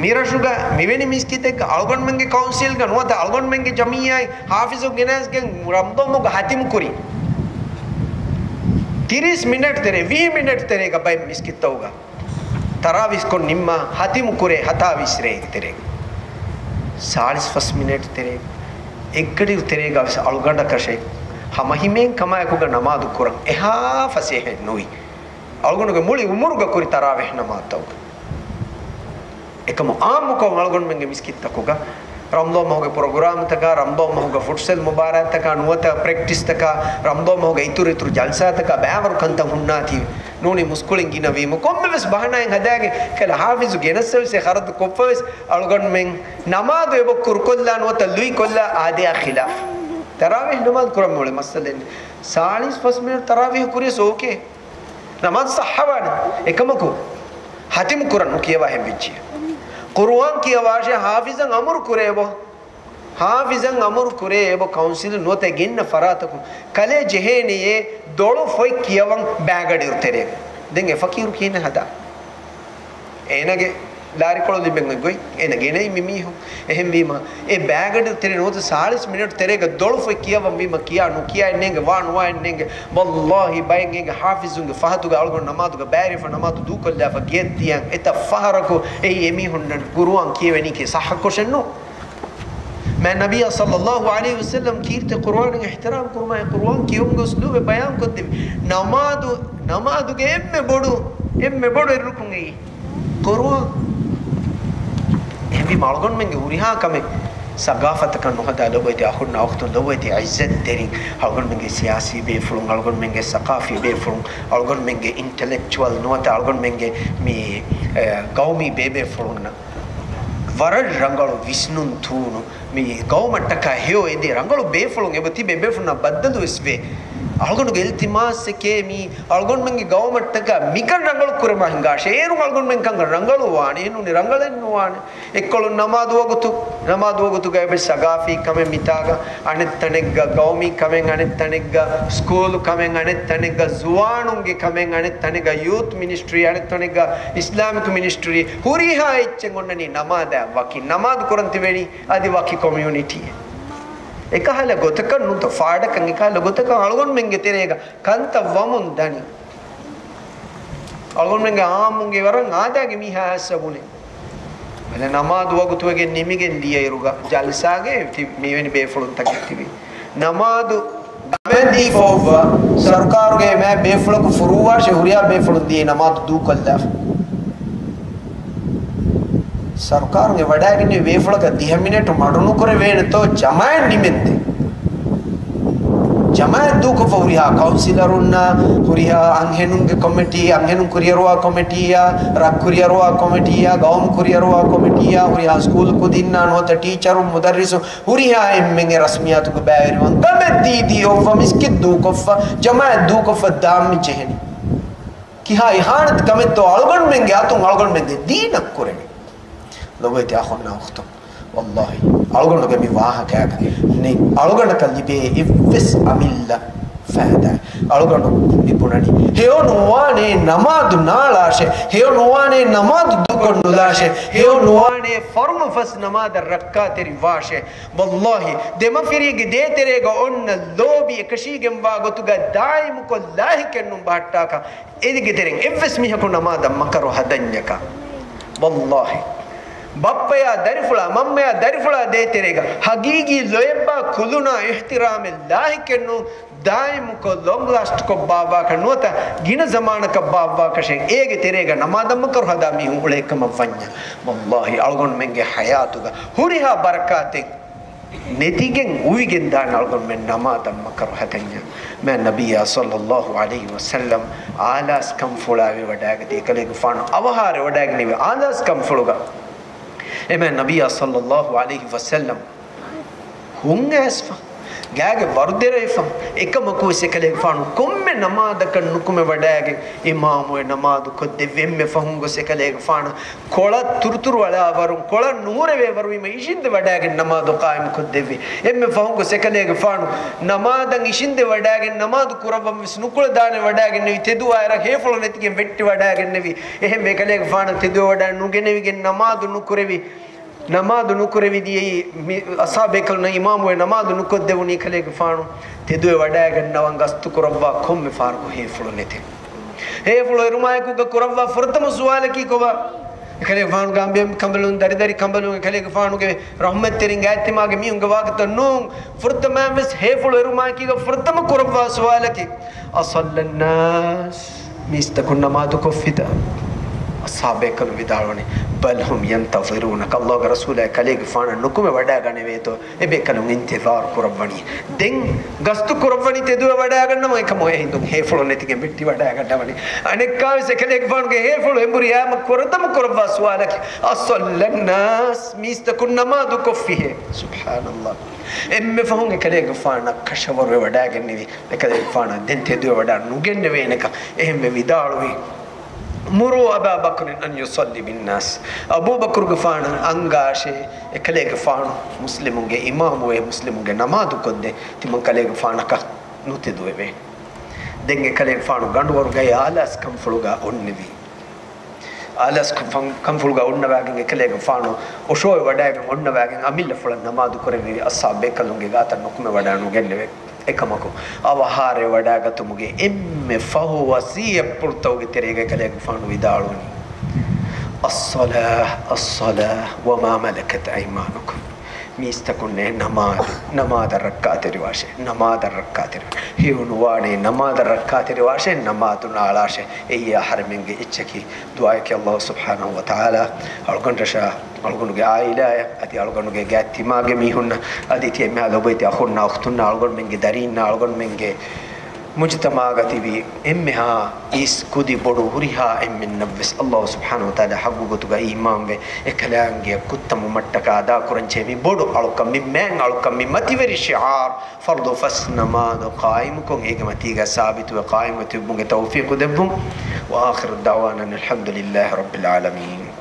މިރަށުގަ މިވެނި މިސްކިތެއްގަ އަޅުގަނޑުމެންގެ ކައުންސިލްގަ ނުވަތަ އަޅުގަނޑުމެންގެ ޖަމިއްޔާއިން ޙާފިޒު ގެނައިސްގެން ރަމަޟާން މަހުގަ ހަތިމު ކުރި ތިރީސް މިނެޓް ތެރޭ، ވީހް މިނެޓް ތެރޭގަ ބައެއް މިސްކިތްތަކުގަ ތަރާވީޙް ކޮށް ނިންމާ ހަތިމު ކުރޭ ހަތާވީސް ރޭގެ ތެރޭގަ. ސާޅީސް ފަސް މިނެޓް ތެރޭ، އެއްގަޑިއިރު ތެރޭގަ ވެސް އަޅުގަނޑަކަށެއް ހަމަހިމޭން ކަމާއެކުގަ ނަމާދު ކުރަން އެހާ ފަސޭހައެއް ނުވި. އަޅުގަނޑުގެ މުޅި އުމުރުގަ ކުރި ތަރާވީޙް ނަމާދުތަކުގަ. އެކަމު އާއްމުކޮށް އަޅުގަނޑުމެންގެ މިސްކިތްތަކުގަ ރަމަޟާން މަހުގެ ޕްރޮގްރާމްތަކާ، ރަމަޟާން މަހުގަ ފުޓްސަލް މުބާރާތްތަކާ، ނުވަތަ ޕްރެކްޓިސްތަކާ، ރަމަޟާން މަހުގެ އިތުރު އިތުރު ޖަލްސާތަކާ ބައިވަރު ކަންތައް ހުންނާތީވެ. ނޫނީ މުސްކުޅިން ގިނަވީމަ، ކޮންމެވެސް ބަހަނާއެއް ހަދާގެން ކަލަ ޙާފިޒު ގެނައްސަވެސް އެ ޚަރަދު ކޮށްފަވެސް އަޅުގަނޑުމެން ނަމާދު އެބަ ކުރުކޮށްލާ ނުވަތަ ލުއިކޮށްލާ އާދަޔާ ޚިލާފް. ތަރާވީޙް ނަމާދު ކުރަން މޮޅެ މައްސަލައެއް. ސާޅީސް ފަސް މިނެޓް ތަރާވީޙް ކުރިޔަސް އޯކޭ. ނަމާދު ޞައްޙަވާނެ. އެކަމަކު، ހަތިމު ކުރަން ނުކިޔަވާ ހެންވެއްޖިއްޔާ. ޤުރުއާން ކިޔަވާށޭ، ޙާފިޒަށް އަމުރު ކުރޭ އެބަ. ޙާފިޒަށް އަމުރު ކުރޭ އެބަ ކައުންސިލުން ނުވަތަ ގެންނަ ފަރާތަކުން. ކަލޭ ޖެހޭނެޔޭ ދޮޅު ފޮތް ކިޔަވަން ބައިގަޑިއިރު ތެރޭގަ. ދެން އެ ފަޤީރު ކިހިނެއް ހަދާ؟ އޭނަގެ ލާރިކޮޅު ލިބެން އޮތް ގޮތް އޭނަ ގެނައީ މި މީހުން. އެހެންވީމަ، އެ ބައިގަޑިއިރު ތެރޭ ނުވަތަ ސާޅީސް މިނެޓް ތެރޭގަ ދޮޅު ފޮތް ކިޔަވަން ވީމަ، ކިޔާ ނުކިޔާ އެއްނޭނގެ، ވާ ނުވާ އެއްނޭނގެ. ވައްލާހި، ބައެއް އޭގެ ޙާފިޒުންގެ ފަހަތުގަ އަޅުގަނޑު ނަމާދުގަ ބައިވެރިވެފަ ނަމާދު ދޫކޮށްލާފަ ގެޔަށް ދިޔަން އެތައް ފަހަރަކު އެއީ އެމީހުންނަށް ޤުރުއާން ކިޔެވެނީކީ ޞައްޙަކޮށެއް ނޫން. މާތް ނަބިއްޔާ ޞައްލައްލާހު ޢަލައިހި ވަސައްލަމް ކީރިތި ޤުރުއާނަށް އިޙްތިރާމް ކުރުމާއި، ޤުރުއާން ކިޔުމުގެ އުސްލޫބެއް ބަޔާންކޮށްދެއްވި. ނަމާދު، ނަމާދުގެ އެންމެ ބޮޑު، އެންމެ ބޮޑު އެއް ރުކުން އެއީ ޤުރުއާން. އެހެންވީމަ އަޅުގަނޑުމެންގެ ހުރިހާ ކަމެއް ސަގާފަތަކަށް ނުހަދާ، ލޮބުވެތި އަޚުންނާ އުޚްތުން، ލޮބުވެތި ޢިއްޒަތްތެރިން، އަޅުގަނޑުމެންގެ ސިޔާސީ ބޭފުޅުން، އަޅުގަނޑުމެންގެ ސަޤާފީ ބޭފުޅުން، އަޅުގަނޑުމެންގެ އިންޓެލެކްޗުއަލް ނުވަތަ އަޅުގަނޑުމެންގެ މި، އެ، ޤައުމީ ބޭބޭފުޅުންނަށް ވަރަށް ރަނގަޅު ވިސްނުން ތޫނު. މި ގައުމަށްޓަކާ ހެޔޮ އެދޭ ރަނގަޅު ބޭފުޅުން އެބަ ތިބެ، ބޭފުޅުންނާ ބައްދަލުވެސް ވޭ. އަޅުގަނޑުގެ އިލްތިމާސްއެކޭ މީ، އަޅުގަނޑުމެންގެ ގައުމަށްޓަކާ މިކަން ރަނގަޅު ކުރަމާ ހިނގާށޭ. އޭރުން އަޅުގަނޑުމެން ކަންކަން ރަނގަޅު ވާނެ، އެހެންނޫނީ ރަނގަޅެއް ނުވާނެ. އެއްކޮޅުން ނަމާދު ވަގުތު، ނަމާދު ވަގުތުގަ އެބަ ސަގާފީ ކަމެއް މިތާގަ، އަނެއް ތަނެއްގަ ގައުމީ ކަމެއް، އަނެއް ތަނެއްގަ ސްކޫލު ކަމެއް، އަނެއް ތަނެއްގަ ޒުވާނުންގެ ކަމެއް، އަނެއް ތަނެއްގަ ޔޫތު މިނިސްޓްރީ، އަނެއް ތަނެއްގަ އިސްލާމިކް މިނިސްޓްރީ، ހުރިހާ އެއްޗެއް އޮންނަނީ ނަމާދާ ވަކި. ނަމާދު ކުރަން ތިބެނީ އަދި ވަކި ކޮމިއުނިޓީއެއް. އެކަހަލަ ގޮތަކަށް ނުތަ، ފާޑަކަށް އެކަހަލަ ގޮތަކަށް އަޅުގަނޑުމެންގެ ތެރޭގަ ކަންތައް ވަމުން ދަނީ. އަޅުގަނޑުމެންގެ އާއްމުންގެ ވަރަށް އާދައިގެ މީހާ އައްސަ ބުނެ. ބަލަ، ނަމާދު ވަގުތުވެގެން ނިމިގެން ދިޔައިރުގަ ޖަލްސާގެ ތި-، މިވެނި ބޭފުޅުންތަކެއް ތިބި. ނަމާދު ގަމެއް ދީފަ އޮއްވާ، ސަރުކާރުގެ މާތް ބޭފުޅަކު ފުރޫވާށޭ، ހުރިހާ ބޭފުޅުން ދިޔައީ ނަމާދު ދޫކޮށްލާފަ. ސަރުކާރުން އެ ވަޑައިގެންނެވި ބޭފުޅަކަށް ދިހަ މިނެޓު މަޑުނުކުރެވޭނެތޯ ޖަމާއަތް ނިމެންދޭ. ޖަމާއަތް ދޫކޮށްފަ ހުރިހާ ކައުންސިލަރުންނާ، ހުރިހާ އަންހެނުންގެ ކޮމިޓީ، އަންހެނުން ކުރިއަރުވާ ކޮމިޓީއާ، ރަށް ކުރިއަރުވާ ކޮމިޓީއާ، ގައުމު ކުރިއަރުވާ ކޮމިޓީއާ، ހުރިހާ ސްކޫލު ކުދިންނާ ނުވަތަ ޓީޗަރުން، މުދައްރިސުން، ހުރިހާ އެންމެންގެ ރަސްމިއްޔާތުގަ ބައިވެރިވާން ގަމެއް ދީދީ އޮއްވަ މިސްކިތް ދޫކޮށްފަ، ޖަމާއަތް ދޫކޮށްފަ ދާން މި ޖެހެނީ. ކިހާ އިހާނަތް ކަމެއްތޯ އަޅުގަނޑުމެންގެ އަތުން އަޅުގަނޑުމެންގެ ދީނަށް ކުރެނީ. ލޮބުވެތި އަޚުންނާ އުޚްތުން، ވައްލާހި، އަޅުގަނޑުގެ މި ވާހަކައިގަ ނެތް އަޅުގަނޑަކަށް ލިބޭ އެއްވެސް އަމިއްލަ ފައިދާއެއް. އަޅުގަނޑު މި ބުނަނީ، ހެޔޮ ނުވާނޭ ނަމާދު ނާޅާށޭ، ހެޔޮ ނުވާނޭ ނަމާދު ދޫކޮށް ނުލާށޭ، ހެޔޮ ނުވާނޭ ފަރުޟު ފަސް ނަމާދަށް ރައްކާތެރި ވާށޭ. ވައްލާހި، ދެމަފިރީގެ ދޭތެރޭގަ އޮންނަ ލޯބި އެކަށީގެންވާ ގޮތުގަ ދާއިމުކޮށް ލާހިކެއްނު ބަހައްޓާކަށް އޭގެ ތެރެއިން އެއްވެސް މީހަކު ނަމާދަށް މަކަރު ހަދަންޏަކަށް. ވައްލާހި. ބައްޕަޔާ ދަރިފުޅާ، މަންމަޔާ ދަރިފުޅާ ދޭތެރޭގަ ހަގީގީ ލޯތްބާ ކުލުނާ އިޙްތިރާމެއް ލާހިކެއްނު ދާއިމުކޮށް ލޮންގް ލާސްޓްކޮށް ބާއްވާކަށް ނުވަތަ ގިނަ ޒަމާނަކަށް ބާއްވާކަށެއް އޭގެ ތެރޭގަ ނަމާދަށް މަކަރު ހަދާ މީހުން އުޅޭ ކަމަށް ވަންޏާ. ވައްލާހި އަޅުގަނޑުމެންގެ ޙަޔާތުގަ ހުރިހާ ބަރަކާތެއް ނެތިގެން އުވިގެން ދާން އަޅުގަނޑުމެން ނަމާދަށް މަކަރު ހަދަންޏާ. މާތް ނަބިއްޔާ ޞައްލައްލާހު ޢަލައިހި ވަސައްލަމް އާލާސް ކަންފުޅާ ވެވަޑައިގަތީ އެކަލޭގެފާނު އަވަހާ ރޭވަޑައިގެންނެވި އާލާސް ކަންފުޅުގަ އެމެ ނަބިއްޔާ ޞައްލައްލާހު ޢަލައިހި ވަސައްލަމް ހުން އައިސްފަ، ގާގެ ވަރު ދެރަވެފަ، އެކަމަކުވެސް އެކަލޭގެފާނު ކޮންމެ ނަމާދަކަށް ނުކުމެ ވަޑައިގެން އިމާމުވެ ނަމާދު ކޮށްދެއްވި. އެންމެ ފަހުން ގޮސް އެކަލޭގެފާނަށް ކޮޅަށް ތުރުތުރު އަޅާ ވަރުން، ކޮޅަށް ނުހުރެވޭ ވަރު ވީމަ އިށިނދެ ވަޑައިގެން ނަމާދު ޤާއިމު ކޮށްދެއްވި. އެންމެ ފަހުން ގޮސް އެކަލޭގެފާނު ނަމާދަށް އިށިނދެ ވަޑައިގެން ނަމާދު ކުރައްވަން ވެސް ނުކުޅަދާނެ ވަޑައިގެންނެވި. ތެދުވާއިރަށް ހޭފުޅު ނެތިގެން ވެއްޓި ވަޑައިގެންނެވި. އެހެންވެ އެކަލޭގެފާނަށް ތެދުވެ ވަޑައި ނުގެނެވިގެން ނަމާދު ނުކުރެވި. ނަމާދު ނުކުރެވި ދިޔައީ މި އަޞްޙާބޭކަލުންނަށް އިމާމުވެ ނަމާދު ނުކޮށްދެވުނީ ކަލޭގެފާނު ތެދުވެ ވަޑައިގަންނަވަން ގަސްތު ކުރައްވާ ކޮންމެ ފަހަރަކު ހޭފުޅު ނެތެ. ހޭފުޅު އެރުމާއެކުގަ ކުރައްވާ ފުރަތަމަ ސުވާލަކީ ކޮބާ؟ އެކަލޭގެފާނުގެ އަނބިޔަ ކަނބަލުން، ދަރިދަރި ކަނބަލުން، އެކަލޭގެފާނުގެ ރަޙްމަތްތެރިން ގާތްތިމާގެ މީހުންގެ ވާގިތައް ނޫން. ފުރަތަމަވެސް ހޭފުޅު އެރުމާއެކީގަ ފުރަތަމަ ކުރައްވާ ސުވާލަކީ، أصلى الناس؟ މީސްތަކުން ނަމާދު ކޮށްފިތަ؟ އަޞްޙާބޭކަލުން ވިދާޅުވަނީ، بل هم ينتظرونك. ﷲ ގެ ރަސޫލާ، ކަލޭގެފާނަށް ނުކުމެ ވަޑައިގަނެވޭތޯ؟ އެބޭކަލުން އިންތިޒާރު ކުރައްވަނީ. ދެން ގަސްތު ކުރައްވަނީ ތެދުވެ ވަޑައިގަންނަވަން. އެކަމު އެހިނދުން ހޭފުޅު ނެތިގެން ވެއްޓި ވަޑައިގަންނަވަނީ. އަނެއްކާވެސް އެކަލޭގެފާނުގެ ހޭފުޅު އެނބުރި އާމަ ކުރަތަމަ ކުރައްވާ ސުވާލަކީ، أصلى الناس؟ މީސްތަކުން ނަމާދު ކޮށްފިހޭ؟ ސުބްޙާނަﷲ. އެންމެ ފަހުން އެކަލޭގެފާނަށް ކަށަވަރުވެ ވަޑައިގެންނެވި. އެކަލޭގެފާނަށް ދެން ތެދުވެ ވަޑައި ނުގެންނެވޭނެކަން. އެހެންވެ ވިދާޅުވި، مروا أبا بكر أن يصلي بالناس. އަބޫބަކުރުގެފާނަށް އަންގާށޭ، އެކަލޭގެފާނު މުސްލިމުންގެ އިމާމުވެ، މުސްލިމުންގެ ނަމާދު ކޮށްދޭ، ތިމަން ކަލޭގެފާނަކަށް ނުތެދުވެވޭ. ދެން އެކަލޭގެފާނު ގަނޑުވަރުގައި އާލާސް ކަންފުޅުގަ އޮންނެވި. އާލާސް ކަން-، ކަންފުޅުގަ އޮންނަވާގެން އެކަލޭގެފާނު އޮށޯވެ ވަޑައިގެން އޮންނަވާގެން އަމިއްލަފުޅަށް ނަމާދު ކުރެއްވި. އަޞްޙާބޭކަލުންގެ ގާތަށް ނުކުމެ ވަޑައި ނުގެންނެވެ. އެކަމަކު، އަވަހާރަވެ ވަޑައިގަތުމުގެ އެންމެ ފަހު ވަޞިއްޔަތްޕުޅުތަކުގެ ތެރޭގައި ކަލޭގެފާނު ވިދާޅުވަނީ، الصلاة، الصلاة وما ملكت أيمانكم. މީސްތަކުންނޭ ނަމާދު، ނަމާދަށް ރައްކާތެރިވާށޭ، ނަމާދަށް ރައްކާތެރި. ހެޔޮނުވާނޭ ނަމާދަށް ރައްކާތެރިވާށޭ، ނަމާދު ނާޅާށޭ. އެއީ އަހަރެމެންގެ އެއްޗަކީ. ދުޢާއަކީ ﷲ ސުބްޙާނަހޫ ވަތަޢާލާ އަޅުގަނޑަށާ، އަޅުގަނޑުގެ ޢާއިލާއަށް، އަދި އަޅުގަނޑުގެ ގާތްތިމާގެ މީހުންނަށް، އަދި ތިޔަ މިހާ ލޮބުވެތި އަޚުންނާ އުޚްތުންނާ، އަޅުގަނޑުމެންގެ ދަރީންނާ، އަޅުގަނޑުމެންގެ މުޖުތަމަޢުގަ ތިބި އެންމެހާ އިސް ކުދި ބޮޑު ހުރިހާ އެންމެންނަށްވެސް ﷲ ސުބްޙާނަހޫ ވަތަޢާލާ ޙައްޤު ގޮތުގަ އީމާންވެ، އެކަލާނގެއަށް ކުށްތަމަމަށްޓަކާ އަދާކުރަންޖެހޭ މި ބޮޑު އަޅުކަން، މި މާތް އަޅުކަން، މި މަތިވެރި ޝިޢާރު، ފަރްޟު ފަސް ނަމާދު ޤާއިމުކޮށް، އޭގެ މަތީގަ ސާބިތުވެ ޤާއިމުވެ ތިބުމުގެ ތައުފީޤު ދެއްވުން. وآخر دعوانا أن الحمد لله رب العالمين.